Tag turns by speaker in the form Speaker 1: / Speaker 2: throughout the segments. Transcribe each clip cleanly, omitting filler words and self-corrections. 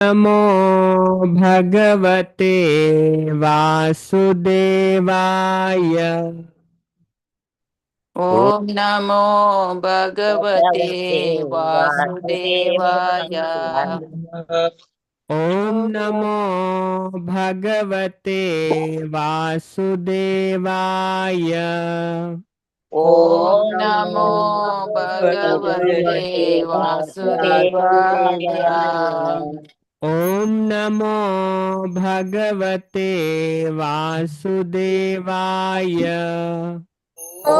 Speaker 1: नमो भगवते वासुदेवाय।
Speaker 2: ॐ नमो भगवते
Speaker 3: भगवते
Speaker 2: वासुदेवाय।
Speaker 3: वासुदेवाय।
Speaker 1: ॐ नमो भगवते वासुदेवाय।
Speaker 2: ॐ
Speaker 3: ॐ
Speaker 2: नमो
Speaker 3: नमो
Speaker 2: भगवते
Speaker 3: भगवते
Speaker 2: वासुदेवाय।
Speaker 3: वासुदेवाय।
Speaker 1: ॐ नमो भगवते वासुदेवाय।
Speaker 4: ॐ
Speaker 3: ॐ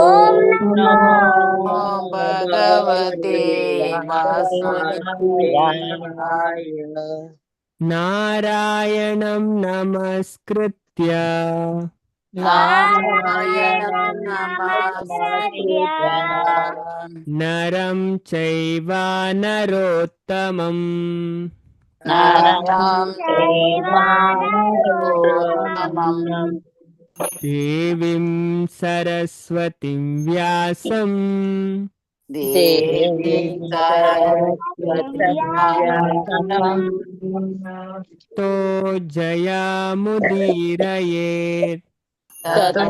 Speaker 4: नमो
Speaker 3: नमो
Speaker 2: ॐ
Speaker 3: भगवते
Speaker 2: भगवते वासुदेवाय।
Speaker 3: वासुदेवाय।
Speaker 1: नारायणं नमस्कृत्य
Speaker 2: नारायणं
Speaker 4: नारायणं
Speaker 2: नमस्कृत्य
Speaker 4: नमस्कृत्य
Speaker 1: नरं चैव नरोत्तमं
Speaker 2: नरं
Speaker 4: चैव
Speaker 2: नरोत्तमम्
Speaker 4: नरोत्तमम्
Speaker 1: देवीं सरस्वतीं व्यासं
Speaker 2: देवीं
Speaker 3: देवीं
Speaker 2: सरस्वतीं
Speaker 3: सरस्वतीं
Speaker 2: व्यासं
Speaker 3: व्यासं
Speaker 1: तो जयामुदीरयेत्।
Speaker 2: ततो
Speaker 3: ततो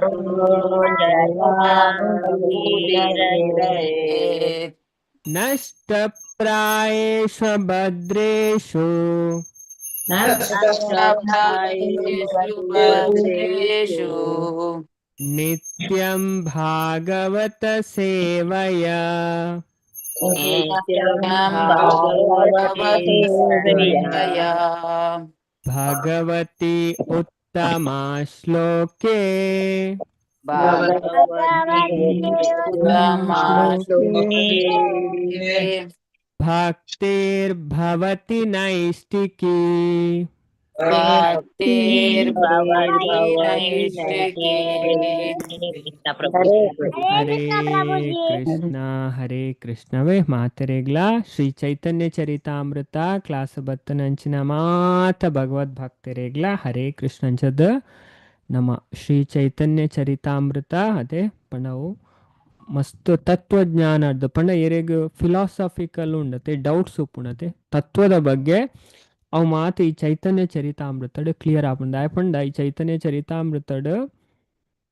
Speaker 3: जयामुदीरयेत्।
Speaker 2: जयामुदीरयेत्।
Speaker 1: नष्टप्रायेषु भद्रेषु
Speaker 2: नष्टप्रायेषु
Speaker 3: नष्टप्रायेषु
Speaker 2: भद्रेषु
Speaker 3: भद्रेषु
Speaker 1: नित्यं भागवत सेवया
Speaker 3: नित्यं
Speaker 2: नित्यं
Speaker 3: भागवते
Speaker 2: भागवत
Speaker 3: सेवया
Speaker 2: सेवया
Speaker 1: भगवती उत्तमा श्लोके
Speaker 2: भगवती
Speaker 3: भगवती
Speaker 2: उत्तमा
Speaker 3: श्लोके
Speaker 2: श्लोके
Speaker 1: भक्तिर्भवति नैष्टिकी।
Speaker 2: भक्तिर्भवति
Speaker 3: भवति
Speaker 2: नैष्टिकी।
Speaker 3: नैष्टिकी। हरे
Speaker 4: हरे
Speaker 1: ಹರೇ
Speaker 4: कृष्ण प्रभुजी।
Speaker 1: ಕೃಷ್ಣ ಹರೇ ಕೃಷ್ಣವೇ ಮಾತರೆಗ್ಲ ಶ್ರೀ ಚೈತನ್ಯ ಚರಿತಾಮೃತ ಕ್ಲಾಸ್ ಬತ್ತನಂಚಿನ ಮಾತ ಭಗವದ್ ಭಕ್ತರೆಗ್ಲ ಹರೇ ಕೃಷ್ಣಂಚದ ನಮ್ಮ ಶ್ರೀ ಚೈತನ್ಯ ಚರಿತಾಮೃತ ಅದೇ ಪಂಡವು ಮಸ್ತ್ ತತ್ವಜ್ಞಾನದ ಪಂಡ ಎರೆಗ್ ಫಿಲಾಸಫಿಕಲ್ ಉಂಡತೆ ಡೌಟ್ಸ್ ಉಪ್ಪುಂಡತೆ ತತ್ವದ ಬಗ್ಗೆ ಅವು ಮಾತು ಈ ಚೈತನ್ಯ ಚರಿತಾಮೃತಡ್ ಕ್ಲಿಯರ್ ಆಪುಂಡು. ದಾಯೆ ಪಂಡ ಈ ಚೈತನ್ಯ ಚರಿತಾಮೃತಡ್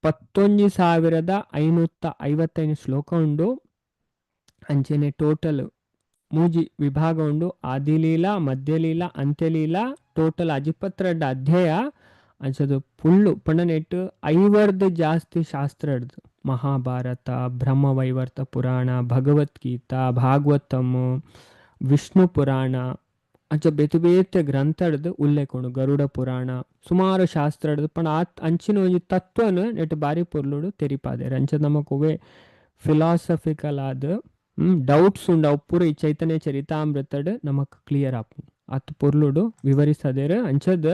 Speaker 1: 11,555 ಶ್ಲೋಕ ಉಂಡು. ಅಂಚನೆ ಟೋಟಲ್ ಮೂಜಿ ವಿಭಾಗ ಉಂಡು, ಆದಿಲೀಲಾ ಮಧ್ಯಲೀಲಾ ಅಂತ್ಯಲೀಲಾ. ಟೋಟಲ್ ಅಜಿಪತ್ರೆಡ್ಡ ಅಧ್ಯಾಯ ಅಂಚದು ಪುಳ್ಳು ಪಂಡನೆಟ್ ಐವರ್ದು ಜಾಸ್ತಿ ಶಾಸ್ತ್ರ ಹಿಡ್ದು ಮಹಾಭಾರತ, ಬ್ರಹ್ಮವೈವರ್ತ ಪುರಾಣ, ಭಗವದ್ಗೀತಾ, ಭಾಗವತಮ್, ವಿಷ್ಣು ಪುರಾಣ ಅಂಚ ಬೇತೆ ಬೇತೆ ಗ್ರಂಥ ಹಿಡ್ದು ಉಲ್ಲೇಖ ಉಂಡು, ಗರುಡ ಪುರಾಣ, ಸುಮಾರು ಶಾಸ್ತ್ರ ಹಿಡ್ದು ಪಂಡ ಆ ಅಂಚಿನ ಒಂಜಿ ತತ್ವನು ನೆಟ್ ಬಾರಿ ಪೊರ್ಲುಡು ತೆರಿಪಾದೇರು. ಅಂಚ ನಮಕ್ ಒವ್ವೆ ಫಿಲಾಸಫಿಕಲ್ ಆದ ಡೌಟ್ಸ್ ಉಂಡು ಅವು ಪೂರ ಈ ಚೈತನ್ಯ ಚರಿತಾಮೃತಡ್ ನಮಕ್ ಕ್ಲಿಯರ್ ಆಪುಂಡು. ಅತ್ ಪೊರ್ಲುಡು ವಿವರಿಸದೇರು. ಅಂಚದ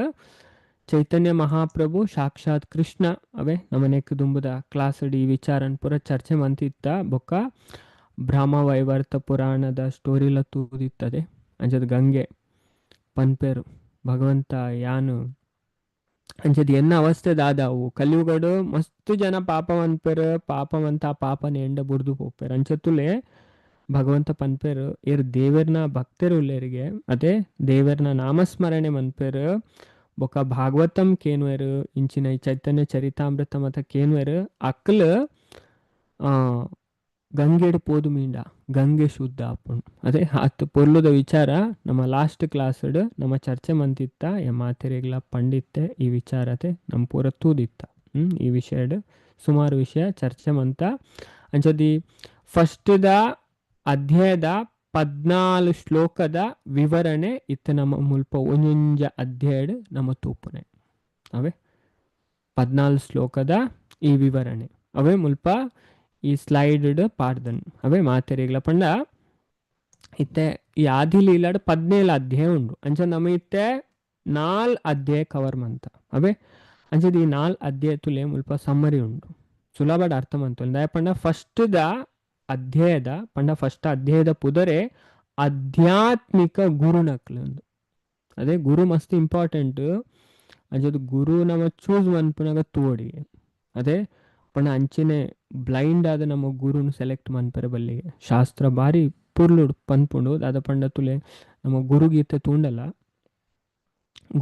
Speaker 1: ಚೈತನ್ಯ ಮಹಾಪ್ರಭು ಸಾಕ್ಷಾತ್ ಕೃಷ್ಣ ಅವೇ ನಮನೆಕ್ ದುಂಬುದ ಕ್ಲಾಸ್ ಈ ವಿಚಾರನ್ ಪೂರ ಚರ್ಚೆ ಮಂತಿತ್ತ. ಬೊಕ್ಕ ಬ್ರಹ್ಮ ವೈವರ್ತ ಪುರಾಣದ ಸ್ಟೋರಿಲ ತೂದಿತ್ತದೆ. ಅಂಚದ ಗಂಗೆ ಪನ್ಪೇರು ಭಗವಂತ ಯಾನು ಅಂಚದ ಎನ್ನ ಅವಸ್ಥೆ ದಾದಾವು ಕಲಿಯುಗಡು ಮಸ್ತ್ ಜನ ಪಾಪ ಮನ್ಪೇರು, ಪಾಪವಂತ ಪಾಪನ ಎಂಡ ಬುರ್ದು ಪೋಪೇರು. ಅಂಚತುಲೆ ಭಗವಂತ ಪನ್ಪೇರು ಏರ್ ದೇವರ್ನ ಭಕ್ತರು ಉಲ್ಲೇರಿಗೆ ಅದೇ ದೇವರ್ನ ನಾಮಸ್ಮರಣೆ ಮನ್ಪೇರು ಬೊಕ ಭಾಗವತಂ ಕೇನ್ವೇರು ಇಂಚಿನ ಈ ಚೈತನ್ಯ ಚರಿತಾಮೃತ ಮತ ಕೇನ್ವೇರು ಅಕ್ಲ್ ಗಂಗೆಡ್ ಪೋದು ಮೀಂಡ ಗಂಗೆ ಶುದ್ಧ ಆಪುಂಡು. ಅದೇ ಅತ್ ಪೊರ್ಲುದ ವಿಚಾರ ನಮ್ಮ ಲಾಸ್ಟ್ ಕ್ಲಾಸ್ಡ್ ನಮ್ಮ ಚರ್ಚೆ ಮಂತಿತ್ತ. ಮಾತೆರೆಗ್ಲ ಪಂಡಿತ್ತೆ ಈ ವಿಚಾರತೆ ನಮ್ಮ ಪೂರ ತೂದಿತ್ತ. ಈ ವಿಷಯಡ್ ಸುಮಾರು ವಿಷಯ ಚರ್ಚೆ ಮಂತ. ಅಂಚದಿ ಫಸ್ಟ್ದ ಅಧ್ಯಾಯದ 14 ಶ್ಲೋಕದ ವಿವರಣೆ ಇತ್ತ ನಮ್ಮ ಮುಲ್ಪ ಒಂಜೊಂಜ ಅಧ್ಯಾಯಡ್ ನಮ್ಮ ತೂಪುನೆ ಅವೇ 14 ಶ್ಲೋಕದ ಈ ವಿವರಣೆ ಅವೇ ಮುಲ್ಪ ಈ ಸ್ಲೈಡ್ ಪಾಡ್ದನ್ ಅವೇ ಮಾತೆರೆಗ್ಲ ಪಂಡ ಇತ್ತೆ ಈ ಆದಿಲೀಲಾಡ್ 17 ಅಧ್ಯಾಯ ಉಂಡು. ಅಂಚ ನಮ್ಮ ಇತ್ತೆ 4 ಅಧ್ಯಾಯ ಕವರ್ ಮಂತ ಅವೇ. ಅಂಚದ ಈ 4 ಅಧ್ಯಾಯ ತುಲೆ ಮುಲ್ಪ ಸಮ್ಮರಿ ಉಂಡು, ಸುಲಭದ ಅರ್ಥ ಮಂತ. ದಾಯೆ ಪಂಡ ಫಸ್ಟ್ the ಅಧ್ಯಾಯದ ಪಂಡ ಫಸ್ಟ್ ಅಧ್ಯಾಯದ ಪುದರೆ ಆಧ್ಯಾತ್ಮಿಕ ಗುರುನಕ್ಲು ಉಂದು. ಅದೇ ಗುರು ಮಸ್ತ್ ಇಂಪಾರ್ಟೆಂಟ್. ಅಂಚದ ಗುರು ನಮ ಚೂಸ್ ಮನ್ಪುನಾಗ ತೋಡಿ ಅದೇ ಪಂಡ ಅಂಚನೆ ಬ್ಲೈಂಡ್ ಆದ ನಮ್ಮ ಗುರುನು ಸೆಲೆಕ್ಟ್ ಮನ್ಪೆರೆ ಬಲ್ಲಿಗೆ. ಶಾಸ್ತ್ರ ಬಾರಿ ಪುರ್ಲುಡು ಪನ್ಪುಂಡು ಅದ ಪಂಡ ತುಲೆ ನಮ್ಮ ಗುರುಗೀತೆ ತೂಂಡಲ್ಲ.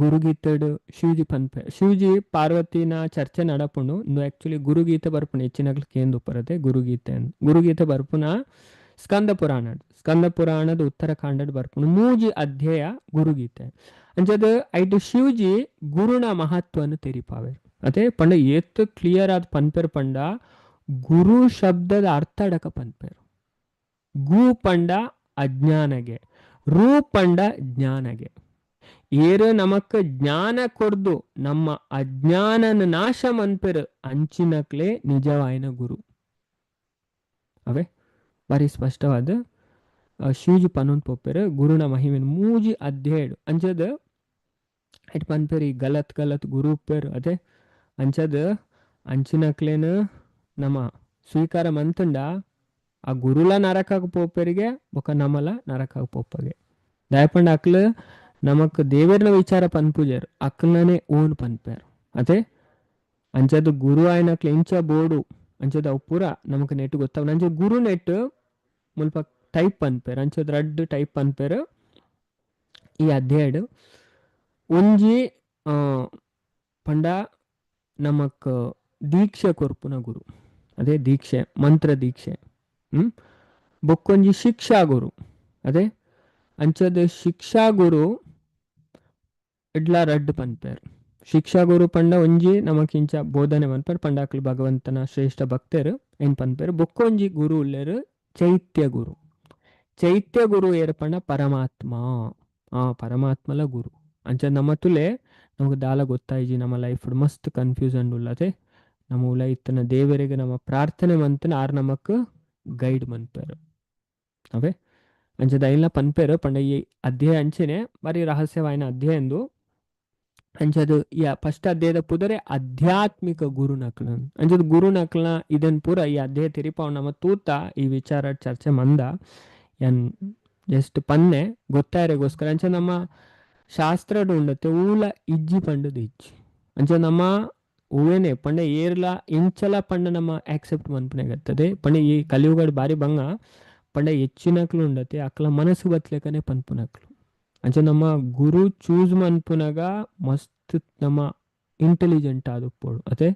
Speaker 1: ಗುರುಗೀತೆಡ್ ಶಿವಜಿ ಪನ್ಪೆ ಶಿವಜಿ ಪಾರ್ವತಿನ ಚರ್ಚೆ ನಡಪುಂಡು. ಇಂದು ಆಕ್ಚುಲಿ ಗುರುಗೀತೆ ಬರ್ಪುನ ಹೆಚ್ಚಿನಕ್ಲು ಕೇಂದು ಉಪ್ಪರತೆ ಗುರುಗೀತೆ ಅಂದ್. ಗುರುಗೀತೆ ಬರ್ಪುನ ಸ್ಕಂದ ಪುರಾಣ, ಸ್ಕಂದ ಪುರಾಣದ ಉತ್ತರಕಾಂಡಡ್ ಬರ್ಪುಂಡು ಮೂಜಿ ಅಧ್ಯಾಯ ಗುರುಗೀತೆ. ಅಂಚದ ಐಟ್ ಶಿವಜಿ ಗುರುನ ಮಹತ್ವನು ತೆರಿಪಾವೆರ್. ಅದೇ ಪಂಡ ಏತ್ ಕ್ಲಿಯರ್ ಆದ್ ಪನ್ಪೆರ್ ಪಂಡ ಗುರು ಶಬ್ದದ ಅರ್ಥ ಅಡಕ ಪನ್ಪೆರ್. ಗು ಪಂಡ ಅಜ್ಞಾನಗೆ, ರು ಪಂಡ ಜ್ಞಾನಗೆ. ಏರು ನಮಕ್ ಜ್ಞಾನ ಕೊರ್ದು ನಮ್ಮ ಅಜ್ಞಾನನ ನಾಶ ಮನ್ಪೆರ್ ಅಂಚಿನಕ್ಲೆ ನಿಜವಾಯಿನ ಗುರು. ಅವೇ ಬಾರಿ ಸ್ಪಷ್ಟವಾದ ಶಿವಜಿ ಪನೊಂದು ಪೋಪೆರ್ ಗುರುನ ಮಹಿಮೆನ್ ಮೂಜಿ ಅಧ್ಯಾಯಡು. ಅಂಚದ it ಪನ್ಪೆರ್ ಈ ಗಲತ್ ಗಲತ್ ಗುರು ಉಪ್ಪೆರ್. ಅದೇ ಅಂಚದ ಅಂಚಿನಕ್ಲೆನ್ ನಮ ಸ್ವೀಕಾರ ಮಂತುಂಡ ಆ ಗುರುಲ ನರಕಾಗ ಪೋಪೆರಿಗೆ ಬೊಕ ನಮಲ ನರಕಾಗ ಪೋಪಗೆ. ದಾಯಪಂಡ ಅಕ್ಲು ನಮಕ್ ದೇವೆರ್ನ ವಿಚಾರ ಪನ್ಪುಜೆರ್, ಅಕ್ಲನೇ ಓನ್ ಪನ್ಪೆರ್. ಅದೇ ಅಂಚದ ಗುರು ಆಯ್ನಕ್ಲು ಎಂಚ ಬೋಡು ಅಂಚದ ಅವು ಪೂರ ನಮಕ್ ನೆಟ್ ಗೊತ್ತಾವ್. ಅಂಚ ಗುರು ನೆಟ್ ಮುಲ್ಪ ಟೈಪ್ ಪನ್ಪೆರ್. ಅಂಚದ ರಡ್ಡ್ ಟೈಪ್ ಪನ್ಪೆರ್ ಈ ಅಧ್ಯಾಯಡ್. ಒಂಜಿ ಪಂಡ ನಮಕ್ ದೀಕ್ಷೆ ಕೊರ್ಪುನ ಗುರು, ಅದೇ ದೀಕ್ಷೆ ಮಂತ್ರ ದೀಕ್ಷೆ. ಬೊಕ್ಕೊಂಜಿ ಶಿಕ್ಷಾ ಗುರು. ಅದೇ ಅಂಚದ ಶಿಕ್ಷಾ ಗುರು ಇಡ್ಲ ರಡ್ಡ್ ಪನ್ಪೆರ್. ಶಿಕ್ಷಾ ಗುರು ಪಂಡ ಒಂಜಿ ನಮಕ್ ಇಂಚ ಬೋಧನೆ ಪನ್ಪೆರ್ ಪಂಡ ಅಕ್ಲು ಭಗವಂತನ ಶ್ರೇಷ್ಠ ಭಕ್ತೆರ್ ಏನ್ ಪನ್ಪೆರ್. ಬೊಕ್ಕೊಂಜಿ ಗುರು ಉಲ್ಲೆರ್ ಚೈತ್ಯ ಗುರು. ಚೈತ್ಯ ಗುರು ಏರ್ ಪಂಡ ಪರಮಾತ್ಮ, ಆ ಪರಮಾತ್ಮಲ ಗುರು. ಅಂಚ ನಮ್ಮ ತುಲೆ ನಮಕ್ ದಾಲ ಗೊತ್ತಾಯಿಜಿ, ನಮ್ಮ ಲೈಫ್ ಮಸ್ತ್ ಕನ್ಫ್ಯೂಸನ್ ಉಲ್ಲತೆ. ನಮ್ಮ ಉಲ ಇತ್ತನ ದೇವರಿಗೆ ನಮ್ಮ ಪ್ರಾರ್ಥನೆ ಮಂತನ ಆರ್ ನಮಕ್ ಗೈಡ್ ಮನ್ಪೆರ್. ಅವೇ ಅಂಚದ ಐನ್ಲ ಪನ್ಪೆರ್ ಪಂಡ ಈ ಅಧ್ಯಾಯ ಅಂಚನೆ ಬಾರಿ ರಹಸ್ಯವಾಯಿನ ಅಧ್ಯಾಯ ಎಂದು. ಅಂಚದ ಈ ಫಸ್ಟ್ ಅಧ್ಯಾಯದ ಪುದರೆ ಆಧ್ಯಾತ್ಮಿಕ ಗುರುನಕ್ಲ. ಅಂಚದ ಗುರುನಕ್ಲನ ಇದನ್ ಪೂರ ಈ ಅಧ್ಯಾಯ ತೆರಿಪಾವ್ ನಮ್ಮ ತೂತ ಈ ವಿಚಾರ ಚರ್ಚೆ ಮಂದ ಎನ್ ಜಸ್ಟ್ ಪನ್ನೆ ಗೊತ್ತಾಯರೆಗೋಸ್ಕರ. ಅಂಚ ನಮ್ಮ ಶಾಸ್ತ್ರಡ್ ಉಂಡತೆ ಊಲ ಇಜ್ಜಿ ಪಂಡದು ಇಜ್ಜಿ. ಅಂಚ ನಮ್ಮ ಹೂವೇನೆ ಪಂಡ ಏರ್ಲ ಇಂಚಲ ಪಂಡ ನಮ್ಮ ಆಕ್ಸೆಪ್ಟ್ ಮನ್ಪುನೆಗತ್ತದೆ. ಪಂಡ ಈ ಕಲಿಯುಗಡ್ ಬಾರಿ ಬಂಗ ಪಂಡ ಹೆಚ್ಚಿನಕ್ಲು ಉಂಡತೆ ಅಕ್ಲ ಮನಸ್ಸು ಬತ್ಲೆಕನೆ ಪನ್ಪುನಕ್ಲು. ಅಂಚ ನಮ್ಮ ಗುರು ಚೂಸ್ ಮನ್ಪುನಗ ಮಸ್ತ್ ನಮ್ಮ ಇಂಟೆಲಿಜೆಂಟ್ ಆದುಪ್ಪೊಡು. ಅತೆ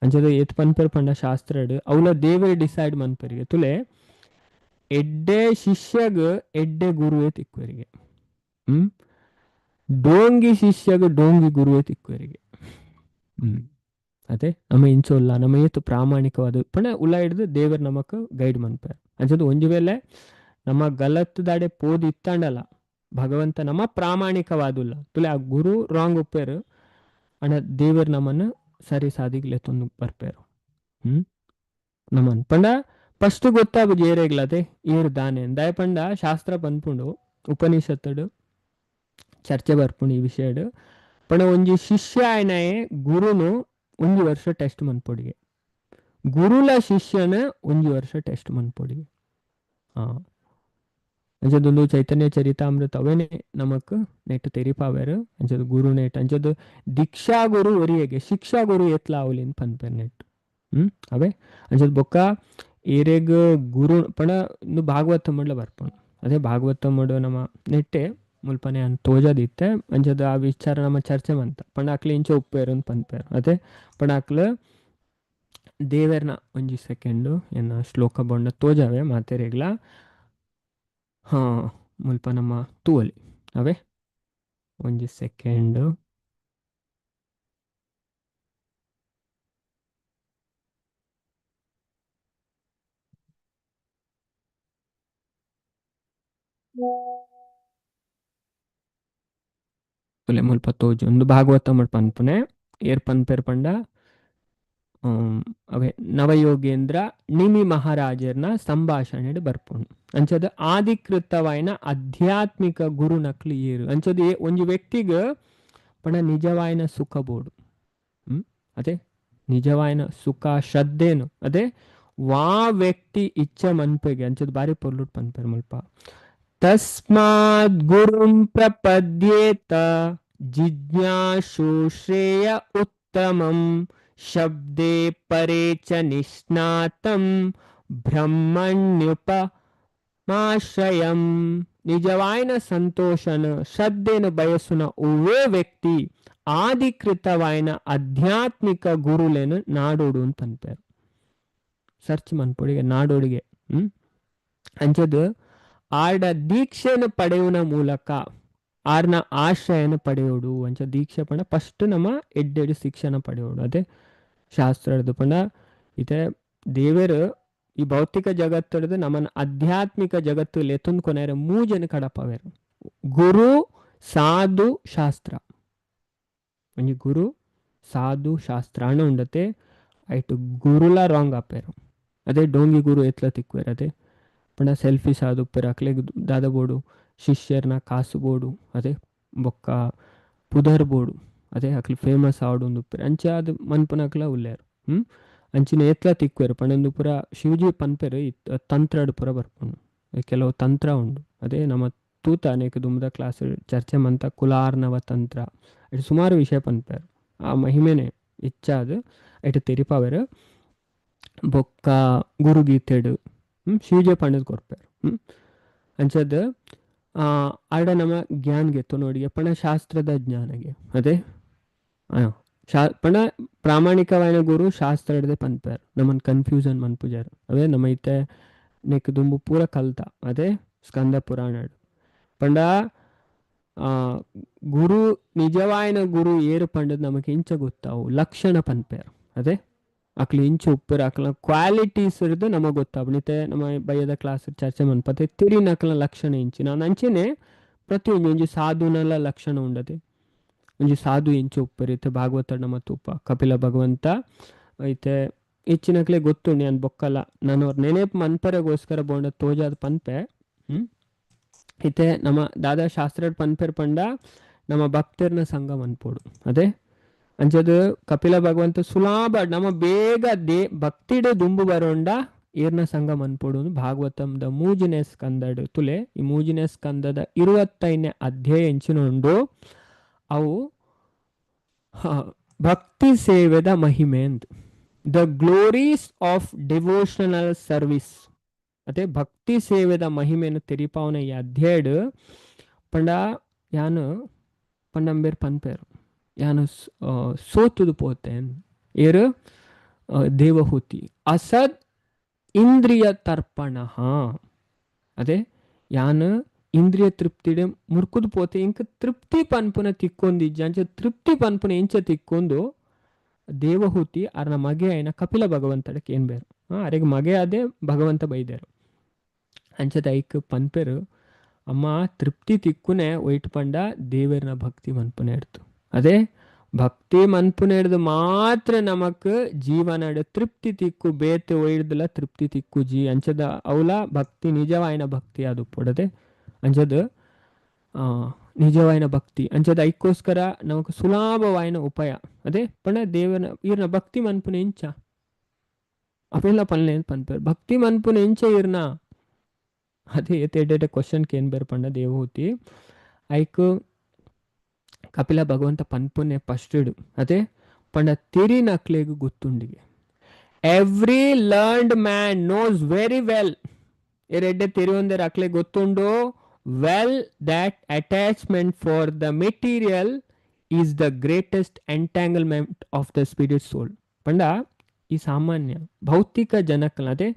Speaker 1: ಅಂಚದ ಏತ್ ಪನ್ಪೆರ್ ಪಂಡ ಶಾಸ್ತ್ರಡ್ ಅವ್ಲ ದೇವರೇ ಡಿಸೈಡ್ ಮನ್ಪೆರಿಗೆ ತುಲೆ ಎಡ್ಡೆ ಶಿಷ್ಯಗ್ ಎಡ್ಡೆ ಗುರುವೇ ತಿಕ್ಕುವರಿಗೆ, ಡೋಂಗಿ ಶಿಷ್ಯಗ್ ಡೋಂಗಿ ಗುರುವೇ ತಿಕ್ಕುವರಿಗೆ. ಅದೇ ನಮ್ಮ ಇಂಚೊಲ್ಲ ನಮ್ಮ ಏತು ಪ್ರಾಮಾಣಿಕವಾದ ಪಂಡ ಉಲ ಹಿಡ್ದು ದೇವರ್ ನಮಕ್ ಗೈಡ್ ಮನ್ಪೆರ್. ಅಂಚದ ಒಂಜಿ ವೇಳೆ ನಮ್ಮ ಗಲತ್ ದಾಡೆ ಪೋದು ಇತ್ತಾಂಡಲ ಭಗವಂತ ನಮ್ಮ ಪ್ರಾಮಾಣಿಕವಾದುಲ್ಲ ತುಲೆ ಆ ಗುರು ರಾಂಗ್ ಉಪ್ಪೇರು ಅಣ್ಣ ದೇವರ್ ನಮ್ಮನ್ನು ಸರಿ ಸಾದಿಗ್ ಲೆತ್ತೊಂದು ಬರ್ಪೇರು. ನಮ್ಮನ್ ಪಂಡ ಫಸ್ಟ್ ಗೊತ್ತಾಗುದು ಏರೇಗ್ಲತೆ ಏರು ದಾನೆ ದಯ ಪಂಡ ಶಾಸ್ತ್ರ ಪನ್ಪುಂಡು ಉಪನಿಷತ್ತುಡು ಚರ್ಚೆ ಬರ್ಪುಂಡು ಈ ವಿಷಯಡ್. ಪಂಡ ಒಂಜಿ ಶಿಷ್ಯ ಆಯ್ನಯೇ ಗುರುನು ಒಂಜಿ ವರ್ಷ ಟೆಸ್ಟ್ ಮನ್ಪೊಡಿಗೆ, ಗುರುಲ ಶಿಷ್ಯನ ಒಂಜಿ ವರ್ಷ ಟೆಸ್ಟ್ ಮನ್ಪೊಡಿಗೆ. ಅಂಚದೊಂದು ಚೈತನ್ಯ ಚರಿತಾಮೃತ ಅವೇನೆ ನಮಕ್ ನೆಟ್ ತೆರಿಪಾವೇರು. ಅಂಚದ ಗುರು ನೆಟ್ ಅಂಚದ ದೀಕ್ಷಾ ಗುರು ಒರಿಯಗೆ ಶಿಕ್ಷಾ ಗುರು ಎತ್ಲ ಅವಲಿನ್ ಪನ್ಪೆರ್ ನೆಟ್. ಅವೇ ಅಂಚದ ಬೊಕ್ಕ ಏರೆಗ್ ಗುರು ಪಂಡ ಇಂದು ಭಾಗವತ ಮಂಡ್ಲ ಬರ್ಪುಂಡು. ಅದೇ ಭಾಗವತ ಮಡು ನಮ್ಮ ನೆಟ್ಟೆ ಮುಲ್ಪನೆ ಅನ್ ತೋಜದಿತ್ತೆ. ಅಂಚದ ಆ ವಿಚಾರ ನಮ್ಮ ಚರ್ಚೆ ಮಂತ ಪಂಡ ಅಕ್ಲು ಇಂಚ ಉಪ್ಪೇರು ಅಂತ ಪನ್ಪೇರು. ಅದೇ ಪಂಡ ಅಕ್ಲು ದೇವೆರ್ನ ಒಂಜಿ ಸೆಕೆಂಡು ಎನ್ನ ಶ್ಲೋಕ ಬೊಂಡ ತೋಜಾವೆ ಮಾತೆರೆಗ್ಲ. ಹಾ ಮುಲ್ಪ ನಮ್ಮ ತೂವಲಿ ಅವೇ ಒಂಜಿ ಸೆಕೆಂಡ್. ತುಲೆ ಮುಲ್ಪ ತೋಜು ಒಂದು ಭಾಗವತ ಮಡ್ ಪನ್ಪುನೆ ಏರ್ ಪನ್ಪೇರ್ ಪಂಡ ಅವೇ ನವಯೋಗೇಂದ್ರ ನಿಮಿ ಮಹಾರಾಜರ್ನ ಸಂಭಾಷಣೆ ಬರ್ಪುಂಡು. ಅಂಚದ ಆಧಿಕೃತವಾಯಿನ ಆಧ್ಯಾತ್ಮಿಕ ಗುರು ನಕ್ಲು ಏರು. ಅಂಚದ ಒಂಜಿ ವ್ಯಕ್ತಿಗ್ ಪಂಡ ನಿಜವಾಯಿನ ಸುಖ ಬೋಡು, ಅದೇ ನಿಜವಾಯಿನ ಸುಖ ಶ್ರದ್ಧೆನು ಅದೇ ವಾ ವ್ಯಕ್ತಿ ಇಚ್ಛೆ ಮನ್ಪೆಗೆ. ಅಂಚದ ಬಾರಿ ಪೊರ್ಲುಟ್ ಪನ್ಪೆರ್ ಮುಲ್ಪ. ತಸ್ಮಾತ್ ಗುರುಂ ಪ್ರಪದ್ಯೇತ ಜಿಜ್ಞಾಸು ಶ್ರೇಯ ಉತ್ತಮಂ ಶಬ್ದೇ ಪರೇ ಚ ನಿಷ್ಣಾತಂ ಬ್ರಹ್ಮಣ್ಯುಪ ಮಾಶ್ರಯಂ ನಿಜವಾಯಿನ ಸಂತೋಷನ ಶ್ರದ್ಧೆನು ಬಯಸುನ ಒವ್ವೇ ವ್ಯಕ್ತಿ ಆಧಿಕೃತವಾಯಿನ ಆಧ್ಯಾತ್ಮಿಕ ಗುರುಲೇನು ನಾಡೋಡು ಅಂತ ಪನ್ಪೇರು. ಸರ್ಚ್ ಮನ್ಪೊಡಿಗೆ ನಾಡೋಡಿಗೆ. ಅಂಚದು ಆರ್ಡ ದೀಕ್ಷೆಯನ್ನು ಪಡೆಯುವ ಮೂಲಕ ಆರ್ನ ಆಶ್ರಯನ ಪಡೆಯೋಡು. ಅಂಚ ದೀಕ್ಷೆ ಪಂಡ ಫಸ್ಟ್ ನಮ್ಮ ಎಡ್ಡೆಡು ಶಿಕ್ಷಣ ಪಡೆಯೋಡು. ಅದೇ ಶಾಸ್ತ್ರದ ಪಂಡ ಇತ್ತೆ ದೇವರು ಈ ಭೌತಿಕ ಜಗತ್ತಡ್ದು ನಮ್ಮನ್ನ ಆಧ್ಯಾತ್ಮಿಕ ಜಗತ್ತು ಲೆತ್ತೊಂದು ಕೊನೆಯರ ಮೂಜನ ಕಡಪವೇರು. ಗುರು, ಸಾಧು, ಶಾಸ್ತ್ರ. ಒಂಜಿ ಗುರು, ಸಾಧು, ಶಾಸ್ತ್ರ ಅಣ್ಣ ಉಂಡತೆ. ಐಟು ಗುರುಲ ರಾಂಗ್ ಆಪೇರು. ಅದೇ ಡೋಂಗಿ ಗುರು ಎತ್ಲ ತಿಕ್ವೇರು. ಅದೇ ಪಂಡ ಸೆಲ್ಫಿ ಸಾಧು ಉಪ್ಪೇರು. ಅಕ್ಲೆಗ್ ದಾದ ಬೋಡು, ಶಿಷ್ಯರ್ನ ಕಾಸು ಬೋಡು, ಅದೇ ಬೊಕ್ಕ ಪುದರ್ ಬೋಡು, ಅದೇ ಅಕ್ಲು ಫೇಮಸ್ ಆವಡು ಉಪ್ಪೇರು. ಅಂಚ ಅದು ಮನ್ಪುನಕ್ಲ ಉಲ್ಲೇರು. ಅಂಚಿನ ಏತ್ಲ ತಿಕ್ವೇರು ಪಂಡಂದು ಪೂರ ಶಿವಜಿ ಪನ್ಪೆರು. ಈ ತಂತ್ರಡ್ ಪೂರ ಬರ್ಪುಂಡು. ಕೆಲವು ತಂತ್ರ ಉಂಡು. ಅದೇ ನಮ್ಮ ತೂತ ಅನೇಕ ದುಂಬುದ ಕ್ಲಾಸ್ ಚರ್ಚೆ ಮಂತ ಕುಲಾರ್ನವ ತಂತ್ರ ಇಟ್ಟು ಸುಮಾರು ವಿಷಯ ಪನ್ಪೆರು. ಆ ಮಹಿಮೆನೆ ಹೆಚ್ಚಾದ್ ಐಟ್ ತೆರಿಪಾವೆರು. ಬೊಕ್ಕ ಗುರುಗೀತೆಡು ಶಿವಜಿ ಪಂಡದ್ ಕೊರ್ಪೆರು. ಅಂಚದ್ ಆಡ ನಮ್ಮ ಜ್ಞಾನಗೆ ತೊನೋಡಿಗೆ ಪಣ ಶಾಸ್ತ್ರದ ಜ್ಞಾನಗೆ. ಅದೇ ಪಂಡ ಪ್ರಾಮಾಣಿಕವಾಯಿನ ಗುರು ಶಾಸ್ತ್ರ ಪನ್ಪೇರು. ನಮ್ಮನ್ ಕನ್ಫ್ಯೂಷನ್ ಮನ್ಪುಜಾರು. ಅವೇ ನಮ್ಮ ಇತ್ತೆ ನೆಕ್ ದುಂಬು ಪೂರ ಕಲ್ತ. ಅದೇ ಸ್ಕಂದ ಪುರಾಣ ಪಂಡ ಗುರು ನಿಜವಾಯಿನ ಗುರು ಏರು ಪಂಡದ್ ನಮಕ್ ಇಂಚ ಗೊತ್ತಾವು ಲಕ್ಷಣ ಪನ್ಪೇರು. ಅದೇ ಅಕ್ಲು ಇಂಚ ಉಪ್ಪುರು ಅಕ್ಲ ಕ್ವಾಲಿಟೀಸ್ ಇರ್ದು ನಮಗ್ ಗೊತ್ತಾವು. ನಿತೆ ನಮ್ಮ ಬಯ್ಯದ ಕ್ಲಾಸ್ ಚರ್ಚೆ ಮನ್ಪತೆ ತಿರಿನ ಅಕ್ಲ ಲಕ್ಷಣ ಇಂಚಿನ ಅಂಚೆನೆ ಪ್ರತಿಯೊಂಜಿ ಒಂಜಿ ಸಾಧುನಲ ಲಕ್ಷಣ ಉಂಡತೆ. ಒಂಜಿ ಸಾಧು ಇಂಚ ಉಪ್ಪುರು ಇತ್ತೆ ಭಾಗವತ ನಮ್ಮ ತೂಪ ಕಪಿಲ ಭಗವಂತ ಐತೆ ಹೆಚ್ಚಿನಕ್ಲೆ ಗೊತ್ತುಂಡು. ಯಾನ್ ಬೊಕ್ಕಲ ನಾನು ಅವ್ರ ನೆನೆಪು ಮನ್ಪರೆಗೋಸ್ಕರ ಬೋಂಡ ತೋಜಾದ್ ಪನ್ಪೆ. ಇತ್ತೆ ನಮ್ಮ ದಾದಾ ಶಾಸ್ತ್ರ ಪನ್ಪೆರ್ ಪಂಡ ನಮ್ಮ ಭಕ್ತರ್ನ ಸಂಘ ಮನ್ಪೋಡು. ಅದೇ ಅಂಚದು ಕಪಿಲ ಭಗವಂತ ಸುಲಾಭ ನಮ್ಮ ಬೇಗ ಭಕ್ತಿಡೆ ದುಂಬು ಬರೋಂಡ ಏರ್ನ ಸಂಘ ಮನ್ಪೋಡು. ಭಾಗವತಂದ ಮೂಜಿನೇ ಸ್ಕಂದಡ್ ತುಲೆ. ಈ ಮೂಜಿನೇ ಸ್ಕಂದದ 25ನೇ ಅಧ್ಯಾಯ ಎಂಚಿನ ಉಂಡು. ಅವು ಭಕ್ತಿ ಸೇವೆದ ಮಹಿಮೆ ಅಂತ, the glories of devotional service. ಅದೇ ಭಕ್ತಿ ಸೇವೆದ ಮಹಿಮೆಯನ್ನು ತೆರಿಪಾವನ ಈ ಅಧ್ಯಾಯಡ್ ಪಂಡ ಯಾನು ಪಂಡಂಬೇರ್ ಪನ್ಪೇರು ಯಾನು ಸೋತುದು ಪೋತೆ ಏರು ದೇವಹೂತಿ ಅಸದ್ ಇಂದ್ರಿಯ ತರ್ಪಣ. ಅದೇ ಯಾನು ಇಂದ್ರಿಯ ತೃಪ್ತಿಡೆ ಮುರ್ಕುದು ಪೋತೆ ಇಂಕ ತೃಪ್ತಿ ಪನ್ಪುನ ತಿಕ್ಕೊಂದಿಜ್ಜ. ಅಂಚ ತೃಪ್ತಿ ಪನ್ಪುನ ಇಂಚ ತಿಕ್ಕೊಂದು ದೇವಹೂತಿ ಅರ್ನ ಮಗೆ ಆಯ್ನ ಕಪಿಲ ಭಗವಂತಡಕ್ಕೆ ಏನ್ ಬೇರು ಅರೆಗ್ ಮಗೆ ಅದೇ ಭಗವಂತ ಬೈದೇರು. ಅಂಚದ ಐಕ್ ಪನ್ಪೆರು ಅಮ್ಮ ತೃಪ್ತಿ ತಿಕ್ಕುನೆ ಒಯ್ಟ್ ಪಂಡ ದೇವರ್ನ ಭಕ್ತಿ ಮನ್ಪುನೆ ಇಡ್ತು. ಅದೇ ಭಕ್ತಿ ಮನ್ಪುನೆ ಹಿಡ್ದು ಮಾತ್ರ ನಮಕ್ ಜೀವನ ತೃಪ್ತಿ ತಿಕ್ಕು, ಬೇತೆ ಒಯ್ದಲ ತೃಪ್ತಿ ತಿಕ್ಕು ಜಿ. ಅಂಚದ ಅವಲ ಭಕ್ತಿ ನಿಜವಾಯಿನ ಭಕ್ತಿ ಅದು ಪೊಡದೆ. ಅಂಚದ ನಿಜವಾಯಿನ ಭಕ್ತಿ ಅಂಚದ ಐಕ್ಕೋಸ್ಕರ ನಮಕ್ ಸುಲಭವಾಯಿನ ಉಪಾಯ ಅದೇ ಪಂಡ ದೇವನ ಈರ್ನ ಭಕ್ತಿ ಮನ್ಪುನೆ ಇಂಚ ಅವೆಲ್ಲ ಪನ್ಲೆ ಪನ್ಪೇರು ಭಕ್ತಿ ಮನ್ಪುನೆ ಇಂಚ ಈರ್ನ. ಅದೇ ಏತೆ ಕ್ವಶನ್ ಕೇನ್ ಬೇರ್ ಪಂಡ ದೇವಹೂತಿ ಐಕ್ ಕಪಿಲ ಭಗವಂತ ಪನ್ಪುನೆ ಫಸ್ಟ್ ಅದೇ ಪಂಡ ತಿರಿನಕ್ಲೆಗ್ ಗೊತ್ತುಂಡಿಗೆ. Every learned man knows very well ಎರೆಡ್ಡೆ ತಿರಿಯೊಂದರ ಅಕ್ಲೆ ಗೊತ್ತುಂಡು well that attachment for the material is the greatest entanglement of the spirit soul. ಪಂಡ ಈ ಸಾಮಾನ್ಯ ಭೌತಿಕ ಜನಕ್ಕಲ ಅದೇ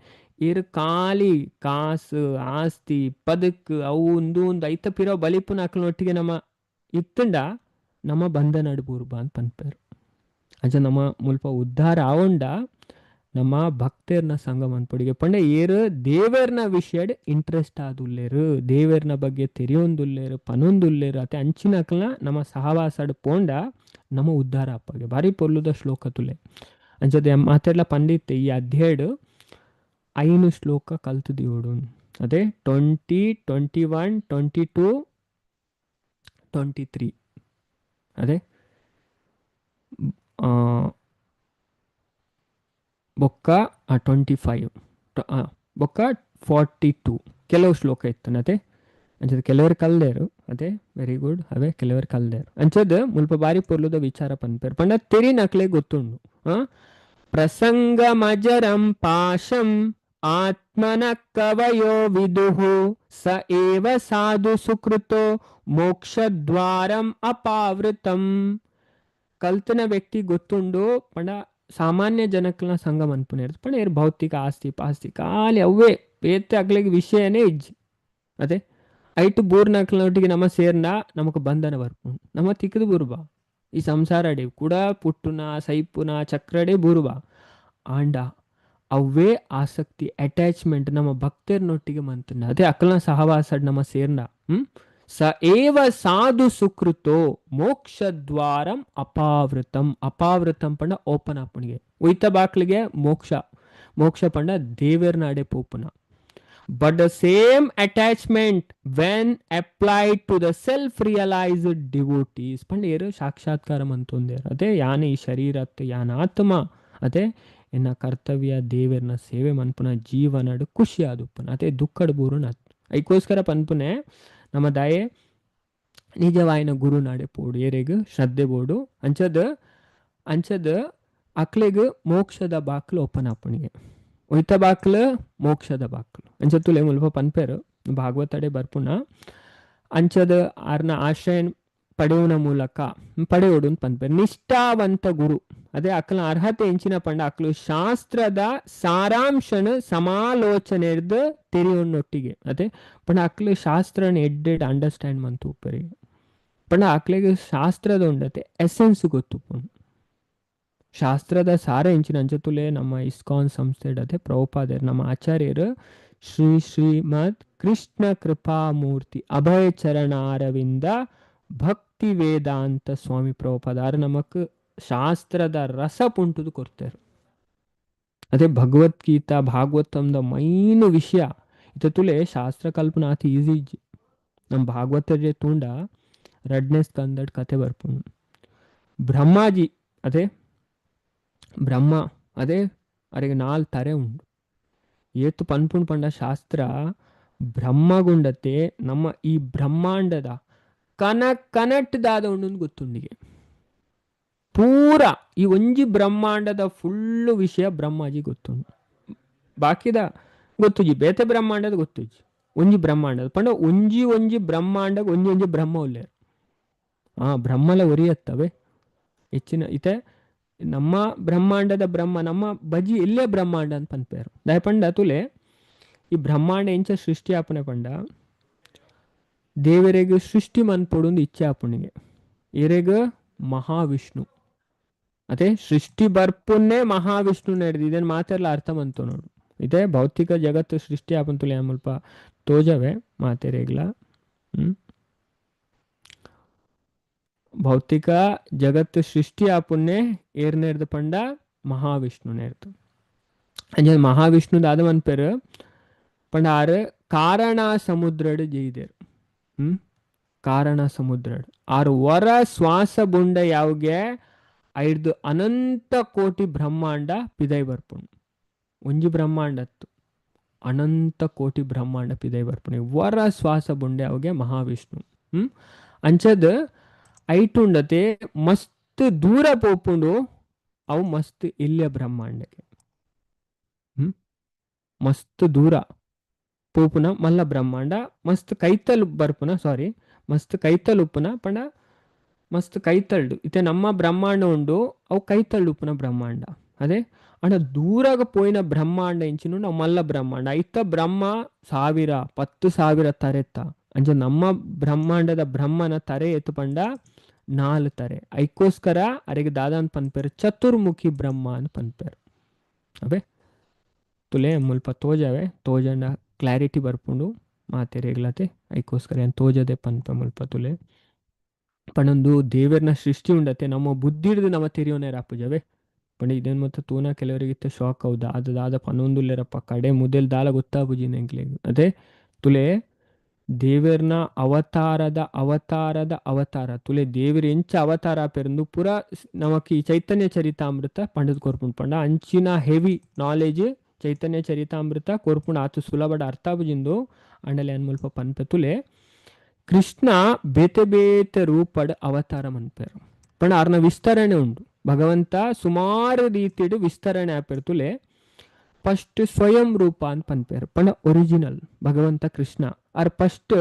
Speaker 1: ಇರು ಖಾಲಿ ಕಾಸು ಆಸ್ತಿ ಪದಕ್ ಅವು ಒಂದು ಒಂದು ಐತ ಪಿರೋ ಬಲಿಪುನ ಅಕ್ಲನೊಟ್ಟಿಗೆ ನಮ್ಮ ಇತ್ತಂಡ ನಮ್ಮ ಬಂಧನ ಬೂರ್ಬ ಅಂತ ಪನ್ಪೇರು. ಅಂಚ ನಮ್ಮ ಮುಲ್ಪ ಉದ್ಧಾರ ಆವಂಡ ನಮ್ಮ ಭಕ್ತರ್ನ ಸಂಘ ಮನ್ಪೊಡಿಗೆ ಪಂಡ ಏರು ದೇವರ್ನ ವಿಷಯಡ್ ಇಂಟ್ರೆಸ್ಟ್ ಆದುಲ್ಲೇರು, ದೇವರ್ನ ಬಗ್ಗೆ ತೆರಿಯೊಂದುಲ್ಲೇರು, ಪನೊಂದುಲ್ಲೇರು. ಅತೆ ಅಂಚಿನಕ್ಲ ನಮ್ಮ ಸಹವಾಸಡ್ ಪೋಂಡ ನಮ್ಮ ಉದ್ಧಾರ ಅಪ್ಪಗೆ ಭಾರಿ ಪೊರ್ಲುದ ಶ್ಲೋಕ ತುಲೆ. ಅಂಚದೆ ಮಾತೆರ್ಲ ಪಂಡಿತ್ ಈ ಅಧ್ಯಾಯಡ್ 5 ಶ್ಲೋಕ ಕಲ್ತುದಿಯೋಡು. ಅದೇ 20, 21, 22, 23. ಅದೇ ಬೊಕ್ಕ 25, ಬೊಕ್ಕ 42 ಕೆಲವು ಶ್ಲೋಕ ಇತ್ತು. ಅದೇ ಅಂಚದ ಕೆಲವರು ಕಲ್ದೇರು. ಅದೇ ವೆರಿ ಗುಡ್. ಅವೇ ಕೆಲವರು ಕಲ್ದೇರು. ಅಂಚದ ಮುಲ್ಪ ಬಾರಿ ಪೊರ್ಲುದ ವಿಚಾರ ಪನ್ಪೇರು ಪಂಡ ತೆರಿನಕ್ಲೆ ಗೊತ್ತುಂಡು. ಪ್ರಸಂಗ ಮಜರಂ ಪಾಶಂ ಆತ್ಮನ ಕವಯೋ ವಿದುಹು ಸ ಏವ ಸಾಧು ಸುಕೃತೋ ಮೋಕ್ಷದ್ವಾರಂ ಅಪಾವೃತಂ. ಕಲ್ತನ ವ್ಯಕ್ತಿ ಗೊತ್ತುಂಡು ಪಂಡ ಸಾಮಾನ್ಯ ಜನಕ್ಲ ಸಂಘ ಮನ್ಪುನೇರ್ ಪಂಡ ಏರ್ ಭೌತಿಕ ಆಸ್ತಿ ಪಾಸ್ತಿ ಖಾಲಿ ಅವೇ ಬೇತೆ ಅಕ್ಲೆಗ್ ವಿಷಯನೇ ಇಜ್ಜಿ. ಅದೇ ಐಟು ಬೂರ್ನಕ್ಲೊಟ್ಟಿಗೆ ನಮ್ಮ ಸೇರ್ನ ನಮಕ್ ಬಂಧನ ಬರ್ಪುಂಡು, ನಮ್ಮ ತಿಕ್ಕದು ಬೂರ್ಬಾ ಈ ಸಂಸಾರಡೆ ಕೂಡ ಪುಟ್ಟುನ ಸೈಪುನ ಚಕ್ರಡೆ ಬೂರ್ಬಾ. ಆಂಡ ಅವೇ ಆಸಕ್ತಿ ಅಟ್ಯಾಚ್ಮೆಂಟ್ ನಮ್ಮ ಭಕ್ತರ್ನೊಟ್ಟಿಗೆ ಮಂತುಂಡ ಅದೇ ಅಕ್ಲನ ಸಹವಾಸ ನಮ್ಮ ಸೇರ್ನ ಸ ಏವ ಸಾಧು ಸುಕೃತೋ ಮೋಕ್ಷದ್ವಾರಂ ಅಪಾವೃತಂ. ಅಪಾವೃತಂ ಪಂಡ ಓಪನ್ ಆಪುಣಿಗೆ ಒಯ್ತ ಬಾಕ್ಲಿಗೆ ಮೋಕ್ಷ, ಮೋಕ್ಷ ಪಂಡ ದೇವೆರ್ನಾಡೆ ಪೋಪುನ. But the same attachment when applied to the self-realized devotees ಪಂಡ ಏರು ಸಾಕ್ಷಾತ್ಕಾರ ಮಂತೊಂದೇರು. ಅದೇ ಯಾನ ಈ ಶರೀರತ್ ಯಾನ ಆತ್ಮ ಅದೇ ಎನ್ನ ಕರ್ತವ್ಯ ದೇವೆರ್ನ ಸೇವೆ ಮನ್ಪುನ ಜೀವನಡು ಖುಷಿ ಆದುಪ್ಪುನ ಅದೇ ದುಃಖಡ್ ಬೂರುನ. ಐಕೋಸ್ಕರ ಪನ್ಪುನೆ ನಮ್ಮ ದಾಯೆ ನಿಜವಾಯಿನ ಗುರು ನಾಡೆ ಪೋಡು ಏರೆಗ್ ಶ್ರದ್ಧೆ ಬೋಡು ಅಂಚದ ಅಂಚದ ಅಕ್ಲೆಗ್ ಮೋಕ್ಷದ ಬಾಕ್ಲು ಓಪನ್ ಆಪುಣಿಗೆ ಒಯ್ತ ಬಾಕ್ಲು ಮೋಕ್ಷದ ಬಾಕ್ಲು ಅಂಚ ತುಲೆ ಮುಲ್ಪ ಪನ್ಪೇರು ಭಾಗವತಡೆ ಬರ್ಪುನ ಅಂಚದ ಆರ್ನ ಆಶ್ರಯ ಪಡೆಯುವ ಮೂಲಕ ಪಡೆಯೋಡು ಪನ್ಪೇರು ನಿಷ್ಠಾವಂತ ಗುರು. ಅದೇ ಅಕ್ಲ ಅರ್ಹತೆ ಎಂಚಿನ ಪಂಡ ಅಕ್ಲು ಶಾಸ್ತ್ರದ ಸಾರಾಂಶನ ಸಮಾಲೋಚನೆ ತೆರೆಯೊನ್ನೊಟ್ಟಿಗೆ. ಅದೇ ಪಂಡ ಅಕ್ಲು ಶಾಸ್ತ್ರನ ಎಡ್ಡೆಡ್ ಅಂಡರ್ಸ್ಟ್ಯಾಂಡ್ ಮಂತು ಉಪ್ಪರಿಗೆ ಪಂಡ ಅಕ್ಲೆಗ್ ಶಾಸ್ತ್ರದ ಉಂಡತೆ ಎಸೆನ್ಸ್ ಗೊತ್ತುಪ್ಪುಂಡು. ಶಾಸ್ತ್ರದ ಸಾರ ಎಂಚಿನ ಅಂಚತುಲೆ ನಮ್ಮ ಇಸ್ಕಾನ್ ಸಂಸ್ಥೆ ಅದೇ ಪ್ರಭುಪಾದರು ನಮ್ಮ ಆಚಾರ್ಯರು ಶ್ರೀ ಶ್ರೀಮದ್ ಕೃಷ್ಣ ಕೃಪಾಮೂರ್ತಿ ಅಭಯ ಚರಣಾರವಿಂದ ಭಕ್ತಿ ವೇದಾಂತ ಸ್ವಾಮಿ ಪ್ರಭುಪಾದಾರು ನಮಕ್ ಶಾಸ್ತ್ರದ ರಸ ಪುಂಟುದು ಕೊಡ್ತಾರೆ. ಅದೇ ಭಗವದ್ಗೀತಾ ಭಾಗವತಂದ ಮೈನ್ ವಿಷಯ ಇತುಲೆ ಶಾಸ್ತ್ರ ಕಲ್ಪನಾ ಅತಿ ಈಸಿ ಇಜ್ಜಿ. ನಮ್ಮ ಭಾಗವತರೇ ತೂಂಡ ರಡ್ನೇ ಸ್ಕಂದಡ್ ಕತೆ ಬರ್ಪುಂಡು. ಬ್ರಹ್ಮಾಜಿ ಅದೇ ಬ್ರಹ್ಮ ಅದೇ ಅರೆಗೆ ನಾಲ್ ತರೆ ಉಂಡು ಏತು ಪನ್ಪುಂಡು ಪಂಡ ಶಾಸ್ತ್ರ ಬ್ರಹ್ಮಗುಂಡತೆ ನಮ್ಮ ಈ ಬ್ರಹ್ಮಾಂಡದ ಕನ ಕನಟ್ದಾದ ಉಂಡು ಗೊತ್ತುಂಡಿಗೆ ಪೂರ ಈ ಒಂಜಿ ಬ್ರಹ್ಮಾಂಡದ ಫುಲ್ಲು ವಿಷಯ ಬ್ರಹ್ಮಾಜಿ ಗೊತ್ತುಂಡು. ಬಾಕಿದ ಗೊತ್ತುಜಿ ಬೇತೆ ಬ್ರಹ್ಮಾಂಡದ ಗೊತ್ತುಜಿ ಒಂಜಿ ಬ್ರಹ್ಮಾಂಡದ ಪಂಡ ಒಂಜಿ ಒಂಜಿ ಬ್ರಹ್ಮಾಂಡ ಒಂಜಿ ಒಂಜಿ ಬ್ರಹ್ಮ ಉಲ್ಲೇರು ಆ ಬ್ರಹ್ಮಲ ಒರಿಯತ್ತವೆ ಹೆಚ್ಚಿನ ಇತೆ ನಮ್ಮ ಬ್ರಹ್ಮಾಂಡದ ಬ್ರಹ್ಮ ನಮ್ಮ ಬಜಿ ಎಲ್ಲೇ ಬ್ರಹ್ಮಾಂಡ ಅಂತ ಪನ್ಪೇರು. ದಾಯ ಪಂಡ ತುಲೆ ಈ ಬ್ರಹ್ಮಾಂಡ ಎಂಚ ಸೃಷ್ಟಿ ಆಪನೆ ಪಂಡ ದೇವರೆಗ್ ಸೃಷ್ಟಿ ಮನ್ಪೊಡು ಇಚ್ಛೆ ಆಪುಣಿಗೆ ಎರೆಗ್ ಮಹಾವಿಷ್ಣು ಅದೇ ಸೃಷ್ಟಿ ಬರ್ಪುನ್ನೇ ಮಹಾವಿಷ್ಣು ನಡೆದು ಇದನ್ನು ಮಾತೆಲ್ಲ ಅರ್ಥ ಮಂತು ನೋಡು. ಇದೇ ಭೌತಿಕ ಜಗತ್ತು ಸೃಷ್ಟಿ ಆಪಂತುಲೆ ಮುಲ್ಪ ತೋಜವೆ ಮಾತೆರೆಗ್ಲ ಭೌತಿಕ ಜಗತ್ತು ಸೃಷ್ಟಿ ಆಪುನ್ನೇ ಏರ್ ನೇರ್ದು ಪಂಡ ಮಹಾವಿಷ್ಣು ನೇರ್ದು. ಅಂಚ ಮಹಾವಿಷ್ಣು ದಾದ ಮನ್ಪೇರು ಪಂಡ ಆರು ಕಾರಣ ಸಮುದ್ರಡ್ ಜೈದೇರು. ಕಾರಣ ಸಮುದ್ರಡ್ ಆರು ವರ ಶ್ವಾಸ ಬುಂಡ ಯಾವ್ಗೆ ಐದು ಅನಂತ ಕೋಟಿ ಬ್ರಹ್ಮಾಂಡ ಪಿದೈ ಬರ್ಪುಂಡು. ಒಂಜಿ ಬ್ರಹ್ಮಾಂಡತ್ತು ಅನಂತ ಕೋಟಿ ಬ್ರಹ್ಮಾಂಡ ಪಿದೈ ಬರ್ಪುಂಡು ವರ ಶ್ವಾಸ ಬುಂಡೆ ಅವುಗೆ ಮಹಾವಿಷ್ಣು. ಅಂಚದ ಐಟುಂಡತೆ ಮಸ್ತ್ ದೂರ ಪೋಪುಂಡು ಅವು ಮಸ್ತ್ ಇಲ್ಯ ಬ್ರಹ್ಮಾಂಡಕ್ಕೆ ಮಸ್ತ್ ದೂರ ಪೋಪುನ ಮಲ್ಲ ಬ್ರಹ್ಮಾಂಡ ಮಸ್ತ್ ಕೈತಲ್ ಬರ್ಪುನ ಸಾರಿ ಮಸ್ತ್ ಕೈತಲ್ ಉಪ್ಪುನ ಪಂಡ ಮಸ್ತ್ ಕೈತಲ್ಡು ಇತ್ತೆ ನಮ್ಮ ಬ್ರಹ್ಮಾಂಡ ಉಂಡು ಅವು ಕೈತಲ್ಡು ಉಪ್ಪುನ ಬ್ರಹ್ಮಾಂಡ. ಅದೇ ಅಂಡ ದೂರಾಗ ಪೋಯಿನ ಬ್ರಹ್ಮಾಂಡ ಇಂಚಿನ ನಾವು ಮಲ್ಲ ಬ್ರಹ್ಮಾಂಡ ಐತ ಬ್ರಹ್ಮ 1000 10,000 ತರೆತ್ತ ಅಂಚ ನಮ್ಮ ಬ್ರಹ್ಮಾಂಡದ ಬ್ರಹ್ಮನ ತರೆ ಎತ್ತು ಪಂಡ 4 ತರೆ. ಐಕೋಸ್ಕರ ಅರೆಗೆ ದಾದ ಅಂತ ಪನ್ಪೇರು ಚತುರ್ಮುಖಿ ಬ್ರಹ್ಮ ಅಂತ ಪನ್ಪೇರು. ಅವೇ ತುಲೆ ಮುಲ್ಪ ತೋಜವೆ ತೋಜಂಡ ಕ್ಲಾರಿಟಿ ಬರ್ಪುಂಡು ಮಾತೆರೆಗ್ಲತೆ ಐಕೋಸ್ಕರ ಏನು ತೋಜದೆ ಪನ್ಪೆ ಮುಲ್ಪ ತುಲೆ ಪಂಡೊಂದು ದೇವರನ ಸೃಷ್ಟಿ ಉಂಡತೆ ನಮ್ಮ ಬುದ್ಧಿ ಹಿಡಿದು ನಮ್ಮ ತೆರಿಯೋನೇ ರಾಪುಜವೆ ಪಂಡ ಇದೇನು ಮತ್ತೆ ತೂನ ಕೆಲವರಿಗೆ ಶಾಕ್ ಹೌದಾ ಅದು ದಾದ ಪನ್ನೊಂದುಲ್ಲೇರಪ್ಪ ಕಡೆ ಮುದೆಲ್ ದಾಲ ಗೊತ್ತಾಪುಜಿ ಎಂಕ್ಲೆಗ್. ಅದೇ ತುಲೆ ದೇವರ್ನ ಅವತಾರದ ಅವತಾರದ ಅವತಾರ ತುಲೆ ದೇವರು ಎಂಚ ಅವತಾರ ಪೆರಂದು ಪೂರ ನಮಕ್ ಈ ಚೈತನ್ಯ ಚರಿತಾಮೃತ ಪಂಡದ್ ಕೊರ್ಪುಂಡು. ಪಂಡ ಅಂಚಿನ ಹೆವಿ ನಾಲೆಜ್ ಚೈತನ್ಯ ಚರಿತಾಮೃತ ಕೊರ್ಪುಂಡು ಆತು ಸುಲಭಡ ಅರ್ಥ ಆಪುಜಿಂದು ಅಂಡಲೆ ಅನ್ ಮುಲ್ಪ ಪನ್ಪೆ ತುಲೆ ಕೃಷ್ಣ ಬೇತೆ ಬೇತೆ ರೂಪಡ್ ಅವತಾರ ಮನ್ಪೇರು ಪಂಡ ಆರ್ನ ವಿಸ್ತರಣೆ ಉಂಡು. ಭಗವಂತ ಸುಮಾರು ರೀತಿಡು ವಿಸ್ತರಣೆ ಆಪೇರು ತುಲೆ. ಫಸ್ಟ್ ಸ್ವಯಂ ರೂಪ ಅಂತ ಪನ್ಪೇರು ಪಂಡ ಒರಿಜಿನಲ್ ಭಗವಂತ ಕೃಷ್ಣ ಆರ್ ಫಸ್ಟ್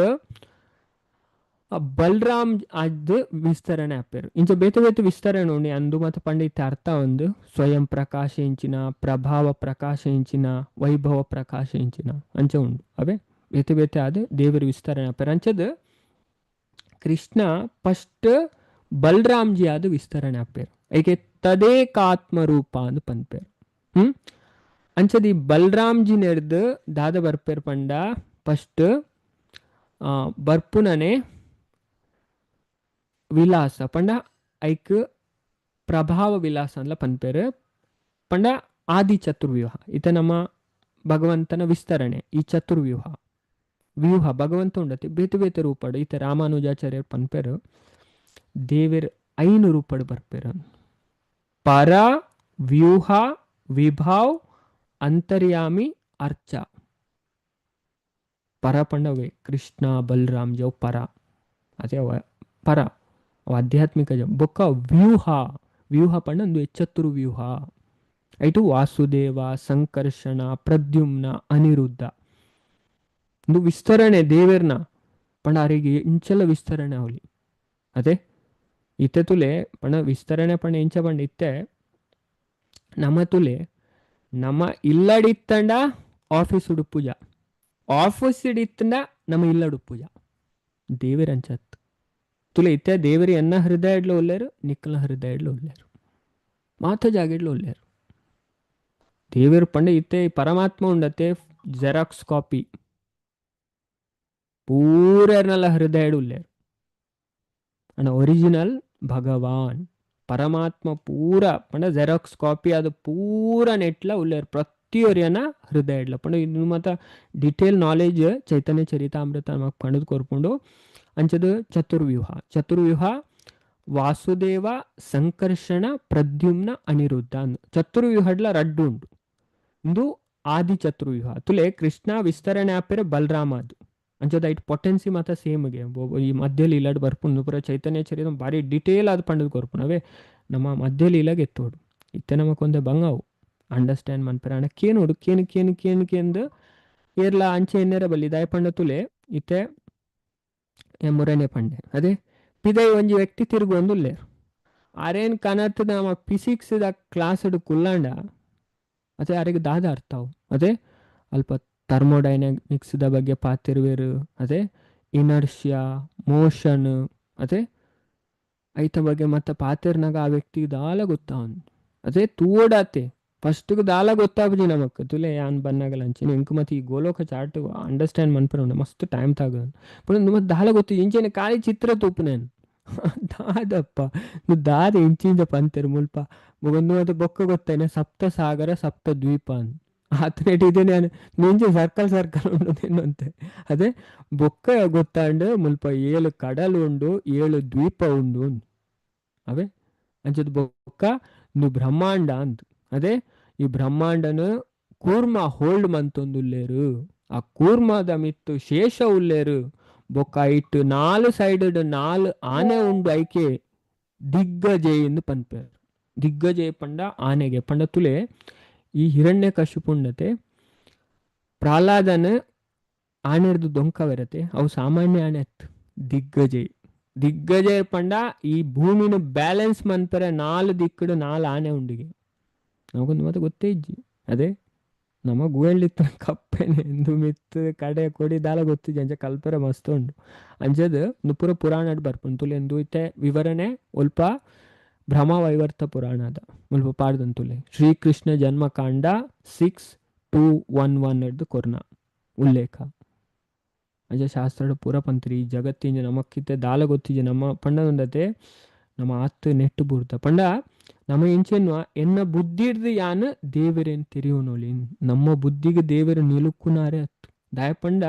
Speaker 1: ಬಲರಾಮ್ ಅದು ವಿಸ್ತರಣೆ ಆಪೇರು. ಇಂಚ ಬೇತೆ ಬೇತೆ ವಿಸ್ತರಣೆ ಉಂಡು ಅಂದು ಮತ್ತು ಪಂಡಿತ ಅರ್ಥ ಒಂದು ಸ್ವಯಂ ಪ್ರಕಾಶ ಇಂಚಿನ, ಪ್ರಭಾವ ಪ್ರಕಾಶ ಇಂಚಿನ, ವೈಭವ ಪ್ರಕಾಶ ಇಂಚಿನ ಅಂಚ ಉಂಡು. ಅವೇ ಬೇತೆ ಬೇತೆ ಆದ ದೇವರ ವಿಸ್ತರಣೆ ಆಪೇರು. ಅಂಚದ ಕೃಷ್ಣ ಫಸ್ಟ್ ಬಲರಾಮ್ಜಿ ಆದ ವಿಸ್ತರಣೆ ಆಪೇರು. ಏಕೆ ತದೇಕಾತ್ಮ ರೂಪ ಅಂದ್ ಪನ್ಪೇರು. ಅಂಚದ ಈ ಬಲರಾಮ್ಜಿ ನೆರ್ದು ದಾದ ಬರ್ಪೇರು ಪಂಡ ಫಸ್ಟ್ ಬರ್ಪುನನೆ ವಿಲಾಸ ಪಂಡ ಐಕ್ ಪ್ರಭಾವ ವಿಲಾಸ ಅಂದ್ಲ ಪನ್ಪೇರು. ಪಂಡ ಆದಿ ಚತುರ್ವ್ಯೂಹ ಇತ ನಮ್ಮ ಭಗವಂತನ ವಿಸ್ತರಣೆ. ಈ ಚತುರ್ವ್ಯೂಹ ವ್ಯೂಹ ಭಗವಂತ ಉಂಡತಿ ಬೇತೆ ಬೇತೆ ರೂಪಡು. ಇತ ರಾಮಾನುಜಾಚಾರ್ಯರು ಪನ್ಪೇರು ದೇವೆರ್ ಐನು ರೂಪಡು ಬರ್ಪೇರು. ಪರ, ವ್ಯೂಹ, ವಿಭಾವ್, ಅಂತರ್ಯಾಮಿ, ಅರ್ಚ. ಪರ ಪಂಡವೇ ಕೃಷ್ಣ ಬಲರಾಮ್ ಜವ್ ಪರ, ಅದೇ ಅವ ಪರ ಅವ ಆಧ್ಯಾತ್ಮಿಕ ಜವ್. ಬೊಕ್ಕ ವ್ಯೂಹ, ವ್ಯೂಹ ಪಂಡ ಒಂದು ಚತುರ್ ವ್ಯೂಹ ಐಟು ವಾಸುದೇವ, ಸಂಕರ್ಷಣ, ಪ್ರದ್ಯುಮ್ನ, ಅನಿರುದ್ಧ. ಒಂದು ವಿಸ್ತರಣೆ ದೇವೆರ್ನ ಪಂಡ ಅರಿಗೆ ಇಂಚಲ ವಿಸ್ತರಣೆ ಅವಲಿ. ಅದೇ ಇತ್ತೆ ತುಲೆ ಪಂಡ ವಿಸ್ತರಣೆ ಪಂಡ ಇಂಚ ಪಂಡ ಇತ್ತೆ ನಮ ತುಲೆ ನಮ್ಮ ಇಲ್ಲಡಿತ್ತಂಡ ಆಫೀಸ್ ಉಡುಪುಜ, ಆಫೀಸ್ ಇಡಿತ್ತಂಡ ನಮ್ಮ ಇಲ್ಲಡುಪ್ಪುಜ. ದೇವೆರಂಚತ್ ತುಲೆ ಇತ್ತೆ ದೇವರಿ ಎನ್ನ ಹೃದಯ ಇಡ್ಲು ಒಲ್ಲೇರು, ನಿಕ್ಕಲ ಹೃದಯ ಇಡ್ಲು ಒಲ್ಲೇರು, ಮಾತ ಜಾಗಿಡ್ಲು ಒಲ್ಲೇರು. ದೇವರು ಪಂಡ ಇತ್ತೆ ಪರಮಾತ್ಮ ಉಂಡತೆ ಜೆರಾಕ್ಸ್ ಕಾಪಿ ಪೂರೆರ್ನಲ್ಲ ಹೃದಯ ಉಲ್ಲೇರು. ಅಣ್ಣ ಒರಿಜಿನಲ್ ಭಗವಾನ್ ಪರಮಾತ್ಮ ಪೂರ ಪಂಡ ಜೆರಾಕ್ಸ್ ಕಾಪಿ ಅದು ಪೂರ ನೆಟ್ಲ ಉಲ್ಲೇರು ಪ್ರತಿಯೊರಿಯನ ಹೃದಯ ಇಡ್ಲ. ಪಂಡ ಇದು ಮಾತ ಡೀಟೇಲ್ ನಾಲೆಜ್ ಚೈತನ್ಯ ಚರಿತಾಮೃತ ನಮಕ್ ಪಂಡದ್ ಕೊರ್ಪುಂಡು. ಅಂಚದು ಚತುರ್ವ್ಯೂಹ, ಚತುರ್ವ್ಯೂಹ ವಾಸುದೇವ, ಸಂಕರ್ಷಣ, ಪ್ರದ್ಯುಮ್ನ, ಅನಿರುದ್ಧ. ಚತುರ್ವ್ಯೂಹಡ್ಲ ರಡ್ಡು ಉಂಡು. ಇಂದು ಆದಿ ಚತುರ್ವ್ಯೂಹ ತುಲೆ ಕೃಷ್ಣ ವಿಸ್ತರಣೆ ಆಪೇರೆ ಬಲರಾಮ ಅದು. ಅಂಚದ ಐಟ್ ಪೊಟೆನ್ಸಿ ಮಾತ ಸೇಮ್ಗೆ ಈ ಮಧ್ಯಲೀಲಾಡ್ ಬರ್ಪುಂಡು. ಪೂರ ಚೈತನ್ಯ ಚರಿತ ಭಾರಿ ಡಿಟೇಲ್ ಆದ್ ಪಂಡದ್ ಕೊರ್ಪುಂಡು. ಅವೇ ನಮ್ಮ ಮಧ್ಯಲೀಲಾಗ್ ಎತ್ತೋಡು ಇತ್ತೆ ನಮಕ್ ಒಂದೆ ಬಂಗಾವು ಅಂಡರ್ಸ್ಟ್ಯಾಂಡ್ ಮನ್ಪೆರೆ. ಅಣ್ಣ ಕೇನೋಡು ಕೇನು ಕೇನು ಕೇನು ಕೇಂದು ಏರ್ಲ ಅಂಚೆ ಎನ್ನೆರ ಬಲ್ಲಿ ದಾಯ ಪಂಡ ತುಲೆ ಇತ್ತೆ ಮುರನೆ ಪಂಡೆ ಅದೇ ಪಿದೈ ಒಂಜಿ ವ್ಯಕ್ತಿ ತಿರುಗೊಂದುಲ್ಲೇರು ಅರೇನ್ ಕನತ್ ನಮ್ಮ ಫಿಸಿಕ್ಸ್ the class ಕುಲ್ಲಾಂಡ ಅದೇ ಅರೆಗೆ ದಾದ ಅರ್ಥವು. ಅದೇ ಅಲ್ಪ ಥರ್ಮೋಡೈನಾಮಿಕ್ಸ್ the ಬಗ್ಗೆ ಪಾತಿರುವೆರು, ಅದೇ ಇನರ್ಷಿಯಾ, ಮೋಷನ್, ಅದೇ ಐತ ಬಗ್ಗೆ ಮತ್ತೆ ಪಾತಿರ್ನಾಗ ಆ ವ್ಯಕ್ತಿಗೆ ದಾಲ ಗೊತ್ತಾವನ್. ಅದೇ ತೂಡಾತೆ ಫಸ್ಟ್ಗೆ ದಾಲ ಗೊತ್ತಾಪುಜಿ ನಮಕ್. ತುಲೆ ಯಾನ್ ಬನ್ನಾಗಲ ಅಂಚೆನೆ ಎಂಕ್ ಮತ್ತೆ ಈ ಗೋಲೋಕ ಚಾರ್ಟ್ ಅಂಡರ್ಸ್ಟ್ಯಾಂಡ್ ಮನ್ಪೆರೆ ಉಂಡು ಮಸ್ತ್ ಟೈಮ್ ತಾಗ. ಪುಣ ಮತ್ತೆ ದಾಲ ಗೊತ್ತು ಇಂಚೆನೆ ಖಾಲಿ ಚಿತ್ರ ತೂಪುನೇನ್ ದಾದಪ್ಪ ದಾದ ಇಂಚಿಂಚ ಪಂತೆರ್ ಮುಲ್ಪ ಒಂದು ಮತ್ತೆ ಬೊಕ್ಕ ಗೊತ್ತೇನೆ ಸಪ್ತ ಸಾಗರ ಸಪ್ತ ದ್ವೀಪ ಅಂತ ಆತನೇಟ್ ಇದೇನೆ ನಿಂಚೆ ಸರ್ಕಲ್ ಸರ್ಕಲ್ ಉಂಡು ಅಂತೆ. ಅದೇ ಬೊಕ್ಕ ಗೊತ್ತಾಂಡ್ ಮುಲ್ಪ 7 ಕಡಲ್ ಉಂಡು, 7 ದ್ವೀಪ ಉಂಡು. ಅವೇ ಅಂಚದ ಬೊಕ್ಕ ನು ಬ್ರಹ್ಮಾಂಡ ಅಂತ. ಅದೇ ಈ ಬ್ರಹ್ಮಾಂಡನ ಕೂರ್ಮ ಹೋಲ್ಡ್ ಮಂತೊಂದುಲ್ಲೇರು, ಆ ಕೂರ್ಮದ ಮಿತ್ತು ಶೇಷ ಉಲ್ಲೇರು. ಬೊಕ್ಕ ಇಟ್ಟು 4 ಸೈಡ್ 4 ಆನೆ ಉಂಡು. ಐಕೆ ದಿಗ್ಗಜೆ ಎಂದು ಪನ್ಪೇರು. ದಿಗ್ಗಜೆ ಪಂಡ ಆನೆಗೆ ಪಂಡ ತುಲೆ ಈ ಹಿರಣ್ಯ ಕಶಿಪುಂಡತೆ ಪ್ರಹ್ಲಾದನ ಆನೆರ್ದು ದೊಂಕವೆರತೆ ಅವು ಸಾಮಾನ್ಯ ಆನೆ ಅತ್ ದಿಗ್ಗಜೆ. ದಿಗ್ಗಜೆ ಪಂಡ ಈ ಭೂಮಿನ ಬ್ಯಾಲೆನ್ಸ್ ಮನ್ಪರೆ 4 ದಿಕ್ಕಡು 4 ಆನೆ ಉಂಡಿಗೆ. ನಮಗೊಂದು ಮತ್ತೆ ಗೊತ್ತೇ ಇಜ್ಜಿ. ಅದೇ ನಮ್ಮ ಗುವೆಳ್ಳಿತ್ತ ಕಪ್ಪೆನೆ ಎಂದು ಮಿತ್ತು ಕಡೆ ಕೊಡಿ ದಾಲ ಗೊತ್ತಿಜ್ಜಿ ಅಂಚ ಕಲ್ಪರೆ ಮಸ್ತ್ ಉಂಡು. ಅಂಚದ ನುಪುರ ಪುರಾಣ ಬರ್ಪುಂಡು ತುಲೆ ಎಂದು ಇತ್ತೆ ವಿವರಣೆ ಒಲ್ಪ ಭ್ರಮ ವೈವರ್ತ ಪುರಾಣದ ಮುಲ್ಪ ಪಾಡ್ದಂತುಲೆ ಶ್ರೀಕೃಷ್ಣ ಜನ್ಮಕಾಂಡ 6.2.1.1 ಹಿಡ್ದು ಕೊರ್ನ ಉಲ್ಲೇಖ. ಅಂಚ ಶಾಸ್ತ್ರ ಪೂರ ಪಂತ್ರಿ ಜಗತ್ತಿಂಜ ನಮಕ್ಕಿತ್ತೆ ದಾಲ ಗೊತ್ತಿಜ್ಜಿ. ನಮ್ಮ ಪಂಡದೊಂದತೆ ನಮ್ಮ ಆತ್ ನೆಟ್ಟು ಬೂರ್ತ ಪಂಡ ನಮ್ಮ ಎಂಚೆನ್ನುವ ಎನ್ನ ಬುದ್ಧಿ ಹಿಡ್ದು ಯಾನ್ ದೇವರೇನ್ ತೆರಿಯುನೋಲಿ. ನಮ್ಮ ಬುದ್ಧಿಗೆ ದೇವರು ನಿಲುಕುನಾರೆ ಅತ್ತು ದಾಯ ಪಂಡ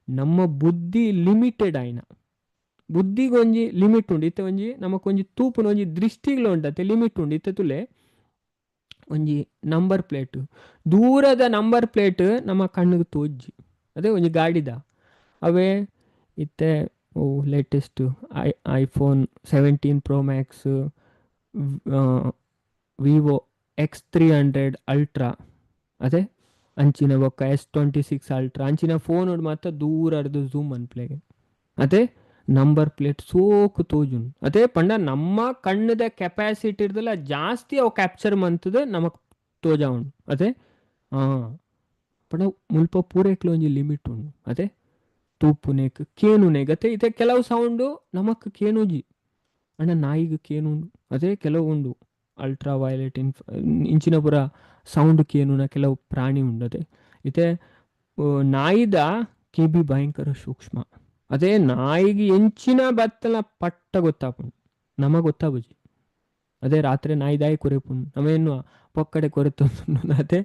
Speaker 1: ನಮ್ಮ ಬುದ್ಧಿ ಲಿಮಿಟೆಡ್ ಆಯ್ನ. ಬುದ್ಧಿಗೆ ಒಂಜಿ ಲಿಮಿಟ್ ಉಂಡು. ಇತ್ತೆ ಒಂಜಿ ನಮಕ್ ಒಂಜಿ ತೂಪುನ ಒಂಜಿ ದೃಷ್ಟಿಗ್ಲ ಉಂಡತೆ ಲಿಮಿಟ್ ಉಂಡು. ಇತ್ತೆ ತುಲೆ ಒಂಜಿ ನಂಬರ್ ಪ್ಲೇಟ್, ದೂರದ ನಂಬರ್ ಪ್ಲೇಟ್ ನಮ್ಮ ಕಣ್ಣಿಗೆ ತೋಜ್ಜಿ. ಅದೇ ಒಂಜಿ ಗಾಡಿದ ಅವೇ ಇತ್ತೆ ಓ latest iPhone 17 Pro Max, Vivo X300 Ultra, ಅದೇ ಅಂಚಿನ ಬೊಕ್ಕ S26 ultra ಅಂಚಿನ ಫೋನ್ ಮಾತ ದೂರರ್ದು ಝೂಮ್ ಅನ್ಪ್ಲೆಗೆ ಅದೇ ನಂಬರ್ ಪ್ಲೇಟ್ ಸೋಕು ತೋಜುಂಡು. ಅದೇ ಪಂಡ ನಮ್ಮ ಕಣ್ಣದ ಕೆಪಾಸಿಟಿ ಇರ್ದಲ್ಲ ಜಾಸ್ತಿ ಅವು ಕ್ಯಾಪ್ಚರ್ ಮಂತದ ನಮಕ್ ತೋಜಾವುಂಡು. ಅದೇ ಪಂಡ ಮುಲ್ಪ ಪೂರೈಕ್ಲ ಒಂಜಿ ಲಿಮಿಟ್ ಉಂಡು. ಅದೇ ತೂಪುನೇಕ್ ಕೇನುನೇಕ್ ಅತೆ ಇತ್ತೆ ಕೆಲವು ಸೌಂಡು ನಮಕ್ ಕೇನುಜಿ ಅಂಡ ನಾಯಿಗ್ ಕೇನುಂಡು. ಅದೇ ಕೆಲವು ಉಂಡು ಅಲ್ಟ್ರಾ ವೈಲೆಟ್ ಇಂಚಿನ ಪೂರ ಸೌಂಡ್ ಕೇನುನ ಕೆಲವು ಪ್ರಾಣಿ ಉಂಡು. ಅದೇ ಇತ್ತೆ ನಾಯಿದ ಕೆಬಿ ಭಯಂಕರ ಸೂಕ್ಷ್ಮ. ಅದೇ ನಾಯಿಗೆ ಎಂಚಿನ ಬತ್ತಲ ಪಟ್ಟ ಗೊತ್ತಾಪುಂಡು, ನಮ ಗೊತ್ತಾಪುಜಿ. ಅದೇ ರಾತ್ರಿ ನಾಯಿ ದಾಯಿ ಕೊರೆಪುಂಡು ನಮ ಪೊಕ್ಕಡೆ ಕೊರೆತು. ಅದೇ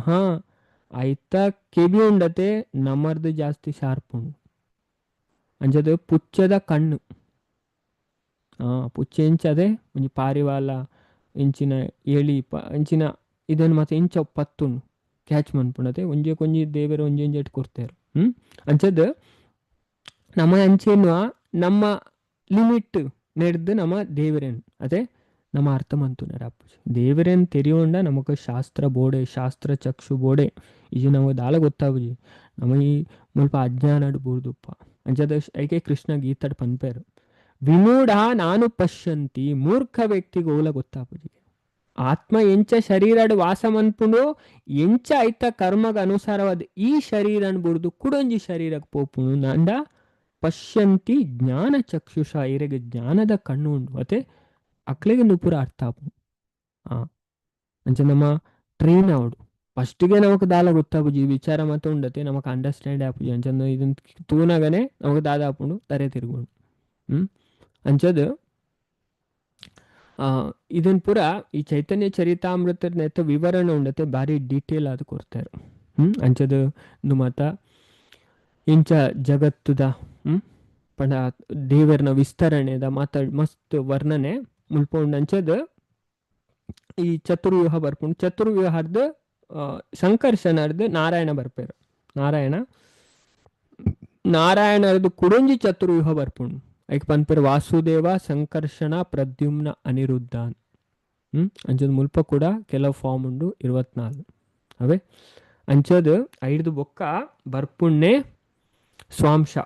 Speaker 1: ಹಾ ಐತ ಕೆಬಿ ಉಂಡತೆ ನಮರ್ದು ಜಾಸ್ತಿ ಶಾರ್ಪ್ ಉಂಡು. ಅಂಚದ ಪುಚ್ಚದ ಕಣ್ಣು ಪುಚ್ಚೆ ಇಂಚ ಅದೇ ಒಂಜಿ ಪಾರಿವಾಳ ಇಂಚಿನ ಎಳಿ ಇಂಚಿನ ಇದನ್ನು ಮಾತ ಇಂಚ ಪತ್ತುಂಡು ಕ್ಯಾಚ್ ಮನ್ಪುಂಡು. ಅದೇ ಒಂಜೆ ಕೊಂಜಿ ದೇವೆರ್ ಒಂಜಿ ಒಂಜೆಟ್ ಕೊರ್ತೆರ್. ಅಂಚದ ನಮ್ಮ ಅಂಚೆನ್ನುವ ನಮ್ಮ ಲಿಮಿಟ್ ನೆಡ್ದು ನಮ್ಮ ದೇವರೇನ್ ಅದೇ ನಮ್ಮ ಅರ್ಥ ಮಂತುನಾರ ಅಪ್ಪುಜಿ. ದೇವರೇನ್ ತೆರಿಯೊಂಡ ನಮಕ್ ಶಾಸ್ತ್ರ ಬೋಡೆ, ಶಾಸ್ತ್ರ ಚಕ್ಷು ಬೋಡೆ ಇಜಿ ನಮಗೆ ದಾಲ ಗೊತ್ತಾಪುಜಿ. ನಮ ಈ ಮುಲ್ಪ ಅಜ್ಞಾನಡ್ ಬೂರ್ದುಪ್ಪ. ಅಂಚದ ಐಕೆ ಕೃಷ್ಣ ಗೀತಡ್ ಪನ್ಪೇರು ವಿಮೂಢ ನಾನು ಪಶ್ಯಂತಿ, ಮೂರ್ಖ ವ್ಯಕ್ತಿಗೆ ಓಲ ಗೊತ್ತಾಪುಜಿ. ಆತ್ಮ ಎಂಚ ಶರೀರಡ್ ವಾಸ ಮನ್ಪುಂಡು ಎಂಚ ಐತ ಕರ್ಮಗ ಅನುಸಾರವಾದ ಈ ಶರೀರನ್ ಬುಡ್ದು ಕುಡೊಂಜಿ ಶರೀರಕ್ಕೆ ಪೋಪುಂಡು ನಂಡ ಪಶ್ಯಂತಿ ಜ್ಞಾನ ಚಕ್ಷುಷ, ಇರೆಗ್ ಜ್ಞಾನದ ಕಣ್ಣು ಉಂಡು ಅತೆ ಅಕ್ಲೆಗೆ ಪೂರ ಅರ್ಥ ಆಪುಂಡು. ಅಂಚ ನಮ್ಮ ಟ್ರೈನ್ ಆವಡು ಫಸ್ಟಿಗೆ ನಮಕ್ ದಾಲ ಗೊತ್ತಾಪುಜಿ, ಈ ವಿಚಾರ ಮಾತ ಉಂಡತೆ ನಮಕ್ ಅಂಡರ್ಸ್ಟ್ಯಾಂಡ್ ಆಪುಜಿ. ಅಂಚ ಇದನ್ ತೂನಗನೆ ನಮಕ್ ದಾದ ಆಪುಂಡು ತರೆ ತಿರುಗುಂಡು. ಅಂಚದ ಇದನ್ ಪೂರ ಈ ಚೈತನ್ಯ ಚರಿತಾಮೃತ ವಿವರಣೆ ಉಂಡತೆ ಬಾರಿ ಡೀಟೇಲ್ ಆದ್ ಕೊರ್ತಾರೆ. ಅಂಚದ ಇಂದು ಮಾತ ಇಂಚ ಜಗತ್ತುದ ಪಂಡ ದೇವರ್ನ ವಿಸ್ತರಣೆದ ಮಾತ ಮಸ್ತ್ ವರ್ಣನೆ ಮುಲ್ಪ ಉಂಡು. ಅಂಚದ ಈ ಚತುರ್ವ್ಯೂಹ ಬರ್ಪುಂಡು. ಚತುರ್ವ್ಯೂಹರ್ದ್ ಸಂಕರ್ಷಣರ್ದ್ ನಾರಾಯಣ ಬರ್ಪೇರು. ನಾರಾಯಣ ನಾರಾಯಣರ್ದು ಕುಡೊಂಜಿ ಚತುರ್ವ್ಯೂಹ ಬರ್ಪುಂಡು. ಐಕ್ ಪನ್ಪೆರ್ ವಾಸುದೇವ ಸಂಕರ್ಷಣ ಪ್ರದ್ಯುಮ್ನ ಅನಿರುದ್ಧ. ಅಂಚದ ಮುಲ್ಪ ಕೂಡ ಕೆಲವು ಫಾರ್ಮ್ ಉಂಡು 24 ಅವೇ. ಅಂಚದ ಐಡ್ದು ಬೊಕ್ಕ ಬರ್ಪುಣ್ಣೆ ಸ್ವಾಂಶ.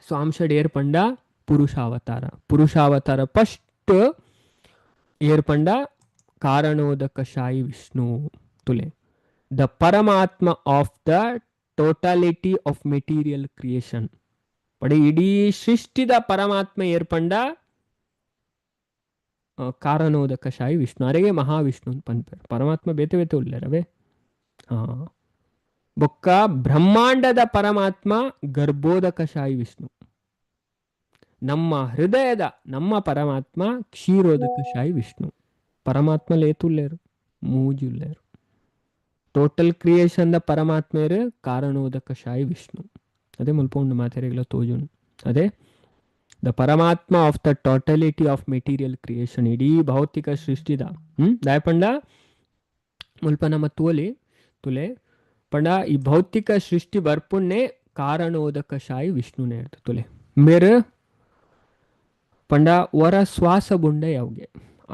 Speaker 1: ಸ್ವಾಂಶ ಏರ್ ಪಂಡ ಪುರುಷಾವತಾರ. ಪುರುಷಾವತಾರ ಫಸ್ಟ್ ಏರ್ ಪಂಡ ಕಾರಣೋದಕ ಶಾಯಿ Vishnu ತುಲೆ, the Paramatma of the totality of material creation. ಪಡೆ ಇಡೀ ಸೃಷ್ಟಿದ ಪರಮಾತ್ಮ ಏರ್ಪಂಡ ಕಾರಣೋದಕ ಶಾಯಿ ವಿಷ್ಣು, ಅರೆಗೆ ಮಹಾವಿಷ್ಣು ಅಂತ ಪನ್ಪೆರ್. ಪರಮಾತ್ಮ ಬೇತೆ ಬೇತೆ ಉಲ್ಲೆರವೇ. ಬೊಕ್ಕ ಬ್ರಹ್ಮಾಂಡದ ಪರಮಾತ್ಮ ಗರ್ಭೋದಕ ಶಾಯಿ ವಿಷ್ಣು, ನಮ್ಮ ಹೃದಯದ ನಮ್ಮ ಪರಮಾತ್ಮ ಕ್ಷೀರೋದಕ ಶಾಯಿ ವಿಷ್ಣು. ಪರಮಾತ್ಮ ಲೇತುಲ್ಲೇರು ಮೂಜುಲ್ಲೇರು. ಟೋಟಲ್ ಕ್ರಿಯೇಷನ್ the ಪರಮಾತ್ಮೇರು ಕಾರಣೋದಕ ಶಾಯಿ ವಿಷ್ಣು. ಅದೇ ಮುಲ್ಪ ಉಂಡು ಮಾತೆರೆಗ್ಲ ತೋಜುಂಡು. ಅದೇ the Paramatma of the totality of material creation, ಇಡೀ ಭೌತಿಕ ಸೃಷ್ಟಿದ. ದಾಯ ಪಂಡ ಮುಲ್ಪ ನಮ್ಮ ತೋಲಿ ತುಲೆ ಪಂಡ ಈ ಭೌತಿಕ ಸೃಷ್ಟಿ ಬರ್ಪುಣ್ಣೆ ಕಾರಣೋದಕ ಶಾಯಿ ವಿಷ್ಣುನೇ ಇರ್ತು ತುಲೆ. ಮೇರು ಪಂಡ ವರ ಶ್ವಾಸ ಬುಂಡ ಯಾವ್ಗೆ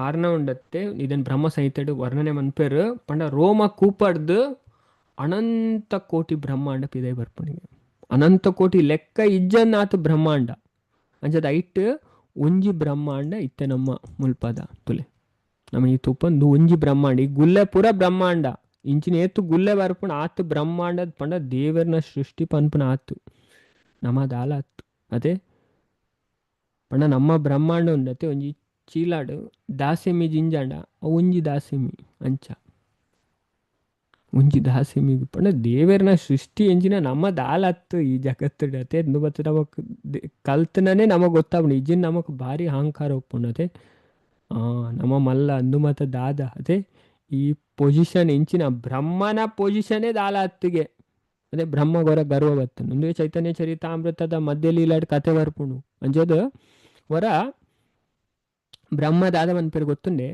Speaker 1: ಆರ್ನ ಉಂಡತ್ತೆ ಇದನ್ ಬ್ರಹ್ಮ ಸಂಹಿತೆಡು ವರ್ಣನೆ ಮನ್ಪೇರು. ಪಂಡ ರೋಮ ಕೂಪಡ್ದು ಅನಂತ ಕೋಟಿ ಬ್ರಹ್ಮಾಂಡ ಪಿದೈ ಬರ್ಪುಣಿಗೆ, ಅನಂತ ಕೋಟಿ ಲೆಕ್ಕ ಇಜ್ಜನ್ನಾತು ಬ್ರಹ್ಮಾಂಡ. ಅಂಚದ ಐಟ್ ಒಂಜಿ ಬ್ರಹ್ಮಾಂಡ ಇತ್ತೆ ನಮ್ಮ ಮುಲ್ಪದ ತುಲೆ. ನಮ್ಮ ಈ ತುಪ್ಪಂದು ಒಂಜಿ ಬ್ರಹ್ಮಾಂಡ, ಈ ಗುಲ್ಲೆ ಪೂರ ಬ್ರಹ್ಮಾಂಡ. ಇಂಚಿನ ಏತು ಗುಲ್ಲೆ ಬರ್ಪುಣ ಆತು ಬ್ರಹ್ಮಾಂಡದ ಪಂಡ ದೇವರ್ನ ಸೃಷ್ಟಿ ಪನ್ಪುನ ಆತು ನಮ್ಮ ದಾಲ ಆತು. ಅದೇ ಪಂಡ ನಮ್ಮ ಬ್ರಹ್ಮಾಂಡ ಉಂಡತೆ ಒಂಜಿ ಚೀಲಾಡು ದಾಸೆಮಿ ಜಿಂಜಾಂಡ ಒಂಜಿ ದಾಸೆಮಿ ಅಂಚ ಒಂಜಿ ದಾಸೆಮಿ ಪಂಡ ದೇವರ್ನ ಸೃಷ್ಟಿ ಎಂಜಿನ ನಮ್ಮ ದಾಲ ಅತ್ತು ಈ ಜಗತ್ತು ಅತೆ. ಬತ್ತ ನಮಕ್ ಕಲ್ತನೇ ನಮಗ್ ಗೊತ್ತಾಪುಂಡು. ಇಜ್ಜಿನ ನಮಕ್ ಭಾರಿ ಅಹಂಕಾರ ಉಪ್ಪುಂಡು. ನಮ್ಮ ಮಲ್ಲ ಅಂದು ಮತ ದಾದ ಅದೇ ಈ ಪೊಸಿಷನ್ ಇಂಚಿನ ಬ್ರಹ್ಮನ ಪೊಸಿಷನ್ನೇ ದಾಲ ಅತ್ತಿಗೆ. ಅದೇ ಬ್ರಹ್ಮ ಗೊರ ಗರ್ವ ಬತ್ತನು. ಒಂದು ಚೈತನ್ಯ ಚರಿತಾಮೃತದ ಮಧ್ಯ ಲೀಲಾಡ್ ಕತೆ ಬರ್ಪುಂಡು. ಅಂಚದ ವರ ಬ್ರಹ್ಮ ದಾದ ಮನ್ಪೇರು ಗೊತ್ತುಂಡೆ,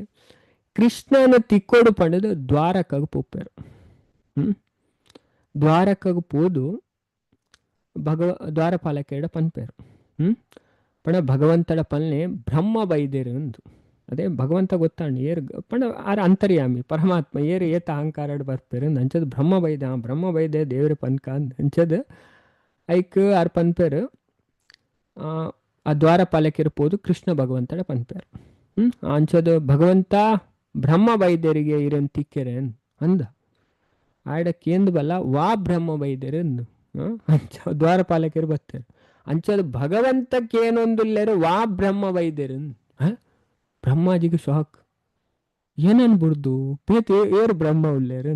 Speaker 1: ಕೃಷ್ಣನ ತಿಕ್ಕೋಡು ಪಂಡದು ದ್ವಾರಕಗ್ ಪೋಪೇರು. ದ್ವಾರಕಗ್ ಪೋದು ದ್ವಾರಪಾಲಕೇಡ ಪನ್ಪೇರು. ಪಂಡ ಭಗವಂತಡ ಪಲ್ನೆ ಬ್ರಹ್ಮ ಬೈದೇರು ಅಂದು. ಅದೇ ಭಗವಂತ ಗೊತ್ತಾಂಡ್ ಏರ್ ಪಂಡ ಆರ್ ಅಂತರ್ಯಾಮಿ ಪರಮಾತ್ಮ ಏರ್ ಏತ ಅಹಂಕಾರಡ್ ಬರ್ಪೇರು ಅಂಚದ ಬ್ರಹ್ಮ ಬೈದ ಬ್ರಹ್ಮ ಬೈದೆ ದೇವ್ರ ಪನ್ಕ ಅಂಚದ ಐಕ್ ಆರ್ ಪನ್ಪೇರು. ಆ ದ್ವಾರಪಾಲಕಿರು ಪೋದು ಕೃಷ್ಣ ಭಗವಂತಡ ಪನ್ಪೇರು. ಅಂಚದ ಭಗವಂತ ಬ್ರಹ್ಮ ಬೈದ್ಯರಿಗೆ ಇರನ್ ತಿಕ್ಕೆರೆ ಅಂದ. ಆಯಡ ಕೇಂದ್ ಬಲ್ಲ ವಾ ಬ್ರಹ್ಮ ಬೈದ್ಯರು ಅಂದು. ಅಂಚ ದ್ವಾರಪಾಲಕರು ಬರ್ತಾರೆ. ಅಂಚದ ಭಗವಂತಕ್ಕೇನೊಂದುಲ್ಲೇರು ವಾ ಬ್ರಹ್ಮ ಬೈದ್ಯರು. ಬ್ರಹ್ಮಾಜಿಗೆ ಶಾಕ್, ಏನನ್ ಬುಡ್ದು ಪೇತ್ ಏರು ಬ್ರಹ್ಮ ಉಲ್ಲೇರು.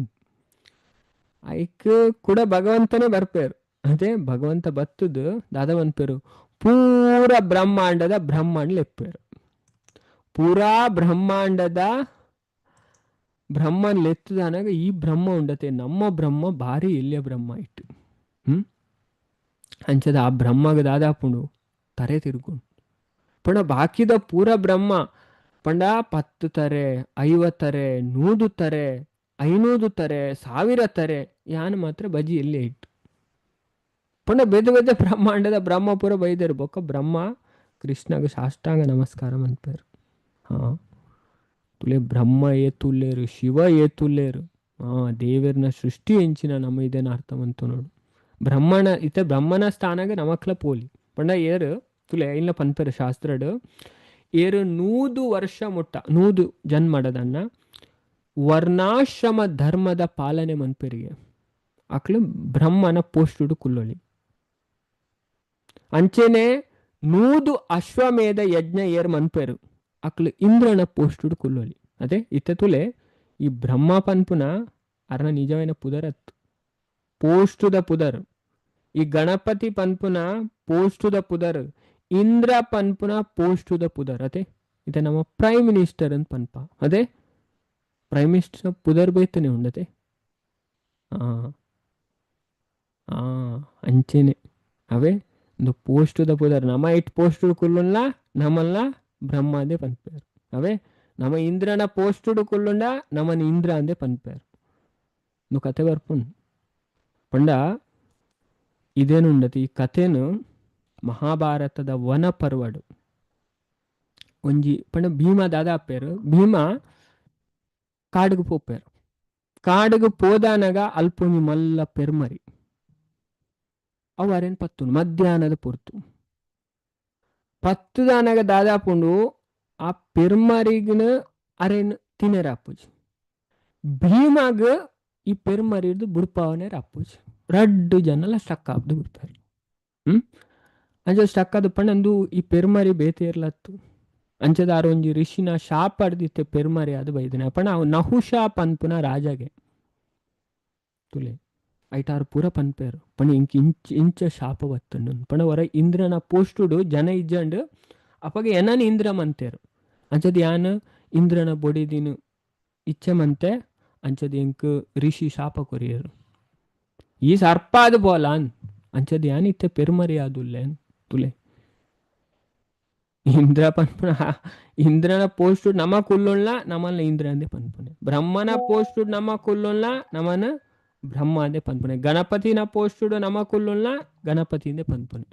Speaker 1: ಐಕ್ ಕೂಡ ಭಗವಂತನೇ ಬರ್ಪೇರು. ಅದೇ ಭಗವಂತ ಬತ್ತದು ದಾದ ಪನ್ಪೇರು, ಪೂರ ಬ್ರಹ್ಮಾಂಡದ ಬ್ರಹ್ಮಾಂಡ ಲೆಪ್ಪೇರು. ಪೂರಾ ಬ್ರಹ್ಮಾಂಡದ ಬ್ರಹ್ಮನ್ ಲೆತ್ತದಾನಾಗ ಈ ಬ್ರಹ್ಮ ಉಂಡತೆ ನಮ್ಮ ಬ್ರಹ್ಮ ಭಾರಿ ಎಲ್ಯ ಬ್ರಹ್ಮ ಇಟ್ಟು. ಅಂಚದ ಆ ಬ್ರಹ್ಮಗ ದಾದಾಪುಂಡು ತರೆ ತಿರುಗುಂಡು. ಪಂಡ ಬಾಕಿದ ಪೂರ ಬ್ರಹ್ಮ ಪಂಡ 10 ತರೆ, 50 ತರೆ, 100 ತರೆ, 500 ತರೆ, 1000 ತರೆ, ಯಾನ್ ಮಾತ್ರ ಬಜಿ ಎಲ್ಲೇ ಇಟ್ಟು. ಪಂಡ ಬೇದ ಬೇದ ಬ್ರಹ್ಮಾಂಡದ ಬ್ರಹ್ಮ ಪೂರ ಬೈದರು. ಬೊಕ್ಕ ಬ್ರಹ್ಮ ಕೃಷ್ಣಗ ಸಾಷ್ಟಾಂಗ ನಮಸ್ಕಾರ ಮನ್ಪೇರು. ಹಾ ತುಲೆ ಬ್ರಹ್ಮ ಏತುಲ್ಲೇರು, ಶಿವ ಏತುಲ್ಲೇರು, ದೇವರನ ಸೃಷ್ಟಿ ಎಂಚಿನ ನಮ್ಮ ಇದೇನ ಅರ್ಥವಂತು ನೋಡು. ಬ್ರಹ್ಮಣ ಇತ್ತ ಬ್ರಹ್ಮನ ಸ್ಥಾನಗ ನಮಕ್ಲ ಪೋಲಿ. ಪಂಡ ಏರು ತುಲೆ ಇಲ್ಲ ಪನ್ಪೇರು ಶಾಸ್ತ್ರಡು, ಏರು 100 ವರ್ಷ ಮುಟ್ಟ 100 ಜನ್ಮಡದನ್ನ ವರ್ಣಾಶ್ರಮ ಧರ್ಮದ ಪಾಲನೆ ಮನ್ಪೆರಿಗೆ ಅಕ್ಲು ಬ್ರಹ್ಮನ ಪೋಸ್ಟುಡು ಕುಲ್ಲೊಳಿ. ಅಂಚೆನೆ 100 ಅಶ್ವಮೇಧ ಯಜ್ಞ ಏರ್ ಮನ್ಪೆರು ಅಕ್ಲು ಇಂದ್ರನ ಪೋಸ್ಟುಡು ಕುಲ್ಲೊಳಿ. ಅದೇ ಇತ್ತ ತುಲೆ ಈ ಬ್ರಹ್ಮ ಪನ್ಪುನ ಅರ್ನ ನಿಜವೈನ ಪುದರತ್ತು ಪೋಸ್ಟುದ ಪುದರ್. ಈ ಗಣಪತಿ ಪನ್ಪುನ ಪೋಸ್ಟುದ ಪುದರ್, ಇಂದ್ರ ಪನ್ಪುನ ಪೋಸ್ಟುದ ಪುದರ್. ಅದೇ ಇತ್ತೆ ನಮ್ಮ ಪ್ರೈಮ್ ಮಿನಿಸ್ಟರ್ ಅಂತ ಪನ್ಪ. ಅದೇ ಪ್ರೈಮ್ ಮಿನಿಸ್ಟರ್ ಪುದರ್ ಬೇತನೆ ಉಂಡತೆ. ಅಂಚೆನೆ ಅವೇ ಒಂದು ಪೋಸ್ಟುದ ಪುದರ್. ನಮ್ಮ it ಪೋಸ್ಟುಡು ಕುಲ್ಲುಲ್ಲ ನಮ್ಮಲ್ಲ ಬ್ರಹ್ಮ ಅಂದೇ ಪನ್ಪೇರು. ಅವೇ ನಮ್ಮ ಇಂದ್ರನ ಪೋಸ್ಟುಡು ಕುಲ್ಲುಂಡ ನಮ್ಮನ ಇಂದ್ರ ಅಂದೇ ಪನ್ಪೇರು. నువ్వు ಕತೆ ಬರ್ಪುಂಡು. ಪಂಡ ಇದೇನುಂಡತಿ ಈ ಕಥೆನು ಮಹಾಭಾರತದ ವನ ಪರ್ವಡು ಒಂಜಿ ಪಂಡ ಭೀಮ ದಾದಾಪೇರು. ಭೀಮ ಕಾಡುಗು ಪೋಪೇರು. ಕಾಡುಗು ಪೋದಾನಗ ಅಲ್ಪೊಂಜಿ ಮಲ್ಲ ಪೆರ್ಮರಿ ಅವು ಅರೇನ್ ಪತ್ತುಂಡು ಮಧ್ಯಾಹ್ನದ ಪೊರ್ತು ಪತ್ತುದಾನಗ ದಾದಾಪುಂಡು ಆ ಪೆರ್ಮರಿಗ್ನ ಅರೇನ್ ತಿನೆರ ಅಪ್ಪುಜಿ. ಭೀಮಗ್ ಈ ಪೆರ್ಮರಿರ್ದು ಬುಡ್ಪಾವನೇರ ಅಪ್ಪುಜಿ. ರಡ್ಡು ಜನಲ ಸ್ಟಕ್ ಆಪ್ದು ಬಿಡ್ತಾರೆ. ಅಂಚ ಸ್ಟಕ್ ಆದ ಪಂಡ ಈ ಪೆರ್ಮರಿ ಬೇತೇರ್ಲತ್ತು. ಅಂಚದ ಆರೊಂಜಿ ಋಷಿನ ಶಾಪ ಅಡ್ದಿತ್ತೆ ಪೆರ್ಮರಿ ಅದು ಬೈದನೆ. ಪಂಡ ಅವು ನಹುಷ ಪನ್ಪುನ ರಾಜಗೆ ತುಲೆ ಐಟಾರು ಪೂರ ಪನ್ಪೇರು. ಪಂಡ ಇಂಕ್ ಇಂಚ ಇಂಚ ಶಾಪ ಬತ್ತುಂಡು. ಪಂಡ ಹೊರ ಇಂದ್ರನ ಪೋಸ್ಟುಡು ಜನ ಇಜ್ಜಂಡು ಅಪಗ ಏನನ್ ಇಂದ್ರ ಮಂತೇರು. ಅಂಚದ ಯಾನ್ ಇಂದ್ರನ ಬೊಡಿದಿನ ಇಚ್ಛೆ ಮಂತೆ ಅಂಚದ ಎಂಕ್ ಋಷಿ ಶಾಪ ಕೊರಿಯರು. ಈ ಸರ್ಪ ಅದು ಬೋಲಾನ್ ಅಂಚದ ಯಾನ್ ಇತ್ತೆ ಪೆರ್ಮರಿ ಆದುಲ್ಲೇನ್ ತುಲೆ. ಇಂದ್ರ ಪನ್ಪುನ ಇಂದ್ರನ ಪೋಸ್ಟು ನಮ ಕುಲ್ಲುಳ್ಳ ನಮಲ್ಲ ಇಂದ್ರ ಅಂದೇ ಪನ್ಪುನೆ. ಬ್ರಹ್ಮನ ಪೋಸ್ಟು ನಮ ಕುಲ್ಲುಳ್ಳ ನಮನ ಬ್ರಹ್ಮ ಅಂದೇ ಪನ್ಪುನೆ. ಗಣಪತಿನ ಪೋಸ್ಟುಡು ನಮ ಕುಲ್ಲುಳ್ಳ ಗಣಪತಿಂದೇ ಪನ್ಪುನೆ.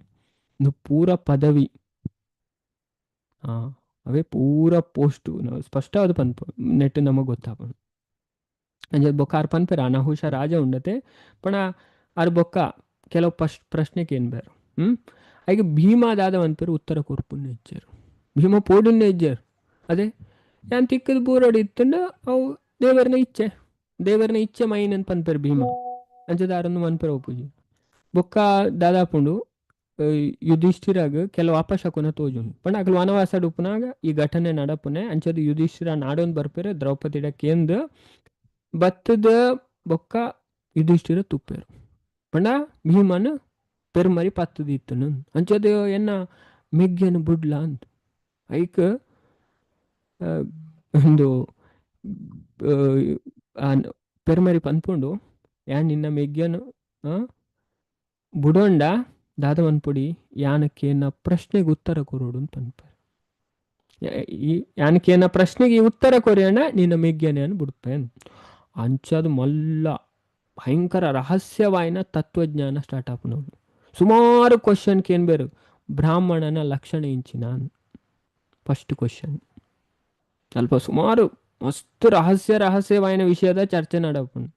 Speaker 1: ಇದು ಪೂರ ಪದವಿ ಅವೇ ಪೂರ ಪೋಸ್ಟು ಸ್ಪಷ್ಟವಾದ ಪನ್ಪು ನೆಟ್ ನಮಗೆ ಗೊತ್ತಾಪುಂಡು. ಅಂಚ ಬೊಕ್ಕ ಆರ್ ಪನ್ಪೆರ್ ಅನಹುಷ ರಾಜ ಉಂಡತೆ. ಪಂಡ ಆರ್ ಬೊಕ್ಕ ಕೆಲವು ಪ್ರಶ್ನೆಗೆ ಏನ್ ಬೇರು. ಐಗೆ ಭೀಮ ದಾದ ಪನ್ಪೆರ್ ಉತ್ತರ ಕೊರ್ಪುನ ಇಜ್ಜೆರ್. ಭೀಮ ಪೋಡುನ್ನೇ ಇಜ್ಜೆರ್. ಅದೇ ಯಾನ್ ತಿಕ್ಕದ ಬೂರಡು ಇತ್ತುಂಡ ಅವು ದೇವರನ ಇಚ್ಛೆ, ದೇವರನ ಇಚ್ಛೆ ಮೈನ್ ಅಂತ ಪನ್ಪೆರ್ ಭೀಮ. ಅಂಚದ ಆರೊಂದು ಮನ್ಪೆರ್ ಒಪ್ಪುಜಿ. ಬೊಕ್ಕ ದಾದಾಪುಂಡು ಯುಧಿಷ್ಠಿರಾಗ್ ಕೆಲವು ಅಪಶಕುನ ತೋಜುಂಡು. ಪಂಡ ಅಕುಲು ವನವಾಸ ಉಪ್ಪುನಾಗ ಈ ಘಟನೆ ನಡಪುನೆ. ಅಂಚದ ಯುಧಿಷ್ಠಿರ ನಾಡೊಂದು ಬರ್ಪೆರ್ ದ್ರೌಪದಿಡ ಕೇಂದ್ ಬತ್ತದ ಬೊಕ್ಕ ಯುಧಿಷ್ಠಿರ ತುಪ್ಪೇರು. ಪಂಡ ಭೀಮನ್ ಪೆರ್ಮರಿ ಪತ್ತದಿತ್ತನು. ಅಂಚದ ಎನ್ನ ಮೆಗ್ಗೆನು ಬುಡ್ಲ ಅಂತ ಐಕ್ ಒಂದು ಪೆರ್ಮರಿ ಪನ್ಪುಂಡು ಯಾನ್ ನಿನ್ನ ಮೆಗ್ಗೆನು ಬುಡೊಂಡ ದಾದ ಪನ್ಪೊಡಿ ಯಾನಕ್ಕೇನ ಪ್ರಶ್ನೆಗೆ ಉತ್ತರ ಕೊರೋಡು ಅಂತ ಪನ್ಪೆರ್. ಈ ಯಾನಕ್ಕೇನ ಪ್ರಶ್ನೆಗೆ ಉತ್ತರ ಕೊರಿಯಣ್ಣ ನಿನ್ನ ಮೆಗ್ಗೆನೆ ಬಿಡ್ಪೇನ್. ಅಂಚದ ಮಲ್ಲ ಭಯಂಕರ ರಹಸ್ಯವಾಯಿನ ತತ್ವಜ್ಞಾನ ಸ್ಟಾರ್ಟ್ ಆಪುನವು. ಸುಮಾರು ಕ್ವಶನ್ ಕೇನ್ಬೇರು. ಬ್ರಾಹ್ಮಣನ ಲಕ್ಷಣ ಇಂಚಿನ ಫಸ್ಟ್ ಕ್ವಶನ್. ಅಲ್ಪ ಸುಮಾರು ಮಸ್ತ್ ರಹಸ್ಯ ರಹಸ್ಯವಾಯಿನ ವಿಷಯದ ಚರ್ಚೆ ನಡಪುಂಡು.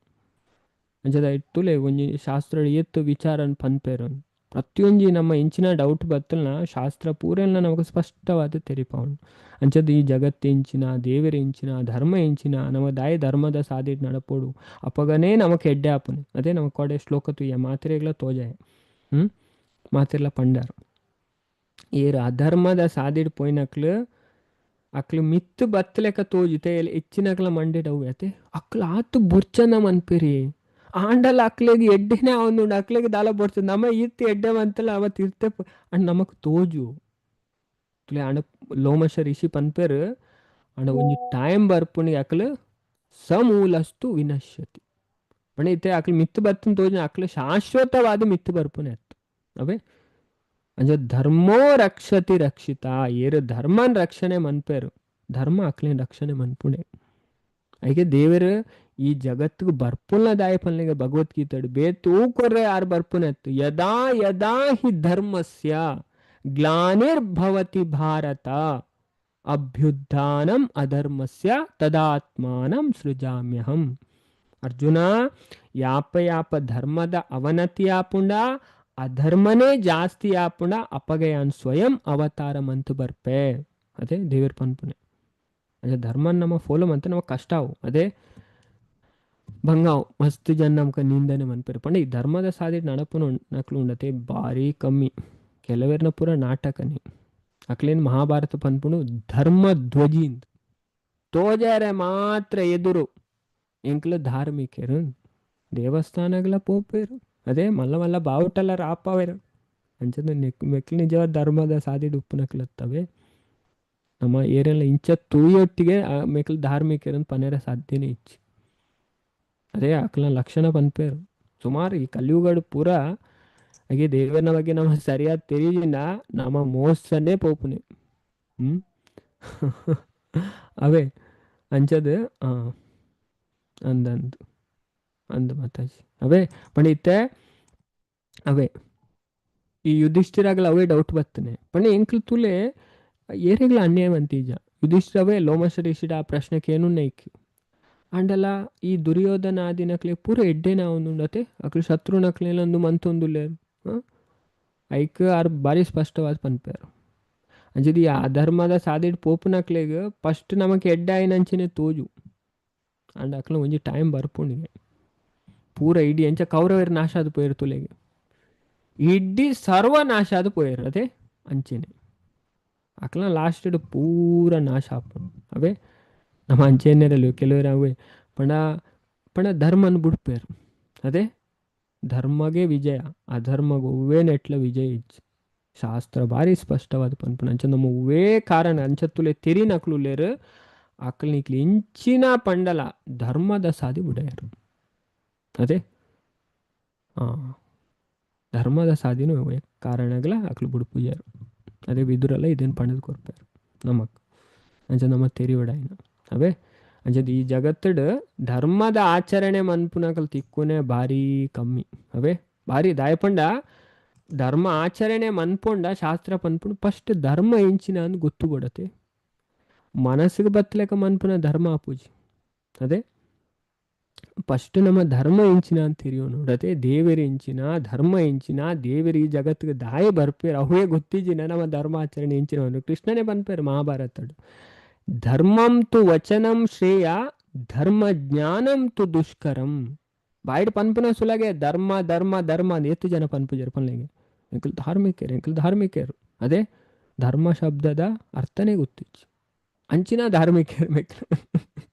Speaker 1: ಅಂಚದ ಇತ್ತುಲೆ ಒಂಜಿ ಶಾಸ್ತ್ರ ಏತ್ ವಿಚಾರನ್ ಪನ್ಪೆರ್. ಪ್ರತಿಯೊಂಜಿ ನಮ್ಮ ಇಂಚಿನ ಡೌಟ್ ಬತ್ತಲ್ನ ಶಾಸ್ತ್ರ ಪೂರೆಲ್ಲ ನಮಕ್ ಸ್ಪಷ್ಟವಾದ ತೆರಿಪಾವುಂಡು. ಅಂಚದ ಈ ಜಗತ್ತು ಎಂಚಿನ, ದೇವೆರ್ ಎಂಚಿನ, ಧರ್ಮ ಎಂಚಿನ, ನಮ್ಮ ದಾಯ ಧರ್ಮದ ಸಾದಿಡ್ ನಡಪೊಡು ಅಪಗನೇ ನಮಕ್ ಎಡ್ಡೆ ಆಪುನೆ. ಅದೇ ನಮಕ್ ಕೊಡೆ ಶ್ಲೋಕ ತೂಯ ಮಾತೆರೆಗ್ಲ ತೋಜಾಯ ಮಾತೆರ್ಲ ಪಂಡಾರ್. ಏರ್ ಅಧರ್ಮದ ಸಾದಿಡ್ ಪೋಯಿನಕ್ಲು ಅಕ್ಲು ಮಿತ್ತು ಬತ್ತಲೆಕ ತೋಜಿತೆ ಹೆಚ್ಚಿನಕ್ಲ ಮಂಡೆಡ್ ಅವು ಅತೆ ಅಕ್ಲು ಆತು ಬೊರ್ಚನ ಮನ್ಪೆರಿ ಆಂಡಲ ಅಕ್ಲೆಗ್ ಎಡ್ಡೆನೆ ಆವೊಂದುಂಡು, ಅಕ್ಲೆಗ್ ದಾಲ ಬೊರ್ಚ ನಮ ಈತ್ ಎಡ್ಡೆ ಮಂತಲ ಅವ ತಿರ್ತೆ ಅಂಡ್ ನಮಕ್ ತೋಜು ತುಲೆ. ಆಂಡ ಲೋಮಶ ಋಷಿ ಪನ್ಪೆರ್ ಆಂಡ ಒಂಜಿ ಟೈಮ್ ಬರ್ಪುನಿ ಅಕ್ಲು ಸಮೂಲಸ್ತು ವಿನಶ್ಯತಿ ಪಂಡ ಇತ್ತೆ ಅಕ್ಲು ಮಿತ್ತು ಬತ್ತನ್ ತೋಜು ಅಕ್ಲು ಶಾಶ್ವತವಾದ ಮಿತ್ತು ಬರ್ಪುನೆ ಅತ್ತು. ಅವೇ ಅಂಚ ಧರ್ಮೋ ರಕ್ಷತಿ ರಕ್ಷಿತ, ಏರು ಧರ್ಮನ್ ರಕ್ಷಣೆ ಮನ್ಪೆರು ಧರ್ಮ ಅಕ್ಲೆನ್ ರಕ್ಷಣೆ ಮನ್ಪುಣೆ. ಐಕೆ ದೇವರು ಈ ಜಗತ್ತಿಗೆ ಬರ್ಪುನ ದಾಯ ಪನ್ಲೆಗೆ ಭಗವದ್ಗೀತೆಡ್ ಬೇತೆ ಕೊರ್ರೆ ಯಾರು ಬರ್ಪುನೆ ಅತ್ತು. ಯದಾ ಯದಾ ಹಿ ಧರ್ಮಸ್ಯ ಗ್ಲಾನಿರ್ಭವತಿ ಭಾರತ ಅಭ್ಯುತ್ಥಾನಂ ಅಧರ್ಮಸ್ಯ ತದಾತ್ಮಾನಂ ಸೃಜಾಮ್ಯಹಂ. ಅರ್ಜುನ, ಯಾಪ ಯಾಪ ಧರ್ಮದ ಅವನತಿ ಆಪುಂಡ ಅಧರ್ಮನೇ ಜಾಸ್ತಿ ಆಪುಂಡ ಅಪಗಯಾನ್ ಸ್ವಯಂ ಅವತಾರ ಮಂತು ಬರ್ಪೆ. ಅದೇ ದೇವರ್ ಪನ್ಪುನೆ. ಅದೇ ಧರ್ಮ ನಮ್ಮ ಫಾಲೋ ಮಂತ ನಮಗ್ ಕಷ್ಟ ಅವು, ಅದೇ ಬಂಗಾವ್ ಮಸ್ತ್ ಜನ ನಮ್ಕ ನಿಂದನೆ ಮನ್ಪೆರ್. ಪಂಡ ಈ ಧರ್ಮದ ಸಾದಿಡ್ ನಡಪುನ ನಕ್ಲು ಉಂಡತೆ ಭಾರಿ ಕಮ್ಮಿ, ಕೆಲವೆರ್ನ ಪೂರ ನಾಟಕನೇ. ಅಕ್ಲೇನ್ ಮಹಾಭಾರತ ಪನ್ಪುನು ಧರ್ಮ ಧ್ವಜಿಂದ್ ತೋಜಾರೆ ಮಾತ್ರ ಎದುರು ಎಂಕ್ಲ ಧಾರ್ಮಿಕರು ದೇವಸ್ಥಾನಗಳ ಪೋಪೇರು, ಅದೇ ಮಲ್ಲ ಮಲ್ಲ ಬಾವುಟಲ ರಾಪವೇರು. ಅಂಚದ ಮೆಕ್ಲು ನಿಜವಾದ ಧರ್ಮದ ಸಾದಿಡ್ ಉಪ್ಪುನಕ್ಲತ್ತವೆ. ನಮ್ಮ ಏರೆಲ್ಲ ಇಂಚ ತೂಯೊಟ್ಟಿಗೆ ಮೆಕ್ಲು ಧಾರ್ಮಿಕರನ್ ಪನೇರ ಸಾಧ್ಯನೇ ಇಚ್ಚಿ. ಅದೇ ಅಕ್ಲ ಲಕ್ಷಣ ಪನ್ಪೇರು ಸುಮಾರು ಈ ಕಲಿಯುಗಡು ಪೂರ ಹಾಗೆ ದೇವರ ಬಗ್ಗೆ ನಮ್ಮ ಸರಿಯಾದ ತಿಳಿಜಿನ ನಮ್ಮ ಮೋಸನೇ ಪೋಪುನೆ. ಅವೇ ಅಂಚದ ಅಂದಂದು ಅಂದ ಮಾತಾಜಿ. ಅವೇ ಪಂಡ ಇತ್ತೆ ಅವೇ ಈ ಯುಧಿಷ್ಠಿರಾಗಲ ಅವೇ ಡೌಟ್ ಬರ್ತನೆ. ಪಂಡ ಎಂಕ್ಲು ತುಲೆ ಏರೆಗ್ಲ ಅನ್ಯಾಯ ಅಂತೀಜ ಯುಧಿಷ್ಠಿರವೇ ಲೋಮಶ ಋಷಿಡ ಆ ಪ್ರಶ್ನೆಗೆ ಏನು ನೈಕ್ ಅಂಡಲ ಈ ದುರ್ಯೋಧನ ಆದಿನಕ್ಲೆ ಪೂರ ಎಡ್ಡೆನ ಅವನುಂಡತೆ ಅಕ್ಲು ಶತ್ರುನಕ್ಲೆಲೊಂದು ಮಂತೊಂದುಲ್ಲೇರು ಐಕ್ ಆರ್ ಭಾರಿ ಸ್ಪಷ್ಟವಾದ ಪನ್ಪೇರು. ಅಂಚದ ಈ ಅಧರ್ಮದ ಸಾದಿಡ್ ಪೋಪುನಕ್ಲೆಗ್ ಫಸ್ಟ್ ನಮಕ್ ಎಡ್ಡೆ ಆಯಿನಂಚನೆ ತೋಜು ಅಂಡ ಅಕ್ಲ ಒಂಜಿ ಟೈಮ್ ಬರ್ಪುಂಡಿಗೆ ಪೂರ ಇಡೀ ಅಂಚ ಕೌರವೆರ್ ನಾಶ ಆದ್ ಪೋಯೆರ್ ತುಲೆಗೆ ಇಡೀ ಸರ್ವನಾಶ ಆದ್ ಪೋಯೆರ್. ಅದೇ ಅಂಚೆನೆ ಅಕ್ಲ ಲಾಸ್ಟ್ ಪೂರ ನಾಶ ಆಪುಂಡು. ಅವೇ ನಮ್ಮ ಅಂಚೆನೆರಲು ಕೆಲವರು ಅವೇ ಪಂಡ ಪಂಡ ಧರ್ಮನ್ ಬುಡ್ಪೇರು. ಅದೇ ಧರ್ಮಗೆ ವಿಜಯ, ಅಧರ್ಮಗ್ ಒವ್ವೇ ನೆಟ್ಲ ವಿಜಯ ಇಜ್ಜಿ. ಶಾಸ್ತ್ರ ಭಾರಿ ಸ್ಪಷ್ಟವಾದ ಪನ್ಪುಂಡು. ಅಂಚ ನಮ್ಮ ಒವ್ವೇ ಕಾರಣ ಅಂಚ ತುಲೆ ತೆರಿನಕ್ಲು ಉಲ್ಲೇರು ಅಕ್ಲ್ ನಿಕ್ಲು ಇಂಚಿನ ಪಂಡಲ ಧರ್ಮದ ಸಾದಿ ಬುಡಯರು. ಅದೇ ಧರ್ಮದ ಸಾದಿನೂ ಕಾರಣಗಳ ಅಕ್ಲು ಬುಡ್ಪುಜಾರು. ಅದೇ ವಿದುರಲ್ಲ ಇದೇನು ಪಂಡದ್ ಕೊರ್ಪೇರು ನಮಕ್ ಅಂಚ ನಮ್ಮ ತೆರಿವಡಾಯಿನ. ಅವೇ ಅಂಚದ ಈ ಜಗತ್ತಡ್ ಧರ್ಮದ ಆಚರಣೆ ಮನ್ಪುನಕಲ್ ತಿಕ್ಕುನೆ ಭಾರಿ ಕಮ್ಮಿ. ಅವೇ ಭಾರಿ ದಾಯಪಂಡ ಧರ್ಮ ಆಚರಣೆ ಮನ್ಪೊಂಡ ಶಾಸ್ತ್ರ ಪನ್ಪುಂಡು ಫಸ್ಟ್ ಧರ್ಮ ಎಂಚಿನ ಅಂದ್ ಗೊತ್ತು ಕೊಡತೆ ಮನಸ್ಸಿಗೆ ಬತ್ತಲೆಕ ಮನ್ಪುನ ಧರ್ಮ ಆಪುಜಿ. ಅದೇ ಫಸ್ಟ್ ನಮ್ಮ ಧರ್ಮ ಎಂಚಿನ ಅಂತ ತಿರಿಯೋ ನೋಡತೆ ದೇವರ ಎಂಚಿನ ಧರ್ಮ ಎಂಚಿನ ದೇವರು ಈ ಜಗತ್ತಿಗೆ ದಾಯ ಬರ್ಪೇರು ಅವೇ ಗೊತ್ತಿಜಿನ ನಮ್ಮ ಧರ್ಮ ಆಚರಣೆ ಎಂಚಿನ. ಕೃಷ್ಣನೇ ಪನ್ಪೇರು ಮಹಾಭಾರತಡು ಧರ್ಮಂ ತು ವಚನಂ ಶ್ರೇಯ ಧರ್ಮ ಜ್ಞಾನಂ ತು ದುಷ್ಕರಂ. ಬಾಯಿಡ್ ಪನ್ಪುನ ಸುಲಗೆ ಧರ್ಮ ಧರ್ಮ ಧರ್ಮ ಅಂದ್ ಏತ್ ಜನ ಪನ್ಪುಜೆರ್ ಪನ್ಲೆಗೆ ಎಂಕುಲು ಧಾರ್ಮಿಕರು ಎಂಕುಲು ಧಾರ್ಮಿಕರು. ಅದೇ ಧರ್ಮ ಶಬ್ದದ ಅರ್ಥನೇ ಗೊತ್ತಿಜ್ಜಿ ಅಂಚಿನ ಧಾರ್ಮಿಕರು ಮೆಕ್ಲು.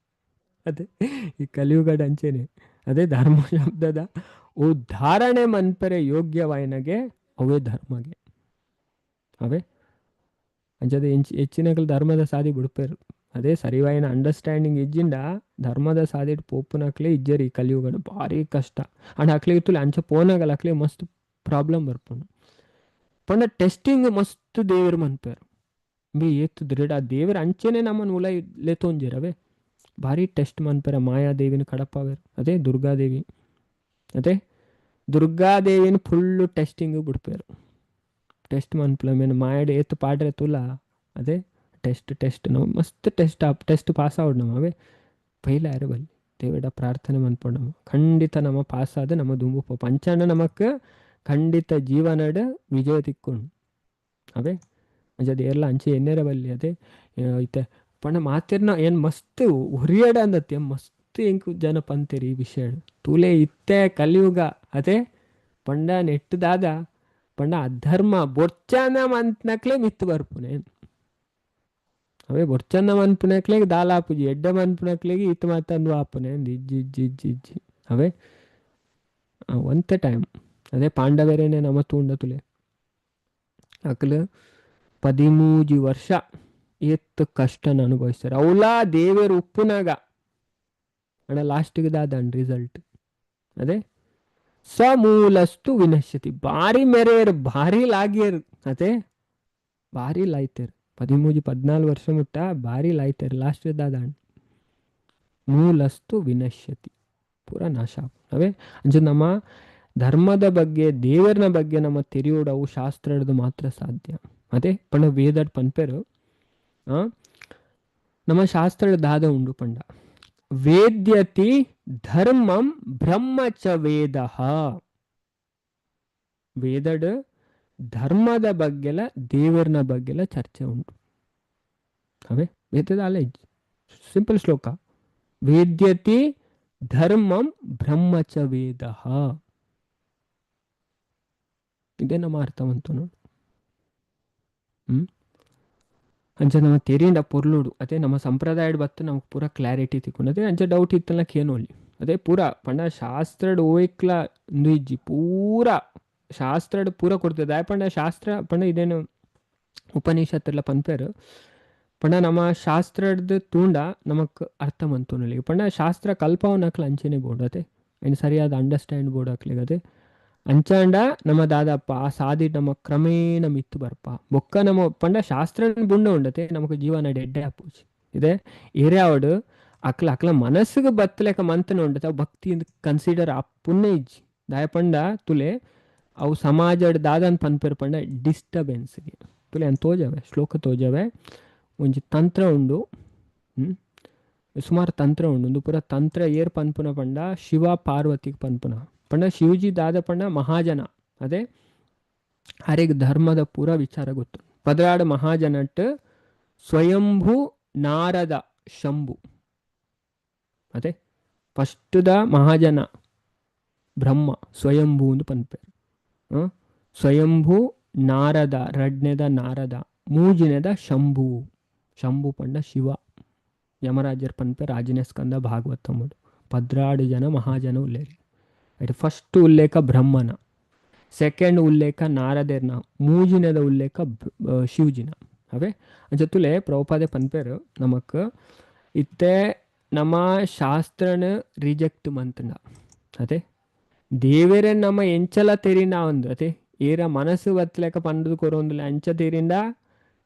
Speaker 1: ಅದೇ ಈ ಕಲಿಯುಗದ ಅಂಚೆನೆ ಅದೇ ಧರ್ಮ ಶಬ್ದದ ಉದ್ಧಾರಣೆ ಮನ್ಪೆರೆ ಯೋಗ್ಯವಾಯಿನಗೆ ಅವೇ ಧರ್ಮಗೆ ಅವೇ ಅಂಚದ ಹೆಚ್ಚಿನಕಲ್ ಧರ್ಮದ ಸಾದಿ ಬಿಡ್ಪೇರು. ಅದೇ ಸರಿವಾಯಿನ ಅಂಡರ್ಸ್ಟ್ಯಾಂಡಿಂಗ್ ಇಜ್ಜಿಂಡ ಧರ್ಮದ ಸಾದಿಡ್ ಪೋಪುನಕ್ಲೆ ಇಜ್ಜರಿ ಈ ಕಲಿಯುಗಡು ಭಾರಿ ಕಷ್ಟ. ಅಂಡ್ ಅಕ್ಲೆ ಇತ್ತುಲೆ ಅಂಚ ಪೋನಾಗಲ ಅಕ್ಲೆ ಮಸ್ತ್ ಪ್ರಾಬ್ಲಮ್ ಬರ್ಪುಂಡು. ಪಂಡ ಟೆಸ್ಟಿಂಗ್ ಮಸ್ತ್ ದೇವರು ಮನ್ಪೇರು ಬಿ ಏತ್ ದೃಢ ದೇವರ ಅಂಚೆನೆ ನಮ್ಮನ್ ಉಲೈ ಲೆತೊಂಜೆರ್ ಅವೇ ಭಾರಿ ಟೆಸ್ಟ್ ಮನ್ಪೆರ ಮಾಯಾದೇವಿನ ಕಡಪಾವೇರು. ಅದೇ ದುರ್ಗಾದೇವಿ, ಅದೇ ದುರ್ಗಾದೇವಿನ ಫುಲ್ಲು ಟೆಸ್ಟಿಂಗ್ ಬಿಡ್ಪೇರು. ಟೆಸ್ಟ್ ಮನ್ಪುಲ ಮೇನ್ ಮಾಯಡ್ ಏತ್ ಪಾಡ್ರೆ ತುಲ ಅದೇ ಟೆಸ್ಟ್ ಟೆಸ್ಟ್ ನಮ್ಮ ಮಸ್ತ್ ಟೆಸ್ಟ್ ಟೆಸ್ಟ್ ಪಾಸ್ ಆವಡ್ ನಮ್ಮ ಅವೇ ಫೈಲ್ ಆಯ್ರ ಬಲ್ಲಿ ದೇವೇಡ ಪ್ರಾರ್ಥನೆ ಮನ್ಪೊಡು ನಮ್ಮ ಖಂಡಿತ ನಮ್ಮ ಪಾಸ್ ಆದ ನಮ್ಮ ದುಂಬು ಪೋಪ ಅಂಚಾಂಡ ನಮಕ್ ಖಂಡಿತ ಜೀವನಡ್ ವಿಜಯ ತಿಕ್ಕೊಂಡು ಅವೇ ಅಂಚ ಏರ್ಲ ಅಂಚೆ ಎನ್ನೆರ ಬಲ್ಲಿ ಅದೇ ಇತ್ತೆ ಪಂಡ ಮಾತೆರ್ನ ಏನು ಮಸ್ತ್ ಒರಿಯಡ ಅಂದತ್ತೆ ಮಸ್ತ್ ಎಂಕ್ ಜನ ಪಂತೆರ್ ಈ ವಿಷಯ ತೂಲೆ ಇತ್ತೆ ಕಲಿಯುಗ ಅದೇ ಪಂಡ ನೆಟ್ಟದಾದ ಪಂಡ ಅಧರ್ಮ ಬೊರ್ಚನ ಮಂತ್ನಕ್ಲೆ ಮಿತ್ತು ಬರ್ಪುನೆ ಅವೇ ಬೊರ್ಚನ್ನ ಮನ್ಪುನಕ್ಲೆಗ್ ದಾಲ ಆಪುಜಿ ಎಡ್ಡೆ ಮನ್ಪುನಕ್ಲೆಗ್ ಇತ್ತು ಮಾತಂದು ಆಪುನೆ ಅಂದ್ ಇಜ್ಜಿ ಇಜ್ಜಿ ಇಜ್ಜಿ ಇಜ್ಜಿ ಅವೇ ಒಂತೆ ಟೈಮ್ ಅದೇ ಪಾಂಡವರೇನೆ ನಮ ತೂಂಡ ತುಲೆ ಅಕ್ಲು 13 ವರ್ಷ ಏತ್ ಕಷ್ಟನ ಅನುಭವಿಸ್ತಾರೆ ಅವಲಾ ದೇವೇರು ಉಪ್ಪುನಾಗ ಅಣ್ಣ ಲಾಸ್ಟಿಗೆ ದಾದನ್ ರಿಸಲ್ಟ್ ಅದೇ ಸಮೂಲಸ್ತು ವಿನಶ್ಯತಿ ಭಾರಿ ಮೆರೆಯರು ಭಾರಿ ಲಾಗಿಯರು ಅದೇ ಭಾರಿ ಲಾಯ್ತೇರು 13 14 ವರ್ಷ ಮುಟ್ಟ ಭಾರಿ ಲಾಯ್ತೇರು ಲಾಸ್ಟ್ ದಾದಾಂಡ್ ಮೂಲಸ್ತು ವಿನಶ್ಯತಿ ಪೂರ ನಾಶ ಅವೇ ಅಂಚ ನಮ್ಮ ಧರ್ಮದ ಬಗ್ಗೆ ದೇವರನ ಬಗ್ಗೆ ನಮ್ಮ ತೆರಿಯೋಡವು ಶಾಸ್ತ್ರದ ಮಾತ್ರ ಸಾಧ್ಯ ಅದೇ ಪಂಡ ವೇದಡ್ ಪನ್ಪೆರು ನಮ್ಮ ಶಾಸ್ತ್ರದ ದಾದ ಉಂಡು ಪಂಡ ವೇದ್ಯತಿ ಧರ್ಮಂ ಬ್ರಹ್ಮ ಚ ವೇದ ವೇದಡ್ ಧರ್ಮದ ಬಗ್ಗೆಲ ದೇವರನ ಬಗ್ಗೆಲ ಚರ್ಚೆ ಉಂಟು ಅವೇ ವೇದದ ಅಲ್ಲ ಸಿಂಪಲ್ ಶ್ಲೋಕ ವೇದ್ಯತಿ ಧರ್ಮಂ ಬ್ರಹ್ಮ ಚ ವೇದ ಇದೇ ನಮ್ಮ ಅರ್ಥವಂತು ನೋಡು. ಹ್ಮ್ ಅಂಚ ನಮ್ಮ ತೆರಿಂಡ ಪೊರ್ಲುಡು ಅದೇ ನಮ್ಮ ಸಂಪ್ರದಾಯಡ್ ಬತ್ತು ನಮಗೆ ಪೂರ ಕ್ಲಾರಿಟಿ ತಿಕ್ಕೊಂಡು ಅದೇ ಅಂಚ ಡೌಟ್ ಇತ್ತಲ್ಲ ಕೇನೋಲಿ ಅದೇ ಪೂರ ಪಂಡ ಶಾಸ್ತ್ರಡ್ ಓಯ್ಕ್ಲ ಇಂದು ಇಜ್ಜಿ ಪೂರ ಶಾಸ್ತ್ರಡ್ ಪೂರ ಕೊಡ್ತದೆ ಪಂಡ ಶಾಸ್ತ್ರ ಪಂಡ ಇದೇನು ಉಪನಿಷತ್ತೆಲ್ಲ ಪನ್ಪೇರು ಪಂಡ ನಮ್ಮ ಶಾಸ್ತ್ರಡ್ದು ತೂಂಡ ನಮಕ್ ಅರ್ಥ ಮಂತುನಲ್ಲಿ ಪಂಡ ಶಾಸ್ತ್ರ ಕಲ್ಪವನಕ್ಲ ಅಂಚೆನೆ ಬೋರ್ಡ್ ಅದೇ ಇನ್ನು ಸರಿಯಾದ ಅಂಡರ್ಸ್ಟ್ಯಾಂಡ್ ಬೋರ್ಡ್ ಹಾಕ್ಲಿಗದೆ ಅಂಚಾಂಡ ನಮ್ಮ ದಾದಪ್ಪ ಆ ಸಾದಿ ನಮ್ಮ ಕ್ರಮೇಣ ಮಿತ್ತು ಬರ್ಪ ಬೊಕ್ಕ ನಮ್ಮ ಪಂಡ ಶಾಸ್ತ್ರ ಬುಂಡ ಉಂಡತೆ ನಮಕ್ ಜೀವನ ಎಡ್ಡೆ ಆಪುಜಿ ಇದೆ ಏರಿಯಾವಡು ಅಕ್ಲ ಅಕ್ಲ ಮನಸ್ಸಿಗೆ ಬತ್ತಲೆಕ ಮಂತನ ಉಂಡತೆ ಅವು ಭಕ್ತಿ ಕನ್ಸಿಡರ್ ಆ ಪುಣ್ಯ ಇಜ್ಜಿ ದಾಯ ಪಂಡ ತುಲೆ ಅವು ಸಮಾಜಡ್ ದಾದನ್ ಪನ್ಪೆರ್ ಪಂಡ ಡಿಸ್ಟರ್ಬೆನ್ಸ್ಗೆ ತುಲೆ ಅನ್ ತೋಜವೆ ಶ್ಲೋಕ ತೋಜವೆ ಒಂಜಿ ತಂತ್ರ ಉಂಡು. ಸುಮಾರು ತಂತ್ರ ಉಂಡು ಒಂದು ಪೂರ ತಂತ್ರ ಏರ್ ಪನ್ಪುನ ಪಂಡ ಶಿವ ಪಾರ್ವತಿಗೆ ಪನ್ಪುನ ಪಂಡ ಶಿವಜಿ ದಾದ ಪಂಡ ಮಹಾಜನ ಅದೇ ಅರೆಗ್ ಧರ್ಮದ ಪೂರ ವಿಚಾರ ಗೊತ್ತು ಪದರಾಡು ಮಹಾಜನಟ್ ಸ್ವಯಂಭೂ ನಾರದ ಶಂಭು ಅದೇ ಫಸ್ಟ್ದ ಮಹಾಜನ ಬ್ರಹ್ಮ ಸ್ವಯಂಭೂ ಎಂದು ಪನ್ಪೇರು. ಸ್ವಯಂಭೂ ನಾರದ ರಡ್ನೆದ ನಾರದ ಮೂಜಿನೆದ ಶಂಭು ಶಂಭು ಪಂಡ ಶಿವ ಯಮರಾಜರ್ ಪನ್ಪೆ ರಾಜನೇ ಸ್ಕಂದ ಭಾಗವತಮ್ಮಡು 12 ಜನ ಮಹಾಜನ ಉಲ್ಲೇರಿ. ಅಟ್ ಫಸ್ಟ್ ಉಲ್ಲೇಖ ಬ್ರಹ್ಮನ, ಸೆಕೆಂಡ್ ಉಲ್ಲೇಖ ನಾರದೇರ್ನ, ಮೂಜಿನದ ಉಲ್ಲೇಖ ಶಿವಜಿನ. ಅವೇ ಅಂಚತುಲೆ ಪ್ರಭುಪಾದೆ ಪನ್ಪೇರು ನಮಕ್ ಇತ್ತೆ ನಮ್ಮ ಶಾಸ್ತ್ರನ ರಿಜೆಕ್ಟ್ ಮಂತಂಡ ಅದೇ ದೇವರೇ ನಮ್ಮ ಎಂಚಲ ತೆರಿಂಡ ಒಂದು ಅದೇ ಏರ ಮನಸ್ಸು ಬತ್ತಲೆಕ ಪಂಡದು ಕೊರೊಂದುಲೆ ಅಂಚ ತೆರಿಂಡ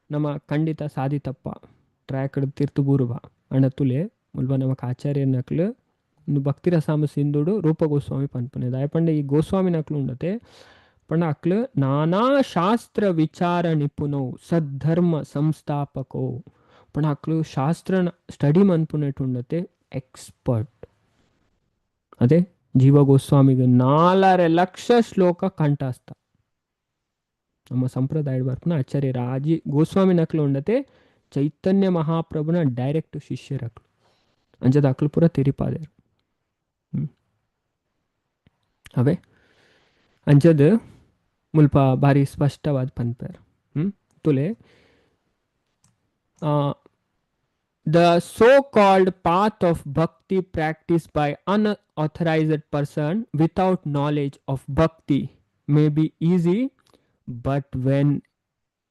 Speaker 1: ನಮ್ಮ ಖಂಡಿತ ಸಾಧಿತಪ್ಪ ಟ್ರ್ಯಾಕ್ ತೀರ್ತು ಬೂರುವ ಅಂಡ ತುಲೆ ಮುಲ್ಪ ನಮಕ್ ಆಚಾರ್ಯ ನಕ್ಲು ಒಂದು ಭಕ್ತಿ ರಸಾಮ ಸಿಂಧುಡು ರೂಪ ಗೋಸ್ವಾಮಿ ಪನ್ಪುನೆ ದಾಯ ಪಂಡ ಈ ಗೋಸ್ವಾಮಿ ನಕ್ಲು ಉಂಡತೆ ಪಂಡ ಅಕ್ಲು ನಾನಾ ಶಾಸ್ತ್ರ ವಿಚಾರ ನಿಪುಣೋ ಸದ್ಧರ್ಮ ಸಂಸ್ಥಾಪಕೋ ಪಂಡ ಅಕ್ಲು ಶಾಸ್ತ್ರ ಸ್ಟಡಿ ಮನ್ಪುನೆಟ್ ಉಂಡತೆ ಎಕ್ಸ್ಪರ್ಟ್. ಅದೇ ಜೀವ ಗೋಸ್ವಾಮಿಗೆ 4.5 ಲಕ್ಷ ಶ್ಲೋಕ ಕಂಠಸ್ಥ ನಮ್ಮ ಸಂಪ್ರದಾಯ ಬರ್ಪುನ ಆಚಾರ್ಯ ರಾಜಿ ಗೋಸ್ವಾಮಿ ನಕ್ಲು ಉಂಡತೆ ಚೈತನ್ಯ ಮಹಾಪ್ರಭುನ ಡೈರೆಕ್ಟ್ ಶಿಷ್ಯರಕ್ಲು ಅಂಚದ ಅಕ್ಲು ಪೂರ ತೆರಿಪಾದೇರು. ಅವೇ ಅಂಚದ ಮುಲ್ಪ ಭಾರಿ ಸ್ಪಷ್ಟವಾದ ಪನ್ಪೇರ್. ತುಲೆ the so-called path of bhakti practiced by unauthorized person without knowledge of bhakti may be easy, but when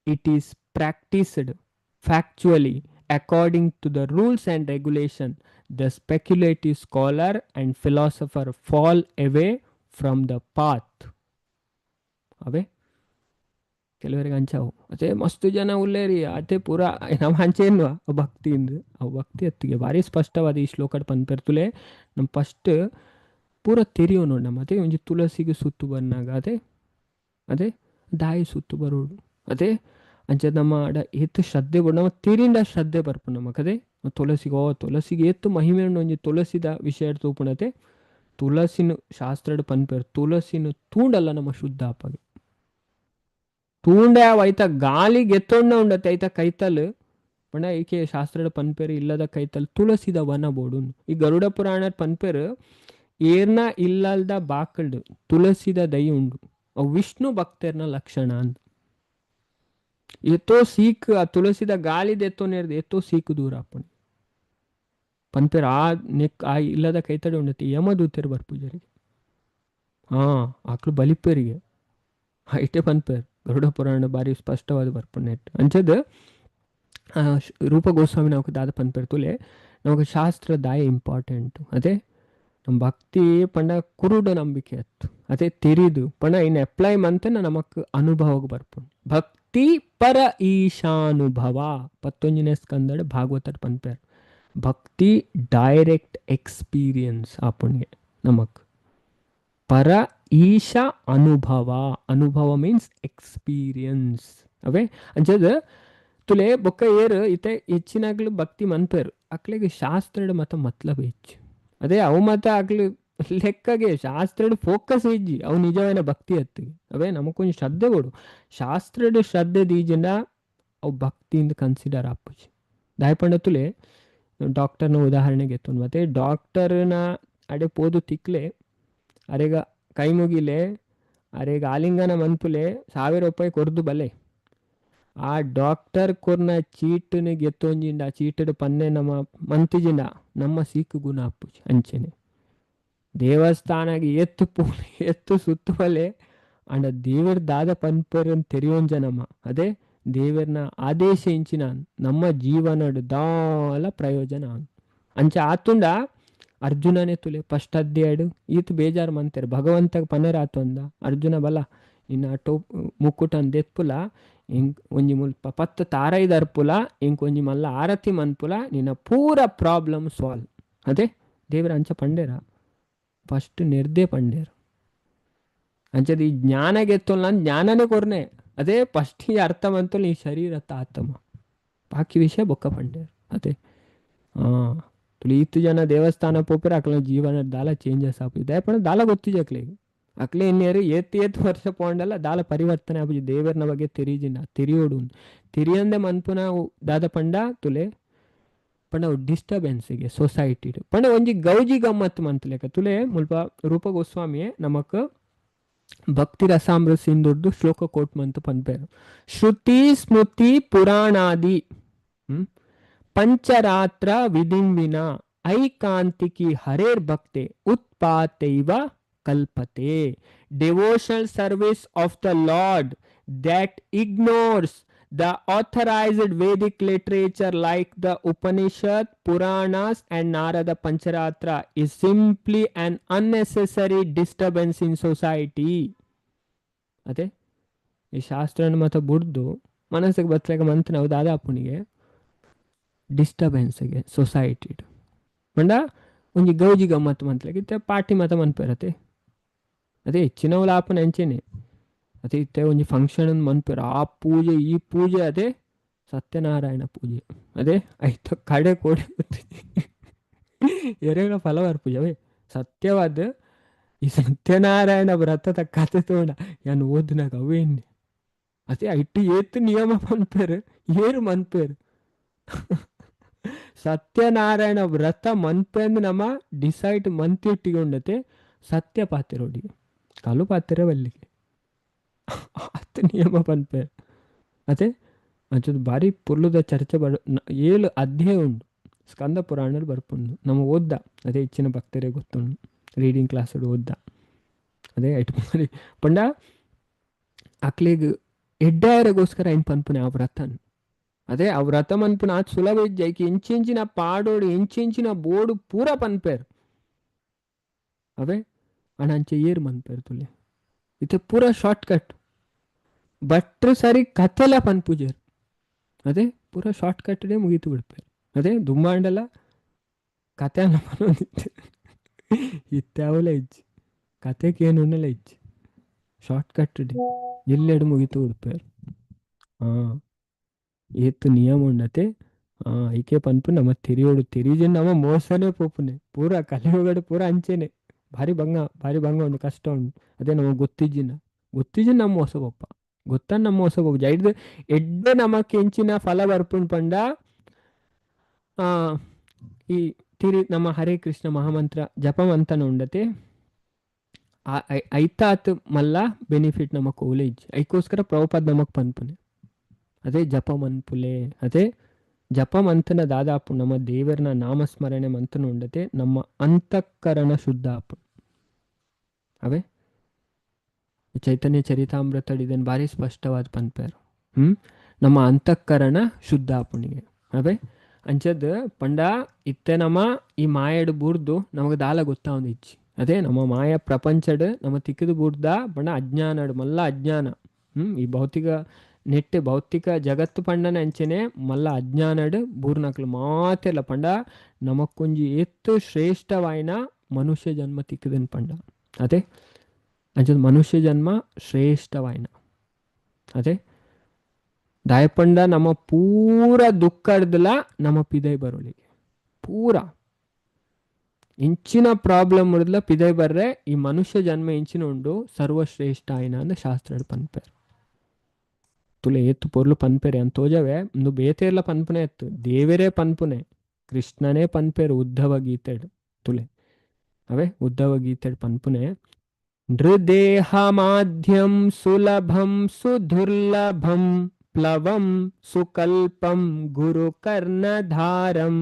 Speaker 1: it is practiced factually according to the rules and regulation, the speculative scholar and philosopher fall away from the path. ಅವೇ ಕೆಲವರಿಗೆ ಅಂಚಾವು ಅದೇ ಮಸ್ತ್ ಜನ ಉಲ್ಲೇರಿ ಅದೇ ಪೂರ ನಮ್ಮ ಅಂಚೇನ್ವಾ ಭಕ್ತಿ ಇಂದು ಅವು ಭಕ್ತಿ ಅತ್ತಿಗೆ ಭಾರಿ ಸ್ಪಷ್ಟವಾದ ಈ ಶ್ಲೋಕಡ್ ಪನ್ಪೆರ್ತುಲೆ ನಮ್ಮ ಫಸ್ಟ್ ಪೂರ ತೆರಿಯೋ ನೋಡಿ ನಮ್ಮ ಅದೇ ಒಂಜಿ ತುಳಸಿಗೆ ಸುತ್ತು ಬಂದಾಗ ಅದೇ ಅದೇ ದಾಯಿ ಸುತ್ತು ಬರೋಡು ಅದೇ ಅಂಚ ನಮ್ಮ ಅಡ ಏತ್ ಶ್ರದ್ಧೆ ಬೋಡು, ನಮ್ಮ ತೆರಿಂಡ ಶ್ರದ್ಧೆ ಬರ್ಪುಂಡು ನಮಕ್. ಅದೇ ತುಳಸಿಗೆ, ಓ ತುಳಸಿಗೆ ಏತ್ ಮಹಿಮೆ ಉಂಡು. ಒಂಜಿ ತುಳಸಿದ ವಿಷಯ ತೂಪುಣತೆ ತುಳಸಿನ ಶಾಸ್ತ್ರಡ್ ಪನ್ಪೆರ್, ತುಳಸಿನ ತೂಂಡಲ್ಲ ನಮ್ಮ ಶುದ್ಧ ಆಪಗೆ. ತೂಂಡೆ ಐತ ಗಾಳಿ ಗೆತ್ತೊಂಡ ಉಂಡತೆ ಐತ ಕೈತಲ್ ಪಂಡ ಏಕೆ ಶಾಸ್ತ್ರಡ್ ಪನ್ಪೆರ್ ಇಲ್ಲದ ಕೈತಲ್ ತುಳಸಿದ ವನ ಬೋಡು. ಈ ಗರುಡ ಪುರಾಣ ಪನ್ಪೆರ್ ಏರ್ನ ಇಲ್ಲಲ್ದ ಬಾಕಲ್ಡ್ ತುಳಸಿದ ದೈ ಉಂಡು, ಅವು ವಿಷ್ಣು ಭಕ್ತರ್ನ ಲಕ್ಷಣ ಅಂತ. ಏತೋ ಸೀಕ್ ಆ ತುಳಸಿದ ಗಾಳಿ ದೆತ್ತೊನೇರ್ದು ಏತೋ ಸೀಕ್ ದೂರ ಆಪುಂಡು ಪನ್ಪೆರ್. ಆ ನೆಕ್ ಆ ಇಲ್ಲದ ಕೈತಡೆ ಉಂಡತಿ ಯಮದೂತೆರ್ ಬರ್ಪುಜರಿಗೆ. ಹಾ ಆಕ್ಲು ಬಲಿಪೆರಿಗೆ ಐಟೆ ಪನ್ಪೆರ್. ಗರುಡ ಪುರಾಣ ಬಾರಿ ಸ್ಪಷ್ಟವಾದ ಬರ್ಪುಂಡು ನೆಟ್. ಅಂಚದ ರೂಪ ಗೋಸ್ವಾಮಿ ನಾವು ದಾದ ಪನ್ಪೆರ್ ತುಲೆ, ನಮಕ್ ಶಾಸ್ತ್ರ ದಾಯ ಇಂಪಾರ್ಟೆಂಟ್. ಅದೇ ನಮ್ಮ ಭಕ್ತಿ ಪಂಡ ಕುರುಡ ನಂಬಿಕೆ ಅತ್ತು, ಅದೇ ತೆರಿದು ಪಂಡ ಇನ್ನು ಅಪ್ಲೈ ಮಂತನ ನಮಕ್ ಅನುಭವಕ್ಕೆ ಬರ್ಪುಂಡು. ಭಕ್ತಿ ಪರ ಈಶಾನುಭವ 11ನೇ ಸ್ಕಂದಡ್ ಭಾಗವತಡ್ ಪನ್ಪೆರ್. ಭಕ್ತಿ ಡೈರೆಕ್ಟ್ ಎಕ್ಸ್ಪೀರಿಯನ್ಸ್ ಆಪುಂಡ್ಗೆ ನಮಕ್. ಪರ ಈಶ ಅನುಭವ, ಅನುಭವ ಮೀನ್ಸ್ ಎಕ್ಸ್ಪೀರಿಯನ್ಸ್. ಅವೇ ಅಂಚದ ತುಲೆ ಬೊಕ್ಕ ಏರು ಇತ್ತೆ ಹೆಚ್ಚಿನಾಗ್ಲು ಭಕ್ತಿ ಮನ್ಪೆರ್ ಅಕ್ಲೆಗ್ ಶಾಸ್ತ್ರಡ್ ಮತ ಮತ್ಲಬ್ ಹೆಚ್ಚು. ಅದೇ ಅವು ಮತ ಅಕ್ಲು ಲೆಕ್ಕಗೆ ಶಾಸ್ತ್ರಡ್ ಫೋಕಸ್ ಇಜ್ಜಿ, ಅವು ನಿಜವಾದ ಭಕ್ತಿ ಅತ್ತಿಗೆ. ಅವೇ ನಮಕೊಂಜಿ ಶ್ರದ್ಧೆ ಕೊಡು, ಶಾಸ್ತ್ರಡ್ ಶ್ರದ್ಧೆ ದೀಜಿಂಡ ಅವು ಭಕ್ತಿಯಿಂದ ಕನ್ಸಿಡರ್ ಆಪುಜಿ. ದಾಯ ಪಂಡ ತುಲೆ ಡಾಕ್ಟರ್ನ ಉದಾಹರಣೆಗೆ ಎತ್ತೊಂದು, ಮತ್ತೆ ಡಾಕ್ಟರ್ನ ಅಡೆ ಪೋದು ತಿಕ್ಲೆ ಅರೆಗ ಕೈ ಮುಗಿಲೆ ಅರೆಗ ಆಲಿಂಗನ ಮನ್ಪುಲೆ 1000 ರೂಪಾಯಿ ಕೊರ್ದು ಬಲೆ. ಆ ಡಾಕ್ಟರ್ ಕೊರ್ನ ಚೀಟುನ ಗೆತ್ತೊಂಜಿಂಡ ಆ ಚೀಟುಡು ಪನ್ನೆ ನಮ್ಮ ಮಂತಿಜಿಂಡ ನಮ್ಮ ಸೀಕು ಗುಣ ಆಪುಜಿ. ಅಂಚೆನೆ ದೇವಸ್ಥಾನಗೆ ಎತ್ತು ಪೋಲೆ ಎತ್ತು ಸುತ್ತುವಲೆ ಅಂಡ ದೇವರ ದಾದ ಪನ್ಪೆರ್ ತೆರಿಯೊಂಜ ನಮ್ಮ. ಅದೇ ದೇವರ್ನ ಆದೇಶ ಇಂಚಿನ ನಮ್ಮ ಜೀವನಡ್ ದಾಲ ಪ್ರಯೋಜನ. ಅಂಚ ಆತುಂಡ ಅರ್ಜುನನೇ ತುಲೆ ಫಸ್ಟ್ ಅಧ್ಯಾಯಡು ಈತ ಬೇಜಾರು ಮಂತೆರ್ ಭಗವಂತಗ ಪನೆರ್ ಆತೊಂದ ಅರ್ಜುನ ಬಲ ನಿನ್ನ ಟೋಪ್ ಮುಕ್ಕುಟನ್ ದೆತ್ಪುಲ ಇಂಕ್ ಒಂಜಿ ಮುಲ್ಪ 10 ತಾರೈ ದರ್ಪುಲ ಇಂಕ್ ಒಂಜಿ ಮಲ್ಲ ಆರತಿ ಮನ್ಪುಲ ನಿನ್ನ ಪೂರ ಪ್ರಾಬ್ಲಮ್ ಸಾಲ್ವ್. ಅದೇ ದೇವರ ಅಂಚ ಪಂಡೇರ ಫಸ್ಟ್ ನಿರ್ದೇ ಪಂಡೇರು. ಅಂಚದ ಈ ಜ್ಞಾನ ಗೆತ್ತೊಲ್ಲ ಜ್ಞಾನನೇ ಕೊರ್ನೆ. ಅದೇ ಫಸ್ಟ್ ಈ ಅರ್ಥ ಮಂತೊಲ್ಲ ಈ ಶರೀರ ಆತ್ಮ ಬಾಕಿ ವಿಷಯ ಬೊಕ್ಕ ಪಂಡೇರು. ಅದೇ ತುಳಿ ಈತ್ ಜನ ದೇವಸ್ಥಾನ ಪೋಪೆರ್ ಅಕ್ಲ ಜೀವನ ದಾಲ ಚೇಂಜಸ್ ಆಪುಜಿ. ದಯಪಂಡ ದಾಲ ಗೊತ್ತಿಜಿ ಅಕ್ಲೆಗ್. ಅಕ್ಲೆ ಇನ್ನೇರು ಏತ್ ಏತ್ ವರ್ಷ ಪೋಂಡಲ ದಾಲ ಪರಿವರ್ತನೆ ಆಪುಜಿ. ದೇವರ್ನ ಬಗ್ಗೆ ತೆರಿಜಿನ ತೆರಿಯೋಡು ತೆರಿಯಂದೆ ಮನ್ಪುನ ದಾದ ಪಂಡ ತುಲೆ ಪಂಡ ಡಿಸ್ಟರ್ಬೆನ್ಸ್ಗೆ ಸೊಸೈಟಿ ಪಂಡ ಒಂಜಿ ಗೌಜಿ ಗಮ್ಮತ್ ಮಂತ್ಲೆಕ ತುಲೆ ಮುಲ್ಪ ರೂಪ ಗೋಸ್ವಾಮಿಯೇ ನಮಕ್ ಭಕ್ತಿ ರಸಾಮೃತ ಸಿಂಧುರ್ದು ಶ್ಲೋಕ ಕೋಟ್ ಮಂತು ಪನ್ಪೇರು. ಶ್ರುತಿ ಸ್ಮೃತಿ ಪುರಾಣಾದಿ Pancharatra ವಿಧಿಂವಿನ ಐಕಾಂತಿಕಿ ಹರೇರ್ ಭಕ್ತೆ ಉತ್ಪಾತೈವ ಕಲ್ಪತೆ. Devotional service of the Lord that ignores the authorized Vedic literature like the Upanishad, Puranas and Narada Pancharatra is simply an unnecessary disturbance in society. ಅದೇ ಈ ಶಾಸ್ತ್ರನ ಮತ ಬುಡ್ದು ಮನಸ್ಸಿಗೆ ಬತ್ತಲಾಗ ಮಂತ್ ನಾವು ದಾದಾಪುಣಿಗೆ ಡಿಸ್ಟರ್ಬೆನ್ಸ್ಗೆ ಸೊಸೈಟಿ ಪಂಡ ಒಂಜಿ ಗೌಜಿ ಗಮ್ಮತ್ ಮಂತ್ಲಾಗ ಇತ್ತೆ ಪಾರ್ಟಿ ಮತ ಮನ್ಪೆರತೆ. ಅದೇ ಹೆಚ್ಚಿನವು ಲಾಪನ ಅಂಚೆನೆ. ಅದೇ ಇತ್ತೆ ಒಂಜಿ ಫಂಕ್ಷನ್ ಮನ್ಪೆರ್ ಆ ಪೂಜೆ ಈ ಪೂಜೆ ಅದೇ ಸತ್ಯನಾರಾಯಣ ಪೂಜೆ ಅದೇ ಐತ ಕಡೆ ಕೋಡೆ ಎರೆಗಳ ಫಲವಾರ ಪೂಜೆ ಅವೇ ಸತ್ಯವಾದ ಈ ಸತ್ಯನಾರಾಯಣ ವ್ರತದ ಕತೆ ತೋಣ ಯಾನ್ ಓದುನಾಗ ಅವೇನ್ ಅದೇ ಐಟ್ ಏತ್ ನಿಯಮ ಮನ್ಪೆರ್ ಏರು ಮನ್ಪೆರ್ ಸತ್ಯನಾರಾಯಣ ವ್ರತ ಮನ್ಪೆಂದು ನಮ್ಮ ಡಿಸೈಡ್ ಮಂತಿಟ್ಟಿಗೊಂಡತೆ ಸತ್ಯ ಪಾತೆರೋಡಿಗೆ ಕಲು ಪಾತೆರ ಬಲ್ಲಿಗೆ ಆತ್ ನಿಯಮ ಪನ್ಪೆರ್. ಅದೇ ಅಂಚದ ಬಾರಿ ಪೊರ್ಲುದ ಚರ್ಚೆ ಬರ 7 ಅಧ್ಯಾಯ ಉಂಡು ಸ್ಕಂದ ಪುರಾಣಡ್ ಬರ್ಪುಂಡು ನಮ್ಮ ಓದ್ದ. ಅದೇ ಹೆಚ್ಚಿನ ಭಕ್ತರೇ ಗೊತ್ತುಂಡು ರೀಡಿಂಗ್ ಕ್ಲಾಸ್ ಓದ್ದ. ಅದೇ ಐಟ್ ಬಾರಿ ಪಂಡ ಅಕ್ಲೆಗ್ ಎಡ್ಡಾಯರೆಗೋಸ್ಕರ ಐನ್ ಪನ್ಪುನೆ ಆ ವ್ರತನ್. ಅದೇ ಆ ವ್ರತ ಮನ್ಪುನ ಆತ್ ಸುಲಭ ಇಜ್ಜಿ. ಐಕ್ ಇಂಚಿಂಚಿನ ಪಾಡೋಡು ಇಂಚಿಂಚಿನ ಬೋಡು ಪೂರ ಪನ್ಪೆರ್. ಅವೇ ಆಂಡ ಅಂಚೆ ಏರ್ ಮನ್ಪೆರ್ ತುಲೆ ಇತ್ತೆ ಪೂರ ಶಾರ್ಟ್ ಕಟ್ ಭಟ್ರು ಸರಿ ಕತೆಲ ಪನ್ಪುಜೆರ್. ಅದೇ ಪೂರ ಶಾರ್ಟ್ ಕಟ್ಡೇ ಮುಗೀತು ಬಿಡ್ಪೆರ್. ಅದೇ ದುಂಬಾಂಡಲ ಕತೆ ಅನ್ನ ಪನೊಂದಿತ್ತೆರ್. ಇತ್ತೆ ಅವಲ ಇಜ್ಜಿ ಕತೆಕ್ ಏನುಂಡಲ ಇಜ್ಜಿ ಶಾರ್ಟ್ ಕಟ್ ಎಲ್ಲೆಡು ಮುಗೀತು ಬಿಡ್ಪೆರ್. ಹಾ ಏತ್ ನಿಯಮ ಉಂಡತೆ. ಐಕೆ ಪನ್ಪು ನಮ ತೆರಿಯೋಡು ತೆರಿಜೆ ನಮ ಮೋಸನೇ ಪೋಪುನೆ ಪೂರ ಕಲಿಯುಗಡು ಪೂರ ಅಂಚೆನೆ. ಭಾರಿ ಭಂಗ, ಭಾರಿ ಭಂಗ ಉಂಡು, ಕಷ್ಟ ಉಂಡು. ಅದೇ ನಮಗೆ ಗೊತ್ತಿಜ್ಜಿನ ಗೊತ್ತಿಜ್ಜಿ ನಮ್ಮ ಮೋಸ ಪೋಪ, ಗೊತ್ತ ನಮ್ಮ ಮೋಸ ಪೋಪ ಐಡ್ದು ಎಡ್ಡೆ ನಮಕ್ ಎಂಚಿನ ಫಲ ಬರ್ಪುಂಡು ಪಂಡ ಆ ಈ ತಿರಿ ನಮ್ಮ ಹರೇ ಕೃಷ್ಣ ಮಹಾಮಂತ್ರ ಜಪ ಮಂತನ ಉಂಡತೆ. ಐತಾತ್ ಮಲ್ಲ ಬೆನಿಫಿಟ್ ನಮಕ್ ಓಲೆ ಇಜ್ಜಿ. ಐಕೋಸ್ಕರ ಪ್ರಭುಪಾದ ನಮಕ್ ಪನ್ಪುನೆ ಅದೇ ಜಪ ಮನ್ಪುಲೆ. ಅದೇ ಜಪ ಮಂತನ ದಾದಾಪು ನಮ್ಮ ದೇವರನ ನಾಮಸ್ಮರಣೆ ಮಂತನ ಉಂಡತೆ, ನಮ್ಮ ಅಂತಃಕರಣ ಶುದ್ಧ ಆಪು. ಅವೇ ಚೈತನ್ಯ ಚರಿತಾಮೃತ ಇದನ್ನು ಭಾರಿ ಸ್ಪಷ್ಟವಾದ ಪನ್ಪೇರು. ನಮ್ಮ ಅಂತಃಕರಣ ಶುದ್ಧ ಆಪುಣಿಗೆ. ಅವೇ ಅಂಚದ್ ಪಂಡ ಇತ್ತೆ ನಮ್ಮ ಈ ಮಾಯಡ್ ಬೂರ್ದು ನಮಗೆ ದಾಲ ಗೊತ್ತಾವೊಂದು ಇಜ್ಜಿ. ಅದೇ ನಮ್ಮ ಮಾಯ ಪ್ರಪಂಚಡ್ ನಮ್ಮ ತಿಕ್ಕದು ಬೂರ್ದ ಪಂಡ ಅಜ್ಞಾನಡ್ ಮಲ್ಲ ಅಜ್ಞಾನ. ಈ ಭೌತಿಕ ನೆಟ್ ಭೌತಿಕ ಜಗತ್ತು ಪಂಡನ ಅಂಚೆನೆ ಮಲ್ಲ ಅಜ್ಞಾನಡ್ ಬೂರ್ನಕ್ಲು ಮಾತೆಲ್ಲ ಪಂಡ ನಮಕ್ಕೊಂಜಿ ಏತ್ ಶ್ರೇಷ್ಠವಾಯಿನ ಮನುಷ್ಯ ಜನ್ಮ ತಿಕ್ಕದನ್ ಪಂಡ. ಅದೇ ಅಂಚದ ಮನುಷ್ಯ ಜನ್ಮ ಶ್ರೇಷ್ಠವಾಯಿನ. ಅದೇ ದಾಯಪಂಡ ನಮ್ಮ ಪೂರ ದುಃಖಡ್ದಲ ನಮ್ಮ ಪಿದೈ ಬರೋಳಿಗೆ ಪೂರ ಇಂಚಿನ ಪ್ರಾಬ್ಲಮ್ ಉರ್ದ್ಲ ಪಿದೈ ಬರ್ರೆ ಈ ಮನುಷ್ಯ ಜನ್ಮ ಇಂಚಿನ ಉಂಡು ಸರ್ವಶ್ರೇಷ್ಠ ಆಯ್ನ ಅಂದ್ ಶಾಸ್ತ್ರ ಪನ್ಪೇರು. ತುಲೆ ಏತು ಪೊರ್ಲು ಪನ್ಪೇರೆ ಅಂತ ತೋಜವೆ ಒಂದು ಬೇತೆರ್ಲ ಪನ್ಪುನೆ ಎತ್ತು ದೇವರೇ ಪನ್ಪುನೆ ಕೃಷ್ಣನೇ ಪನ್ಪೇರು ಉದ್ಧವ ಗೀತೆಡ್ ತುಲೆ. ಅವೇ ಉದ್ಧವ ಗೀತೆಡ್ ಪನ್ಪುನೆ ನೃದೇಹ ಮಾಧ್ಯಂ ಸುಲಭಂ ಸುದುರ್ಲಭಂ ಪ್ಲವಂ ಸುಕಲ್ಪಂ ಗುರುಕರ್ಣಧಾರಂ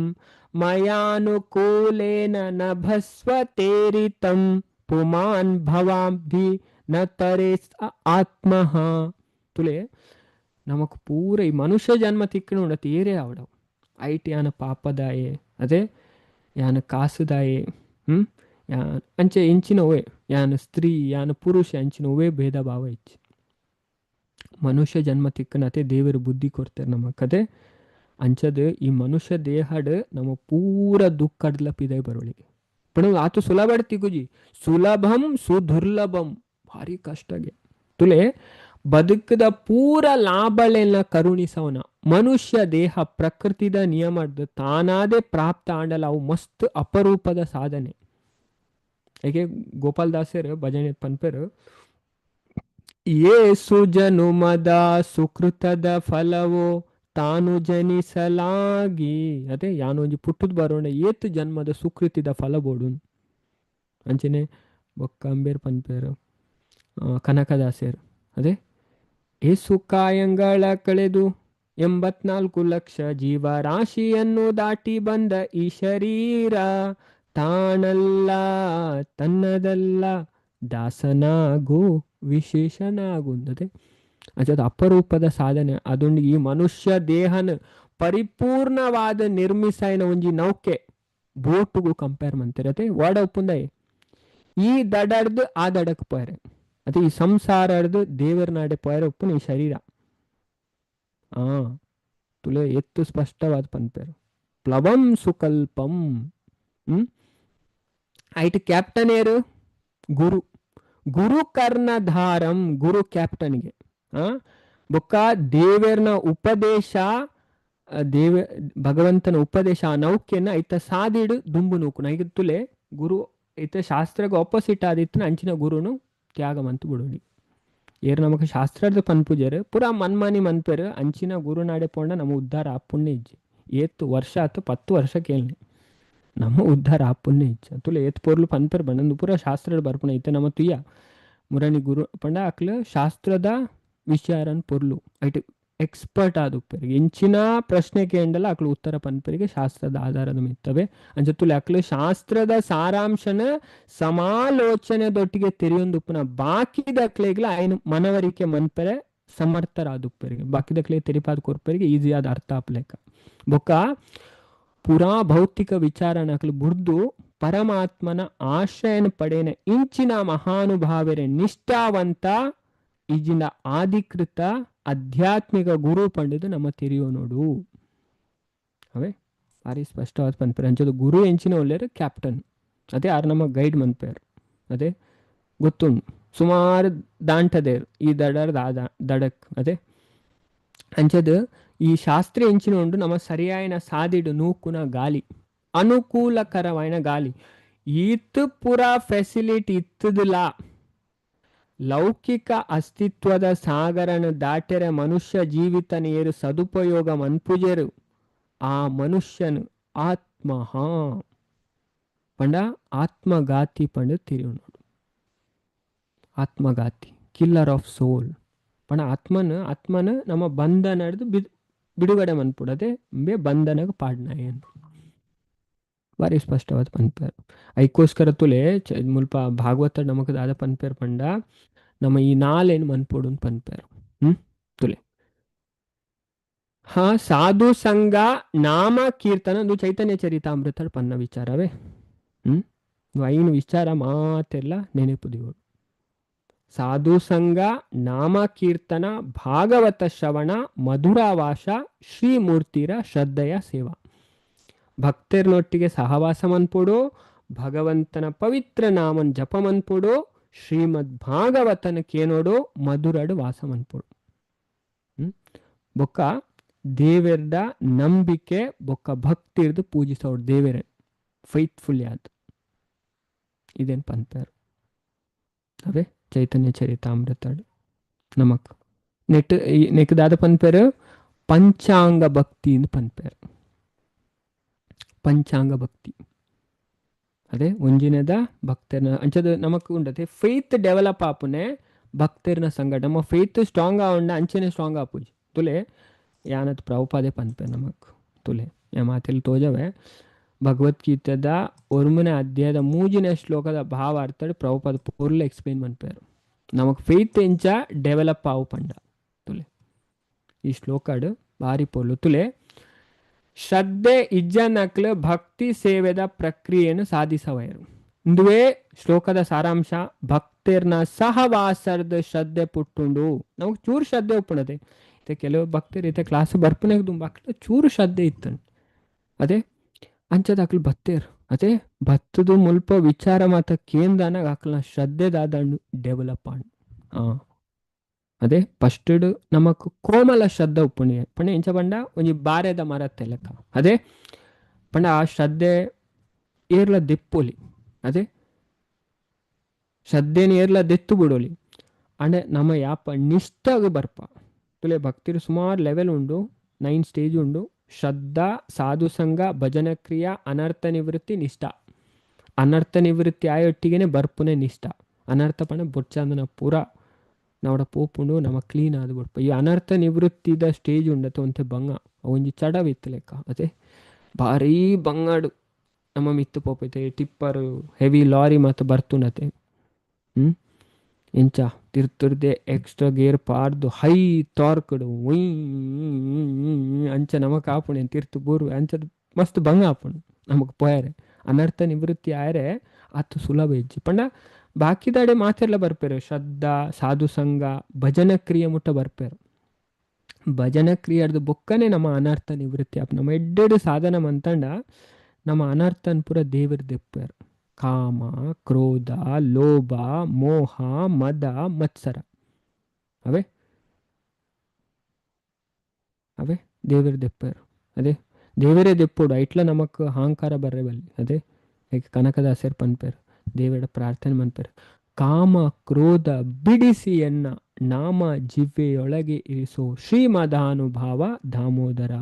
Speaker 1: ಮಯಾನುಕೂಲೇನ ನಭಸ್ವತೇರಿತಂ ಪುಮಾನ್ ಭವಾಬ್ಧಿ ನ ತರೇಸ್ ಆತ್ಮಃ. ತುಲೆ ನಮಕ್ ಪೂರ ಈ ಮನುಷ್ಯ ಜನ್ಮ ತಿಕ್ಕಣ ಉಂಡತಿ ಏರೇ ಆವಡವು ಐಟ್ ಯಾನ ಪಾಪದಾಯೆ, ಅದೇ ಯಾನ ಕಾಸುದಾಯೆ, ಅಂಚೆ ಇಂಚಿನವೇ ಯಾನ ಸ್ತ್ರೀ ಯಾನ ಪುರುಷ ಅಂಚಿನವೇ ಭೇದ ಭಾವ ಇಚ್ಚಿ ಮನುಷ್ಯ ಜನ್ಮ ತಿಕ್ಕನತೆ ದೇವರು ಬುದ್ಧಿ ಕೊಡ್ತಾರೆ ನಮ್ಮ ಕತೆ. ಅಂಚದ ಈ ಮನುಷ್ಯ ದೇಹಡ್ ನಮ್ಮ ಪೂರ ದುಃಖಡ್ಲ ಪಿದೈ ಬರೋಳಿಗೆ ಪಣ ಆತು ಸುಲಭ ತಿಗುಜಿ ಸುಲಭಂ ಸುದುರ್ಲಭಂ ಭಾರಿ ಕಷ್ಟಗೆ. ತುಲೆ ಬದುಕದ ಪೂರ ಲಾಭಳೆಲ್ಲ ಕರುಣಿಸವನ ಮನುಷ್ಯ ದೇಹ ಪ್ರಕೃತಿದ ನಿಯಮದ ತಾನಾದೇ ಪ್ರಾಪ್ತ ಆಂಡಲ ಅವು ಮಸ್ತ್ ಅಪರೂಪದ ಸಾಧನೆ. ಏಕೆ ಗೋಪಾಲ್ ದಾಸರು ಭಜನೆ ಪನ್ಪೇರು ಏಸು ಜನುಮದ ಸುಕೃತದ ಫಲವೋ ತಾನು ಜನಿಸಲಾಗಿ. ಅದೇ ಯಾನೊಂಜಿ ಪುಟ್ಟದ ಬರೋಣ ಏತು ಜನ್ಮದ ಸುಕೃತಿದ ಫಲ ಬೋಡು ಅಂಚನೆ ಬೊಕ್ಕ ಅಂಬೇರ್ ಪನ್ಪೇರು ಕನಕದಾಸರು. ಅದೇ ಏಸು ಕಾಯಂಗಳ ಕಳೆದು 84 ಲಕ್ಷ ಜೀವರಾಶಿಯನ್ನು ದಾಟಿ ಬಂದ ಈ ಶರೀರ ತಾನಲ್ಲ ತನ್ನದಲ್ಲ ದಾಸನಾಗು ವಿಶೇಷನಾಗು. ಅದೇ ಅದು ಅಪರೂಪದ ಸಾಧನೆ. ಅದೊಂದು ಈ ಮನುಷ್ಯ ದೇಹನ ಪರಿಪೂರ್ಣವಾದ ನಿರ್ಮಿಸಾಯಿನ ಒಂಜಿ ನೌಕೆ ಬೋಟುಗು ಕಂಪೇರ್ ಮಂತಾರೆ. ಅದೇ ವಾಡ ಒಪ್ಪುಂದಾಯಿ ಈ ದಡರ್ದು ಆ ದಡಕ್ ಪೋಯರೆ, ಅದೇ ಈ ಸಂಸಾರರ್ದು ದೇವರ ನಾಡೆ ಪೋಯರೆ ಒಪ್ಪುನ ಈ ಶರೀರ. ಆ ತುಲೆ ಎತ್ತು ಸ್ಪಷ್ಟವಾದ ಪನ್ಪೇರು ಪ್ಲವಂ ಸುಕಲ್ಪಂ. ಐಟ್ ಕ್ಯಾಪ್ಟನ್ ಏರು ಗುರು, ಗುರು ಕರ್ಣಧಾರಂ ಗುರು ಕ್ಯಾಪ್ಟನ್ಗೆ. ಬೊಕ್ಕ ದೇವರ್ನ ಉಪದೇಶ, ದೇವ ಭಗವಂತನ ಉಪದೇಶ ಆ ನೌಕೆಯನ್ನ ಐತ ಸಾದಿಡು ದುಂಬು ನೂಕು ನೈಗೆ ತುಲೆ ಗುರು ಐತ ಶಾಸ್ತ್ರಗೆ ಆಪೋಸಿಟ್ ಆದಿತ್ತು ಅಂಚಿನ ಗುರುನು ತ್ಯಾಗ ಮಂತು ಬಿಡೋಡಿ. ಏರು ನಮಕ್ ಶಾಸ್ತ್ರದ ಪನ್ಪುಜರು ಪೂರಾ ಮನ್ಮಾನಿ ಮನ್ಪೇರು ಅಂಚಿನ ಗುರುನಾಡೆ ಪೋಂಡ ನಮ್ಮ ಉದ್ಧಾರ ಆಪುಣ್ಯ ಇಜ್ಜಿ. ಏತ್ ವರ್ಷ ಆತು 10 ವರ್ಷ ಕೇಳಿ ನಮ್ಮ ಉದ್ಧಾರ ಆಪುಣ್ಯ ಇಜ್ಜಿ. ತುಲೆ ಏತ್ ಪೊರ್ಲು ಪನ್ಪೇರು ಬಂಡಂದು ಪೂರಾ ಶಾಸ್ತ್ರದ ಬರ್ಪುಣ ಐತೆ ನಮ್ಮ ತುಯ್ಯ ಮುರಣಿ ಗುರು ಪಂಡ ಅಕ್ಲು ಶಾಸ್ತ್ರದ ವಿಚಾರನ್ ಪೊರ್ಲು ಐಟ್ ಎಕ್ಸ್ಪರ್ಟ್ ಆದುಪ್ಪೆರ್ ಎಂಚಿನ ಪ್ರಶ್ನೆ ಕೇಂಡಲ ಅಕ್ಲು ಉತ್ತರ ಪನ್ಪೆರಿಗೆ ಶಾಸ್ತ್ರದ ಆಧಾರದ ಮಿತ್ತವೆ. ಅಂಚ ತುಲೆ ಅಕ್ಲು ಶಾಸ್ತ್ರದ ಸಾರಾಂಶನ ಸಮಾಲೋಚನೆ ದೊಟ್ಟಿಗೆ ತೆರೆಯೊಂದುಪ್ಪುನ ಬಾಕಿದಕ್ಲೆಗ್ಲ ಐನು ಮನವರಿಕೆ ಮನ್ಪೆರೆ ಸಮರ್ಥರಾದುಪ್ಪೆರಿಗೆ ಬಾಕಿದಕ್ಲೆ ತೆರಿಪಾದ ಕೊರ್ಪೆರಿಗೆ ಈಸಿಯಾದ ಅರ್ಥ ಆಪ್ಲೆಕ. ಬೊಕ್ಕ ಪುರಾ ಭೌತಿಕ ವಿಚಾರನ ಅಕ್ಲು ಬುಡ್ದು ಪರಮಾತ್ಮನ ಆಶ್ರಯನ ಪಡೆನ ಇಂಚಿನ ಮಹಾನುಭಾವರೆ ನಿಷ್ಠಾವಂತ ಈಜಿನ ಆಧಿಕೃತ ಆಧ್ಯಾತ್ಮಿಕ ಗುರು ಪಂಡಿತು ನಮ್ಮ ತೆರಿಯೋ ನೋಡು. ಅವೇ ಭಾರಿ ಸ್ಪಷ್ಟವಾದ ಪನ್ಪೇರು. ಅಂಚದ ಗುರು ಎಂಚಿನ ಒಳ್ಳೆಯರು ಕ್ಯಾಪ್ಟನ್, ಅದೇ ಆರು ನಮ್ಮ ಗೈಡ್ ಮನ್ಪೇರು. ಅದೇ ಗೊತ್ತುಂಡು ಸುಮಾರು ದಾಂಟದೇರು ಈ ದಡರ್ದ ಆ ದಡಕ್. ಅದೇ ಅಂಚದ್ ಈ ಶಾಸ್ತ್ರ ಎಂಚಿನ ಉಂಡು ನಮ್ಮ ಸರಿಯಾಯಿನ ಸಾದಿಡು ನೂಕುನ ಗಾಲಿ, ಅನುಕೂಲಕರವಾಯಿನ ಗಾಲಿ. ಈತ್ ಪೂರ ಫೆಸಿಲಿಟಿ ಇತ್ತದಲ ಲೌಕಿಕ ಅಸ್ತಿತ್ವದ ಸಾಗರನ ದಾಟೆರೆ ಮನುಷ್ಯ ಜೀವಿತ ನೇರು ಸದುಪಯೋಗ ಮನ್ಪುಜೆರು ಆ ಮನುಷ್ಯನು ಆತ್ಮಹ ಪಂಡ ಆತ್ಮಘಾತಿ ಪಂಡ ತಿರಿಯುನೋಡು. ಆತ್ಮಘಾತಿ, ಕಿಲ್ಲರ್ ಆಫ್ ಸೋಲ್. ಪಂಡ ಆತ್ಮನ ಆತ್ಮನ ನಮ್ಮ ಬಂಧನ ಬಿಡುಗಡೆ ಮನ್ಪುಡದೆ ಬೇ ಬಂಧನಗ ಪಾಡ್ನಾಯನ್ ಬಾರಿ ಸ್ಪಷ್ಟವಾದ ಪನ್ಪೇರು. ಐಕೋಸ್ಕರ ತುಲೆ ಮುಲ್ಪ ಭಾಗವತ ನಮಕ್ ದಾದ ಪನ್ಪೇರು ಪಂಡ ನಮ್ಮ ಈ ನಾಲೇನು ಮನ್ಪೊಡು ಪನ್ಪೇರು. ತುಲೆ ಹಾ ಸಾಧು ಸಂಘ ನಾಮ ಕೀರ್ತನ ಅದು ಚೈತನ್ಯ ಚರಿತಾಮೃತ ಪನ್ನ ವಿಚಾರವೇ. ಐನು ವಿಚಾರ ಮಾತೆಲ್ಲ ನೆನಪು. ಸಾಧು ಸಂಘ, ನಾಮ ಕೀರ್ತನ, ಭಾಗವತ ಶ್ರವಣ, ಮಧುರಾವಾಸ, ಶ್ರೀಮೂರ್ತಿರ ಶ್ರದ್ಧೆಯ ಸೇವಾ. ಭಕ್ತರನೊಟ್ಟಿಗೆ ಸಹವಾಸ ಮನ್ಪೊಡು, ಭಗವಂತನ ಪವಿತ್ರ ನಾಮನ್ ಜಪ ಮನ್ಪೊಡು, ಶ್ರೀಮದ್ ಭಾಗವತನ ಕೇನೋಡು, ಮಧುರಡು ವಾಸ ಮನ್ಪೊಡು. ಬೊಕ್ಕ ದೇವೆರ್ದ ನಂಬಿಕೆ ಬೊಕ್ಕ ಭಕ್ತಿರ್ದು ಪೂಜಿಸೋಡು ದೇವೆರೆ ಫೈತ್ಫುಲ್ ಯಾದ್ ಇದೇನು ಪನ್ಪೇರು. ಅವೇ ಚೈತನ್ಯ ಚರಿತಾಮೃತ ನಮಕ್ ನೆಟ್ ನೆಕ್ ದಾದ ಪನ್ಪೇರು ಪಂಚಾಂಗ ಭಕ್ತಿ ಅಂತ ಪನ್ಪೇರು. ಪಂಚಾಂಗ ಭಕ್ತಿ ಅದೇ ಒಂಜಿನದ ಭಕ್ತರನ ಅಂಚದ ನಮಕ್ ಉಂಡತೆ ಫೇತ್ ಡೆವಲಪ್ ಆಪುನೆ ಭಕ್ತರನ ಸಂಗಡ. ನಮ್ಮ ಫೇತ್ ಸ್ಟ್ರಾಂಗ್ ಆವುಂಡ ಅಂಚನೆ ಸ್ಟ್ರಾಂಗ್ ಆಪುಜಿ. ತುಲೆ ಯಾನತ್ ಪ್ರಭುಪಾದೆ ಪನ್ಪೆ ನಮಕ್ ತುಲೆ ಮಾತೆಲ್ ತೋಜವೆ ಭಗವದ್ಗೀತೆದ ಒರ್ಮನೆ ಅಧ್ಯಾಯದ ಮೂಜಿನ ಶ್ಲೋಕದ ಭಾವಾರ್ಥಡ್ ಪ್ರಭುಪಾದ ಪೂರ್ಲ ಎಕ್ಸ್ಪ್ಲೇನ್ ಮನ್ಪೇರು. ನಮಕ್ ಫೇತ್ ಎಂಚ ಡೆವಲಪ್ ಆವು ಪಂಡ ತುಲೆ ಈ ಶ್ಲೋಕಡ್ ಬಾರಿ ಪೊರ್ಲು. ತುಲೆ ಶ್ರದ್ಧೆ ಇಜ್ಜನಕ್ಲು ಭಕ್ತಿ ಸೇವೆದ ಪ್ರಕ್ರಿಯೆಯನ್ನು ಸಾಧಿಸವಯರು. ಇಂದುವೇ ಶ್ಲೋಕದ ಸಾರಾಂಶ. ಭಕ್ತರ್ನ ಸಹವಾಸರ್ದ ಶ್ರದ್ಧೆ ಪುಟ್ಟುಂಡು. ನಮಗ್ ಚೂರು ಶ್ರದ್ಧೆ ಉಪ್ಪುಣದೆ ಇತ್ತೆ ಕೆಲವು ಭಕ್ತರು ಇತ್ತೆ ಕ್ಲಾಸ್ ಬರ್ಪುನೆಗ್ ದುಂಬು ಅಕ್ಲ ಚೂರು ಶ್ರದ್ಧೆ ಇತ್ತು ಅದೇ ಅಂಚದ ಅಕ್ಲು ಬತ್ತೇರು ಅದೇ ಭತ್ತದು ಮುಲ್ಪ ವಿಚಾರ ಮಾತ ಕೇಂದ್ರನಾಗ ಅಕ್ಲ ಶ್ರದ್ಧೆ ದಾದಂಡು ಡೆವಲಪ್ ಆಂಡ್. ಅದೇ ಫಸ್ಟ್ ನಮಕ್ ಕೋಮಲ ಶ್ರದ್ಧೆ ಉಪ್ಪುಣಿ ಪಂಡ ಎಂಚ ಪಂಡ ಒಂಜಿ ಬಾರೆದ ಮರತ್ತೆ ಲೆಕ್ಕ. ಅದೇ ಪಂಡ ಆ ಶ್ರದ್ಧೆ ಏರ್ಲ ದೆಪ್ಪೊಲಿ, ಅದೇ ಶ್ರದ್ಧೆನ ಏರ್ಲ ದೆತ್ತು ಬಿಡೋಲಿ. ಅಂಡೆ ನಮ್ಮ ಯಾಪ ನಿಷ್ಠಾಗ ಬರ್ಪ ತುಲೆ ಭಕ್ತಿರು ಸುಮಾರು ಲೆವೆಲ್ ಉಂಡು, 9 ಸ್ಟೇಜ್ ಉಂಡು. ಶ್ರದ್ಧಾ, ಸಾಧು ಸಂಘ, ಭಜನ ಕ್ರಿಯಾ, ಅನರ್ಥ ನಿವೃತ್ತಿ, ನಿಷ್ಠ. ಅನರ್ಥ ನಿವೃತ್ತಿ ಆಯೊಟ್ಟಿಗೆನೆ ಬರ್ಪುನೆ ನಿಷ್ಠ. ಅನರ್ಥ ಪಂಡ ಬೊಡ್ಚಾಂದನ ಪೂರ ನಾವಡ ಪೋಪುಂಡು ನಮ ಕ್ಲೀನ್ ಆದ್ ಬುಡ್ಪ. ಈ ಅನರ್ಥ ನಿವೃತ್ತಿದ ಸ್ಟೇಜ್ ಉಂಡತೆ ಒಂತೆ ಬಂಗ ಒಂಜಿ ಚಡವಿತ್ತು ಲೆಕ್ಕ. ಅದೇ ಭಾರೀ ಬಂಗಾಡು ನಮ್ಮ ಮಿತ್ತು ಪೋಪೈತೆ ಟಿಪ್ಪರು ಹೆವಿ ಲಾರಿ ಮಾತ ಬರ್ತುಂಡತೆ. ಎಂಚ ತಿರ್ತುರ್ದೆ ಎಕ್ಸ್ಟ್ರಾ ಗೇರ್ ಪಾಡ್ದು ಹೈ ಟಾರ್ಕ್ಡ್ ಒಯ್ ಅಂಚ ನಮಕ್ ಆಪುಣೆ ತಿರ್ತು ಬೂರು ಅಂಚದ ಮಸ್ತ್ ಬಂಗ ಆಪುಂಡು ನಮಕ್ ಪೋಯರೆ. ಅನರ್ಥ ನಿವೃತ್ತಿ ಆಯರೆ ಆತು ಸುಲಭ ಇಜ್ಜಿ. ಪಂಡ ಬಾಕಿದಾಡೆ ಮಾತೆಲ್ಲ ಬರ್ಪೇರು ಶ್ರದ್ಧಾ, ಸಾಧು ಸಂಘ, ಭಜನ ಕ್ರಿಯೆ ಮುಟ್ಟ ಬರ್ಪೇರು. ಭಜನ ಕ್ರಿಯೆರ್ದು ಬೊಕ್ಕನೆ ನಮ್ಮ ಅನರ್ಥ ನಿವೃತ್ತಿ ಆಪ್. ನಮ್ಮ ಎಡ್ಡೆಡು ಸಾಧನ ಮಂತಂಡ ನಮ್ಮ ಅನರ್ಥನ್ ಪೂರ ದೇವರ್ ದೆಪ್ಪೇರು. ಕಾಮ, ಕ್ರೋಧ, ಲೋಭ, ಮೋಹ, ಮದ, ಮತ್ಸರ ಅವೇ ಅವೇ ದೇವರ ದೆಪ್ಪೇರು. ಅದೇ ದೇವರೇ ದೆಪ್ಪೋಡು ಐಟ್ಲ ನಮಕ್ ಅಹಂಕಾರ ಬರ್ರೆ ಬಲ್ಲಿ. ಅದೇ ಲೈಕ್ ಕನಕದಾಸರ್ ಪನ್ಪೇರು ದೇವರ ಪ್ರಾರ್ಥನೆ ಮನ್ಪೇರು ಕಾಮ ಕ್ರೋಧ ಬಿಡಿಸಿ ಎನ್ನ ನಾಮ ಜಿವ್ವೆಯೊಳಗೆ ಇರಿಸೋ ಶ್ರೀಮದಾನುಭಾವ ದಾಮೋದರ.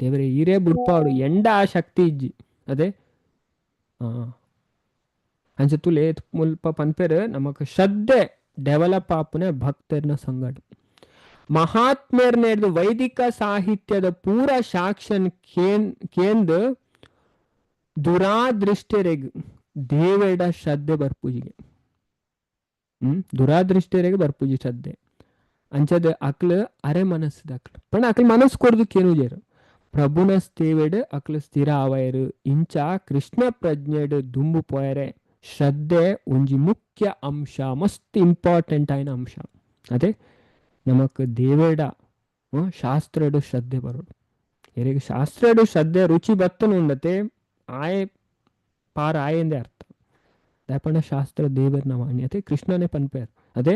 Speaker 1: ದೇವರೇ ಈರೇ ಬುಡ್ಪಾಡು ಎಂಡ ಆ ಶಕ್ತಿ ಇಜ್ಜಿ. ಅದೇ ಅಂಚ ತುಲೆ ಮುಲ್ಪ ಪನ್ಪೇರು ನಮಕ್ ಶ್ರದ್ಧೆ ಡೆವಲಪ್ ಆಪುನೆ ಭಕ್ತರ್ನ ಸಂಗಡ. ಮಹಾತ್ಮೆರ್ನೇರ್ದು ವೈದಿಕ ಸಾಹಿತ್ಯದ ಪೂರ ಸಾಕ್ಷನ್ ಕೇಂದ್ರ ದುರಾದೃಷ್ಟರೆಗ್ ದೇವೆಡ ಶ್ರದ್ಧೆ ಬರ್ಪೂಜಿಗೆ. ದುರಾದೃಷ್ಟರೆಗ್ ಬರ್ಪೂಜಿ ಶ್ರದ್ಧೆ. ಅಂಚದ ಅಕ್ಲು ಅರೆ ಮನಸ್ಸದ ಅಕ್ಲು ಪಂಡ ಅಕ್ಲು ಮನಸ್ಸು ಕೊಡ್ದು ಕೇನುಜೇರು ಪ್ರಭುನ ಸೇವೆಡ್ ಅಕ್ಲು ಸ್ಥಿರ ಆವಯರು. ಇಂಚ ಕೃಷ್ಣ ಪ್ರಜ್ಞೆಡ್ ದುಂಬು ಪೋಯರೆ ಶ್ರದ್ಧೆ ಒಂಜಿ ಮುಖ್ಯ ಅಂಶ, ಮಸ್ತ್ ಇಂಪಾರ್ಟೆಂಟ್ ಆಯ್ನ ಅಂಶ. ಅದೇ ನಮಕ್ ದೇವೇಡ ಶಾಸ್ತ್ರಡು ಶ್ರದ್ಧೆ ಬರೋಡು. ಎರೆಗ್ ಶಾಸ್ತ್ರಡು ಶ್ರದ್ಧೆ ರುಚಿ ಬತ್ತನು ಉಂಡತೆ ಆಯೆ ಪಾರ ಆಯೆಂದೇ ಅರ್ಥ. ದಾಯಪಂಡ ಶಾಸ್ತ್ರ ದೇವರ್ನ ವಾಣಿ ಅದೇ ಕೃಷ್ಣನೇ ಪನ್ಪೇರ್. ಅದೇ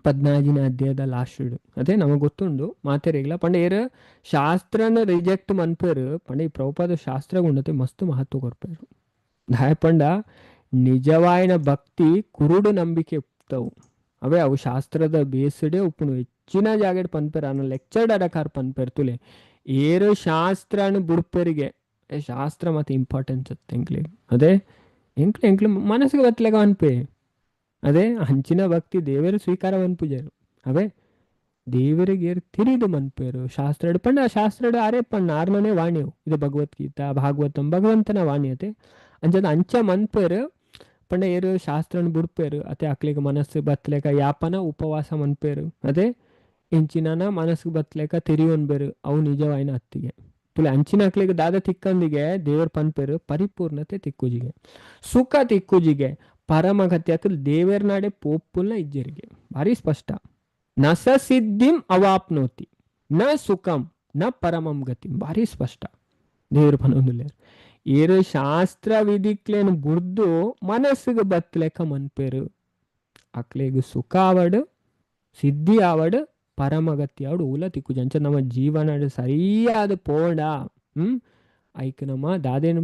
Speaker 1: ಪದ್ನಾಜಿನ ಅಧ್ಯಾಯದ ಲಾಸ್ಟ್ ಅದೇ ನಮಗೆ ಗೊತ್ತುಂಡು ಮಾತೆರೆಗ್ಲ ಪಂಡ ಏರ್ ಶಾಸ್ತ್ರನ ರಿಜೆಕ್ಟ್ ಮನ್ಪೇರು ಪಂಡ ಈ ಪ್ರಭುಪಾದ ಶಾಸ್ತ್ರ ಉಂಡತೆ ಮಸ್ತ್ ಮಹತ್ವ ಕೊರ್ಪೇರು. ದಾಯ ಪಂಡ ನಿಜವಾಯಿನ ಭಕ್ತಿ ಕುರುಡು ನಂಬಿಕೆ ಉಪ್ತವು ಅವೇ ಅವು ಶಾಸ್ತ್ರದ ಬೇಸಿಡೆ ಉಪ್ಪುನು ಹೆಚ್ಚಿನ ಜಾಗಡ್ ಪನ್ಪೇರು ಅನ್ನ ಲೆಕ್ಚರ್ ಅಡಕಾರ್ ಪನ್ಪೇರು ತುಲೆ ಏರು ಶಾಸ್ತ್ರನ ಬುಡ್ಪೇರಿಗೆ ಶಾಸ್ತ್ರ ಮತ್ತೆ ಇಂಪಾರ್ಟೆನ್ಸ್ ಅತ್ತೆ ಎಂಕ್ಲೆ ಅದೇ ಎಂಕ್ಲೆ ಎಂಕ್ಲೆ ಮನಸ್ಸಿಗೆ ಬತ್ತಲೆಗ ಅನ್ಪೆ ಅದೇ ಅಂಚಿನ ಭಕ್ತಿ ದೇವರು ಸ್ವೀಕಾರ ಮನ್ಪುಜರು ಅವೇ ದೇವರಿಗೆ ಏರ್ ತಿರಿದು ಮನ್ಪೇರು ಶಾಸ್ತ್ರಡು ಪಂಡ ಶಾಸ್ತ್ರಡು ಅರೆ ಪಣ್ಣ ಆರ್ನನೇ ವಾಣಿಯವು ಇದು ಭಗವದ್ಗೀತಾ ಭಾಗವತಂ ಭಗವಂತನ ವಾಣಿ ಅತೆ ಅಂಚದ ಅಂಚ ಮನ್ಪೇರು ಪಂಡ ಏರು ಶಾಸ್ತ್ರನ ಬುಡ್ಪೇರು ಅತೆ ಅಕ್ಲಿಗೆ ಮನಸ್ಸು ಬತ್ತಲೇಕ ಯಾಪನ ಉಪವಾಸ ಮನ್ಪೇರು ಅದೇ ಇಂಚಿನ ಮನಸ್ಸಿಗೆ ಬತ್ತಲೇಕ ತಿರಿಯೋನ್ಬೇರು ಅವು ನಿಜವಾಯಿನ ಅತ್ತಿಗೆ ತುಲೆ ಅಂಚಿನ ಅಕ್ಲಿಗೆ ದಾದ ತಿಕ್ಕಂದಿಗೆ ದೇವರ ಪನ್ಪೇರು ಪರಿಪೂರ್ಣತೆ ತಿಕ್ಕುಜಿಗೆ ಸುಖ ತಿಕ್ಕುಜಿಗೆ ಪರಮಗತಿ ಅಕಲ್ ದೇವರ ಪೋಪುಲ್ನ ಇಜ್ಜರಿಗೆ ಭಾರಿ ಸ್ಪಷ್ಟ. ನ ಸ ಸಿದ್ಧಿಂ ಅವಾಪ್ನೋತಿ ನ ಸುಖಂ ನ ಪರಮಂ ಗತಿ ಭಾರಿ ಸ್ಪಷ್ಟ ದೇವ್ರ ಪನೊಂದುಲ್ಲೇರು. ಏರು ಶಾಸ್ತ್ರ ವಿಧಿಕ್ಲೇನು ಬುಡ್ದು ಮನಸ್ಸಿಗೆ ಬತ್ತಲೆಕ್ಕ ಮನ್ಪೇರು ಅಕ್ಲೆಗ್ ಸುಖ ಆವಡು ಸಿದ್ಧಿ ಆವಡು ಪರಮಗತಿ ಆವಡು ಉಲ ತಿಕ್ಕುಜಿ. ಅಂಚ ನಮ್ಮ ಜೀವನ ಸರಿಯಾದ ಪೋಂಡ ಐಕ್ ನಮ್ಮ ದಾದೇನು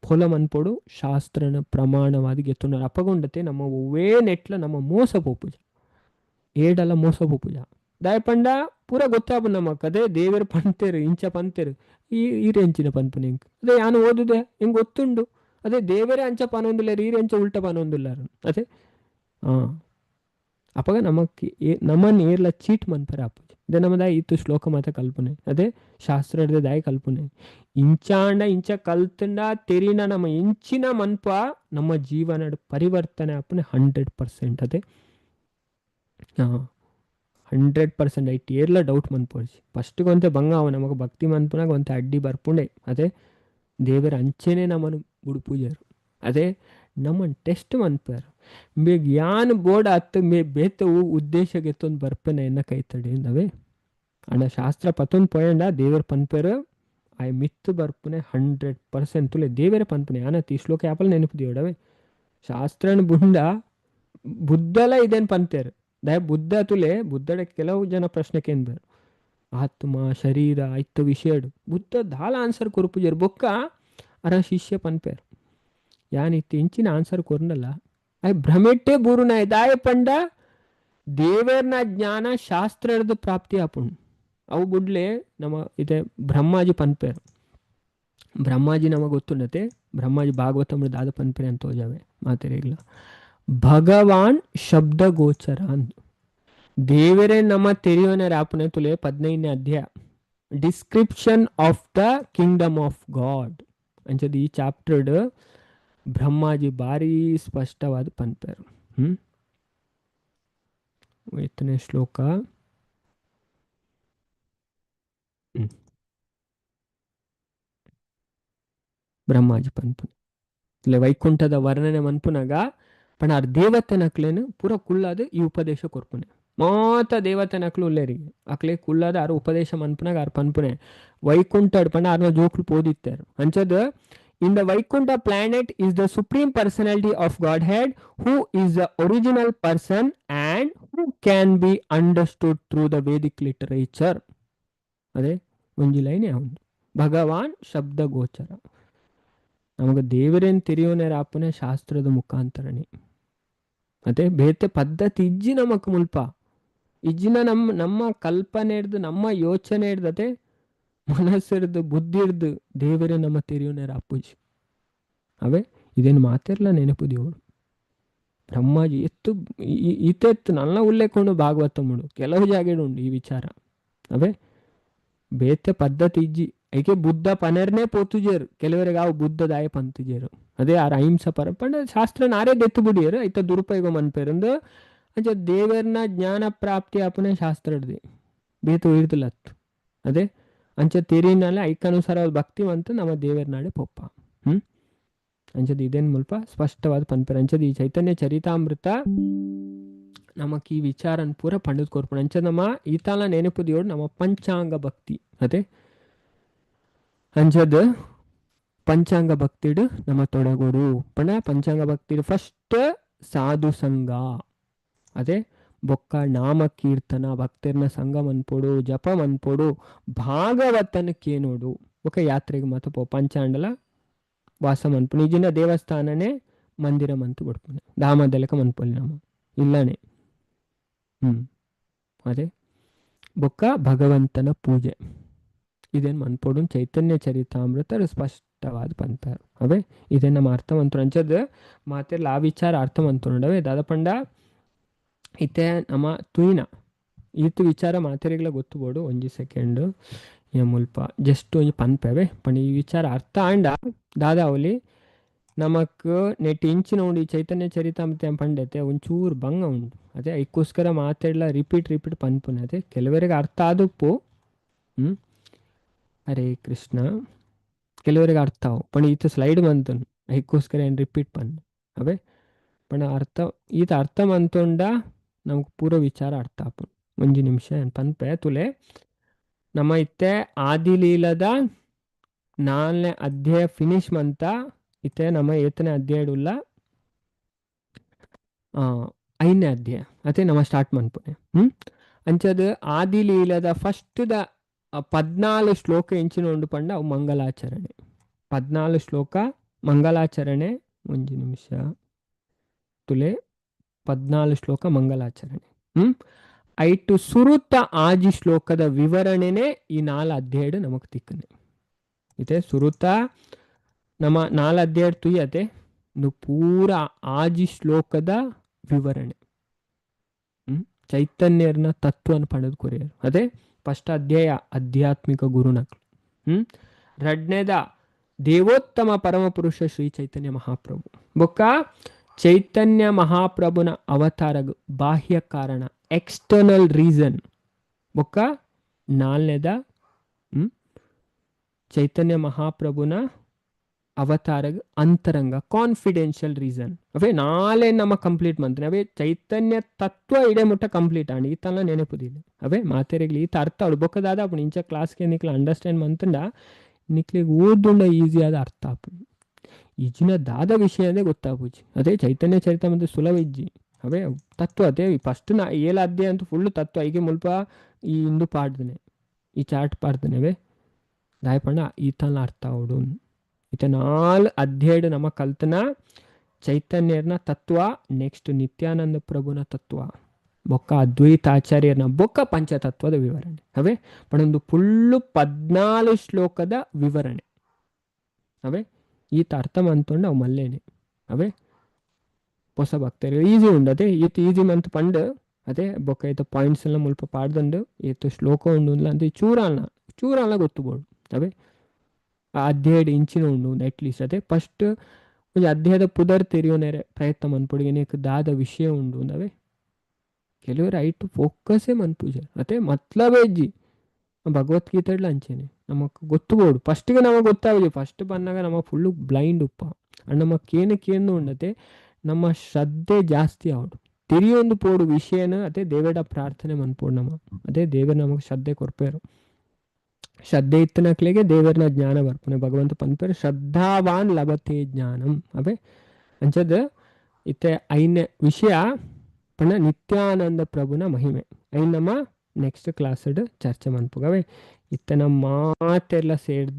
Speaker 1: ಫೊಲ ಮನ್ಪೊಡು ಶಾಸ್ತ್ರನ ಪ್ರಮಾಣವಾದ ಗೆತ್ತುಂಡರು ಅಪಗೊಂಡತೆ ನಮ್ಮ ಒವ್ವೇ ನೆಟ್ಲ ನಮ್ಮ ಮೋಸ ಪೋಪುಜ ಏಡಲ ಮೋಸ ಪೋಪುಜ ದಾಯ ಪಂಡ ಪೂರ ಗೊತ್ತಾಪು ನಮ್ಮ ಕದೆ ದೇವರು ಪಂತೇರು ಇಂಚ ಪಂತೇರು ಈ ಈರೆಂಚಿನ ಪನ್ಪುನ ಎಂಕ್ ಅದೇ ಯಾನು ಓದುದೆ ಎಂಗ್ ಗೊತ್ತುಂಡು ಅದೇ ದೇವರೇ ಅಂಚ ಪನೊಂದುಲ್ಲಾರು ಈರೆಂಚ ಉಲ್ಟ ಪನೊಂದುಲ್ಲಾರು ಅದೇ ಅಪಗ ನಮಕ್ ನಮ್ಮನ್ನ ಏರ್ಲ ಚೀಟ್ ಮನ್ಪರೆ ಆಪುಜಿ. ಇದೇ ನಮ್ಮದ ಇತ್ತು ಶ್ಲೋಕ ಮಾತ ಕಲ್ಪನೆ ಅದೇ ಶಾಸ್ತ್ರದ ದಾಯ ಕಲ್ಪನೆ ಇಂಚಾಂಡ ಇಂಚ ಕಲ್ತಂಡ ತೆರಿನ ನಮ್ಮ ಇಂಚಿನ ಮನ್ಪ ನಮ್ಮ ಜೀವನ ಪರಿವರ್ತನೆ ಆಪುನೆ 100% ಅದೇ 100% ಐಟ್ ಏರ್ಲ ಡೌಟ್ ಮನ್ಪೊಡ್ಚಿ. ಫಸ್ಟ್ಗೆ ಒಂತೆ ಬಂಗ ಅವ ನಮಗೆ ಭಕ್ತಿ ಮನ್ಪುನಾಗ ಒಂತೆ ಅಡ್ಡಿ ಬರ್ಪುಂಡೆ ಅದೇ ದೇವರ ಅಂಚೆನೆ ನಮ್ಮನ್ನು ಬುಡ್ಪೂಜರು ಅದೇ ನಮ್ಮನ್ನು ಟೆಸ್ಟ್ ಮನ್ಪೇರು ಬೇಗ ಯಾನ್ ಬೋರ್ಡ್ ಅತ್ತ ಮೇ ಬೇತ ಉದ್ದೇಶಕ್ಕೆ ಎತ್ತೊಂದು ಬರ್ಪೆನ ಎನ್ನ ಕೈತಡಿ ನವೇ ಅಣ್ಣ ಶಾಸ್ತ್ರ ಪತ್ತೊಂದು ಪೋಯಂಡ ದೇವರ ಪನ್ಪೇರು ಆಯ್ ಮಿತ್ತು ಬರ್ಪುನೆ 100% ತುಲೆ ದೇವರ ಪನ್ಪುನೆ ಆನತ್ ಈ ಶ್ಲೋಕ ಯಾಪಲ್ ನೆನಪು ದೇವಡವೆ ಶಾಸ್ತ್ರನ ಬುಂಡ ಬುದ್ಧಲ ಇದೇನು ಪಂತೇರು ದಯ ಬುದ್ಧ ತುಲೆ ಬುದ್ಧಡ ಕೆಲವು ಜನ ಪ್ರಶ್ನೆ ಕೇಂದ್ರ ಆತ್ಮ ಶರೀರ ಇತ್ತು ವಿಷಯಡು ಬುದ್ಧ ದಾಲ ಆನ್ಸರ್ ಕೊರ್ಪುಜರು ಬೊಕ್ಕ ಅರ ಶಿಷ್ಯ ಪನ್ಪೇರು ಯಾನ್ ಇತ್ತು ಇಂಚಿನ ಆನ್ಸರ್ ಕೊರ್ನಲ್ಲ ಆಯ್ ಭ್ರಮೆಟ್ಟೆ ಬೂರುನಾಯ್ ದಾಯ ಪಂಡ ದೇವರ್ನ ಜ್ಞಾನ ಶಾಸ್ತ್ರದ ಪ್ರಾಪ್ತಿ ಆಪುಂಡು ಅವು ಬುಡ್ಲೆ ನಮ್ಮ ಇದೆ ಬ್ರಹ್ಮಾಜಿ ಪನ್ಪೇರು ಬ್ರಹ್ಮಾಜಿ ನಮಗೆ ಗೊತ್ತುಂಡತೆ ಬ್ರಹ್ಮಾಜಿ ಭಾಗವತಮೃತ ದಾದ ಪನ್ಪೇರೆ ಅಂತ ಹೋಜಾವೆ ಮಾತೆರಿಲ್ಲ ಭಗವಾನ್ ಶಬ್ದ ಗೋಚರ ಅಂದು ದೇವರೇ ನಮ್ಮ ತೆರಿಯೋನ ಆಪುನೆ ತುಲೆ 15ನೇ ಅಧ್ಯಾಯ description of the kingdom of God ಅಂಚದ ಈ ಚಾಪ್ಟರ್ಡ್ ಬ್ರಹ್ಮಾಜಿ ಭಾರಿ ಸ್ಪಷ್ಟವಾದ ಪನ್ಪೇರು. ಎತ್ತನೇ ಶ್ಲೋಕ ಬ್ರಹ್ಮಾಜಿ ಪನ್ಪುನೆ ಇಲ್ಲ ವೈಕುಂಠದ ವರ್ಣನೆ ಮನ್ಪುನಾಗ ಪಣ ಆರ್ ದೇವತೆನಕ್ಲೇನು ಪೂರ ಕುಳ್ಳಾದ ಈ ಉಪದೇಶ ಕೊರ್ಪುನೆ ಮಾತ ದೇವತೆನಕ್ಲು ಉಲ್ಲೇರಿಗೆ ಅಕ್ಲೆ ಕುಳ್ಳಾದ ಆರು ಉಪದೇಶ ಮನ್ಪುನಾಗ ಆರ್ ಪನ್ಪುನೆ ವೈಕುಂಠ ಪಂಡ ಆರ್ನ ಜೋಕ್ಲು ಪೋದಿತ್ತಾರು ಅಂಚದ In the Vaikuntha planet is the supreme personality of Godhead, who is the original person and who can be understood through the Vedic literature. ಅದೇ ಒಂಜಿ ಲೈನ್ ಯಾವುದು ಭಗವಾನ್ ಶಬ್ದ ಗೋಚರ ನಮಗೆ ದೇವರೇನು ತಿರಿಯೋನೇರ ಆಪುನೆ ಶಾಸ್ತ್ರದ ಮುಖಾಂತರನೇ ಅದೇ ಬೇತೆ ಪದ್ಧತಿ ಇಜ್ಜಿ ನಮಕ್ ಮುಲ್ಪ ಇಜ್ಜಿನ ನಮ್ಮ ನಮ್ಮ ಕಲ್ಪನೆ ಹಿಡ್ದು ನಮ್ಮ ಯೋಚನೆ ಹಿಡ್ದತೆ ಮನಸ್ಸಿರ್ದು ಬುದ್ಧಿ ಹಿಡ್ದು ದೇವರೇ ನಮ್ಮ ತೆರಿಯೋನೇರ ಅಪ್ಪುಜಿ ಅವೇ ಇದೇನು ಮಾತಿರ್ಲ ನೆನಪು ದೇವರು ಬ್ರಹ್ಮಾಜಿ ಎತ್ತು ಈತೆತ್ತು ನನ್ನ ಉಲ್ಲೇಖ ಭಾಗವತಮ್ಮುಡು ಕೆಲವು ಜಾಗೆಡು ಉಂಡು ಈ ವಿಚಾರ ಅವೇ ಬೇತೆ ಪದ್ಧತಿ ಇಜ್ಜಿ ಐಕೆ ಬುದ್ಧ ಪನೆರ್ನೇ ಪೋತುಜೇರು ಕೆಲವರಿಗೆ ಅವು ಬುದ್ಧ ದಾಯ ಪಂತುಜೇರು ಅದೇ ಆರ್ ಅಹಿಂಸ ಪರ ಪಂಡ ಶಾಸ್ತ್ರ ನಾರೇ ದೆತ್ತು ಬಿಡಿಯರು ಐತ ದುರುಪಯೋಗ ಮನ್ಪೇರಂದು ಅಂಚ ದೇವರ್ನ ಜ್ಞಾನ ಪ್ರಾಪ್ತಿ ಆಪುನೆ ಶಾಸ್ತ್ರ ಹಿಡ್ದು ಬೇತು ಇರ್ದಿಲ್ಲತ್ತು ಅದೇ ಅಂಚ ತೆರಿನಾಲೆ ಐಕನುಸಾರ ಭಕ್ತಿವಂತ ನಮ್ಮ ದೇವರ ನಾಡೆ ಪೊಪ್ಪ ಅಂಚದ ಇದೇನ್ ಮುಲ್ಪ ಸ್ಪಷ್ಟವಾದ ಪನ್ಪೆರ್ ಅಂಚದ ಈ ಚೈತನ್ಯ ಚರಿತಾಮೃತ ನಮಕ್ ಈ ವಿಚಾರನ್ ಪೂರ ಪಂಡದ್ ಕೊರ್ಪುಂಡು. ಅಂಚ ನಮ್ಮ ಈತಾಲ ನೆನಪು ದೇವ್ರು ನಮ್ಮ ಪಂಚಾಂಗ ಭಕ್ತಿ ಅದೇ ಅಂಚದ ಪಂಚಾಂಗ ಭಕ್ತಿಡು ನಮ್ಮ ತೊಡಗೋಡು ಪಂಡ ಪಂಚಾಂಗ ಭಕ್ತಿಡು ಫಸ್ಟ್ ಸಾಧು ಸಂಘ ಅದೇ ಬೊಕ್ಕ ನಾಮ ಕೀರ್ತನ ಭಕ್ತರ್ನ ಸಂಘ ಮನ್ಪೊಡು ಜಪ ಮನ್ಪೊಡು ಭಾಗವತನ ಕೇನೋಡು ಬೊಕ್ಕ ಯಾತ್ರೆಗೆ ಮಾತ ಪೋ ಪಂಚಾಂಡಲ ವಾಸ ಮನ್ಪುನು ಇಜಿನ ದೇವಸ್ಥಾನನೇ ಮಂದಿರ ಮಂತು ಕೊಡ್ಪುನೆ ಧಾಮದಲಕ ಮನ್ಪೊಲಿ ನಮ ಇಲ್ಲನೆ ಅದೇ ಬೊಕ್ಕ ಭಗವಂತನ ಪೂಜೆ ಇದೇನು ಮನ್ಪೊಡು ಚೈತನ್ಯ ಚರಿತಾಮೃತ ಸ್ಪಷ್ಟವಾದ ಪಂತಾರು ಅವೇ ಇದೇ ನಮ್ಮ ಅರ್ಥ ಮಂತು ಅಂಚದ ಮಾತೆಲ್ಲ ಆ ವಿಚಾರ ಅರ್ಥ ಮಂತು ಅವೇ ದಾದಪಂಡ ಇತ್ತೆ ನಮ್ಮ ತುಯಿನ ಈತ ವಿಚಾರ ಮಾತೆರೆಗ್ಲ ಗೊತ್ತು ಬೋಡು ಒಂಜಿ ಸೆಕೆಂಡ್ ಮುಲ್ಪ ಜಸ್ಟ್ ಒಂಜಿ ಪನ್ಪೆವೆ ಪಂಡ ಈ ವಿಚಾರ ಅರ್ಥ ಆಂಡ ದಾದಾ ಅವಲಿ ನಮಕ್ ನೆಟ್ ಇಂಚಿನ ಉಂಡು ಈ ಚೈತನ್ಯ ಚರಿತಾಮೃತ ಪಂಡತೆ ಒಂಚೂರು ಭಂಗ ಉಂಡು ಅದೇ ಐಕ್ಕೋಸ್ಕರ ಮಾತಾಡ್ಲ ರಿಪೀಟ್ ರಿಪೀಟ್ ಪನ್ಪುನೆ ಅದೇ ಕೆಲವರಿಗೆ ಅರ್ಥ ಆದುಪ್ಪು. ಹರೇ ಕೃಷ್ಣ. ಕೆಲವರಿಗೆ ಅರ್ಥ ಅವು ಪಂಡ ಈತ ಸ್ಲೈಡ್ ಮಂತನು ಐಕ್ಕೋಸ್ಕರ ಏನು ರಿಪೀಟ್ ಪನ್ ಅವೇ ಪಂಡ ಅರ್ಥ ಈತ ಅರ್ಥ ಮಂತೊಂಡ ನಮ್ಗೆ ಪೂರ ವಿಚಾರ ಅರ್ಥ ಆಪುಂಡು. ಒಂಜಿ ನಿಮಿಷ ಏನು ಪನ್ಪೆ ತುಲೆ ನಮ್ಮ ಇತ್ತೆ ಆದಿಲೀಲದ 4ನೇ ಅಧ್ಯಾಯ ಫಿನಿಶ್ ಮಂತ ಇತ್ತೆ ನಮ್ಮ ಏತನೇ ಅಧ್ಯಾಯ ಉಲ್ಲ 5ನೇ ಅಧ್ಯಾಯ ಅದೇ ನಮ್ಮ ಸ್ಟಾರ್ಟ್ ಮನ್ಪುನೆ. ಅಂಚದ ಆದಿಲೀಲದ ಫಸ್ಟ್ the 14 ಶ್ಲೋಕ ಇಂಚಿನ ಉಂಡು ಪಂಡ ಅವು ಮಂಗಲಾಚರಣೆ. 14 ಶ್ಲೋಕ ಮಂಗಲಾಚರಣೆ. ಒಂಜಿ ನಿಮಿಷ ತುಲೆ 14 ಶ್ಲೋಕ ಮಂಗಲಾಚರಣೆ. ಐಟು ಸುರುತ ಆಜಿ ಶ್ಲೋಕದ ವಿವರಣೆನೆ ಈ 4 ಅಧ್ಯಾಯ ನಮಕ್ ತಿಕ್ಕನೆ. ಇತ್ತೆ ಸುರುತ ನಮ್ಮ 4 ಅಧ್ಯಾಯ ತುಯ್ಯತೆ ಪೂರ ಆಜಿ ಶ್ಲೋಕದ ವಿವರಣೆ. ಚೈತನ್ಯರ್ನ ತತ್ವನ ಪಡೆದು ಕೊರಿಯರು. ಅದೇ ಫಸ್ಟ್ ಅಧ್ಯಾಯ ಆಧ್ಯಾತ್ಮಿಕ ಗುರುನಕ್ಲು. ಎರಡನೇದ ದೇವೋತ್ತಮ ಪರಮಪುರುಷ ಶ್ರೀ ಚೈತನ್ಯ ಮಹಾಪ್ರಭು. ಬೊಕ್ಕ ಚೈತನ್ಯ ಮಹಾಪ್ರಭುನ ಅವತಾರಗ ಬಾಹ್ಯ ಕಾರಣ ಎಕ್ಸ್ಟರ್ನಲ್ ರೀಸನ್. ಬೊಕ್ಕ 4ನೇದ ಚೈತನ್ಯ ಮಹಾಪ್ರಭುನ ಅವತಾರಗ ಅಂತರಂಗ ಕಾನ್ಫಿಡೆನ್ಷಿಯಲ್ ರೀಸನ್. ಅವೇ ನಾಳೆ ನಮ್ಮ ಕಂಪ್ಲೀಟ್ ಮಂತ್ರಿ ಅವೇ ಚೈತನ್ಯ ತತ್ವ ಇಡೆ ಮುಟ್ಟ ಕಂಪ್ಲೀಟ್ ಆಂಡ್ ಈತಲ್ಲ ನೆನಪುದಿಲ್ಲ. ಅವೇ ಮಾತೆರೆಗ್ಲಿ ಈತ ಅರ್ಥ ಅವಳು ಬೊಕ್ಕದಾದ ಅప్పుడు ಇಂಚ ಕ್ಲಾಸ್ಗೆ ನಿಕ್ಲ ಅಂಡರ್ಸ್ಟ್ಯಾಂಡ್ ಮಂತಂಡ ನಿಕ್ಲಿಗೆ ಓದುಂಡ ಈಸಿ ಆದ ಅರ್ಥ ಆಪುಂಡು. ಇಜಿನ ದಾದ ವಿಷಯ ಅದೇ ಗೊತ್ತಾಪುಜಿ. ಅದೇ ಚೈತನ್ಯ ಚರಿತ ಮತ್ತೆ ಸುಲಭ ಇಜ್ಜಿ. ಅವೇ ತತ್ವ ಅದೇ ಫಸ್ಟ್ ನಾ ಏಳು ಅಧ್ಯಾಯ ಅಂತ ಫುಲ್ ತತ್ವ ಐಗೆ ಮುಲ್ಪ ಈ ಇಂದು ಪಾಡ್ದನೆ ಈ ಚಾರ್ಟ್ ಪಾಡ್ದನೆ ಅವೇ ದಾಯಪಂಡ ಈತನ ಅರ್ಥ ಅವಡು. ಈತ 4 ಅಧ್ಯಾಯ ನಮ್ಮ ಕಲ್ತನ ಚೈತನ್ಯರ್ನ ತತ್ವ, ನೆಕ್ಸ್ಟ್ ನಿತ್ಯಾನಂದ ಪ್ರಭುನ ತತ್ವ, ಬೊಕ್ಕ ಅದ್ವೈತಾಚಾರ್ಯರ್ನ ಬೊಕ್ಕ ಪಂಚತತ್ವದ ವಿವರಣೆ. ಅವೇ ಪಣೊಂದು ಫುಲ್ಲು 14 ಶ್ಲೋಕದ ವಿವರಣೆ. ಅವೇ ಈತ ಅರ್ಥ ಮಂತೊಂಡು ಅವು ಮಲ್ಲೇನೆ. ಅವೇ ಹೊಸ ಭಕ್ತರು ಈಸಿ ಉಂಡು. ಅದೇ ಈತ ಈಸಿ ಮಂತ್ ಪಂಡು ಅದೇ ಬೊಕ್ಕ ಈತ ಪಾಯಿಂಟ್ಸ್ ಎಲ್ಲ ಮುಲ್ಪ ಪಾಡ್ದಂಡು ಈತ ಶ್ಲೋಕ ಉಂಡು ಅಂತ ಚೂರಾಲ್ನ ಚೂರಾಲ್ನ ಗೊತ್ತು ಬೋಡು. ಅವೇ ಆ ಅಧ್ಯಾಯ ಇಂಚಿನ ಉಂಡು ಅಟ್ಲೀಸ್ಟ್. ಅದೇ ಫಸ್ಟ್ ಒಂಜಿ ಅಧ್ಯಾಯದ ಪುದರ್ ತೆರಿಯೋನೇರೆ ಪ್ರಯತ್ನ ಮನ್ಪೊಡು ಏನೇಕ್ ದಾದ ವಿಷಯ ಉಂಡು. ಅವೇ ಕೆಲವರು ಐಟು ಫೋಕಸ್ಸೇ ಮನ್ಪುಜೆ ಅದೇ ಮತ್ಲಬೇ ಇಜ್ಜಿ. ಭಗವದ್ಗೀತೆಡ್ಲ ಅಂಚೆನೆ ನಮಕ್ ಗೊತ್ತು ಬೋಡು ಫಸ್ಟ್ಗೆ ನಮಗೆ ಗೊತ್ತಾಗುದು. ಫಸ್ಟ್ ಬಂದಾಗ ನಮ್ಮ ಫುಲ್ಲು ಬ್ಲೈಂಡ್ ಉಪ್ಪ ಅಂಡ್ ನಮ್ಮ ಕೇನು ಕೇನು ಉಂಡತೆ ನಮ್ಮ ಶ್ರದ್ಧೆ ಜಾಸ್ತಿ ಆವಡು ತೆರಿಯೊಂದು ಪೋಡು ವಿಷಯನ. ಅದೇ ದೇವೇಡ ಪ್ರಾರ್ಥನೆ ಮನ್ಪೋಡು ನಮ್ಮ. ಅದೇ ದೇವರು ನಮಗೆ ಶ್ರದ್ಧೆ ಕೊರ್ಪೇರು. ಶ್ರದ್ಧೆ ಇತ್ತನಕ್ಲೆಗೆ ದೇವರನ ಜ್ಞಾನ ಬರ್ಪುನೆ. ಭಗವಂತ ಪನ್ಪೇರು ಶ್ರದ್ಧಾವಾನ್ ಲಭತೆ ಜ್ಞಾನಂ. ಅವೇ ಅಂಚದ ಇತ್ತೆ ಐನೇ ವಿಷಯ ಪಂಡ ನಿತ್ಯಾನಂದ ಪ್ರಭುನ ಮಹಿಮೆ. ಐನ್ ನಮ್ಮ ನೆಕ್ಸ್ಟ್ ಕ್ಲಾಸ್ ಚರ್ಚೆ ಮನ್ಪುಗವೆ. ಇತ್ತೆ ನಮ್ಮ ಮಾತೆಲ್ಲ ಸೇರ್ದು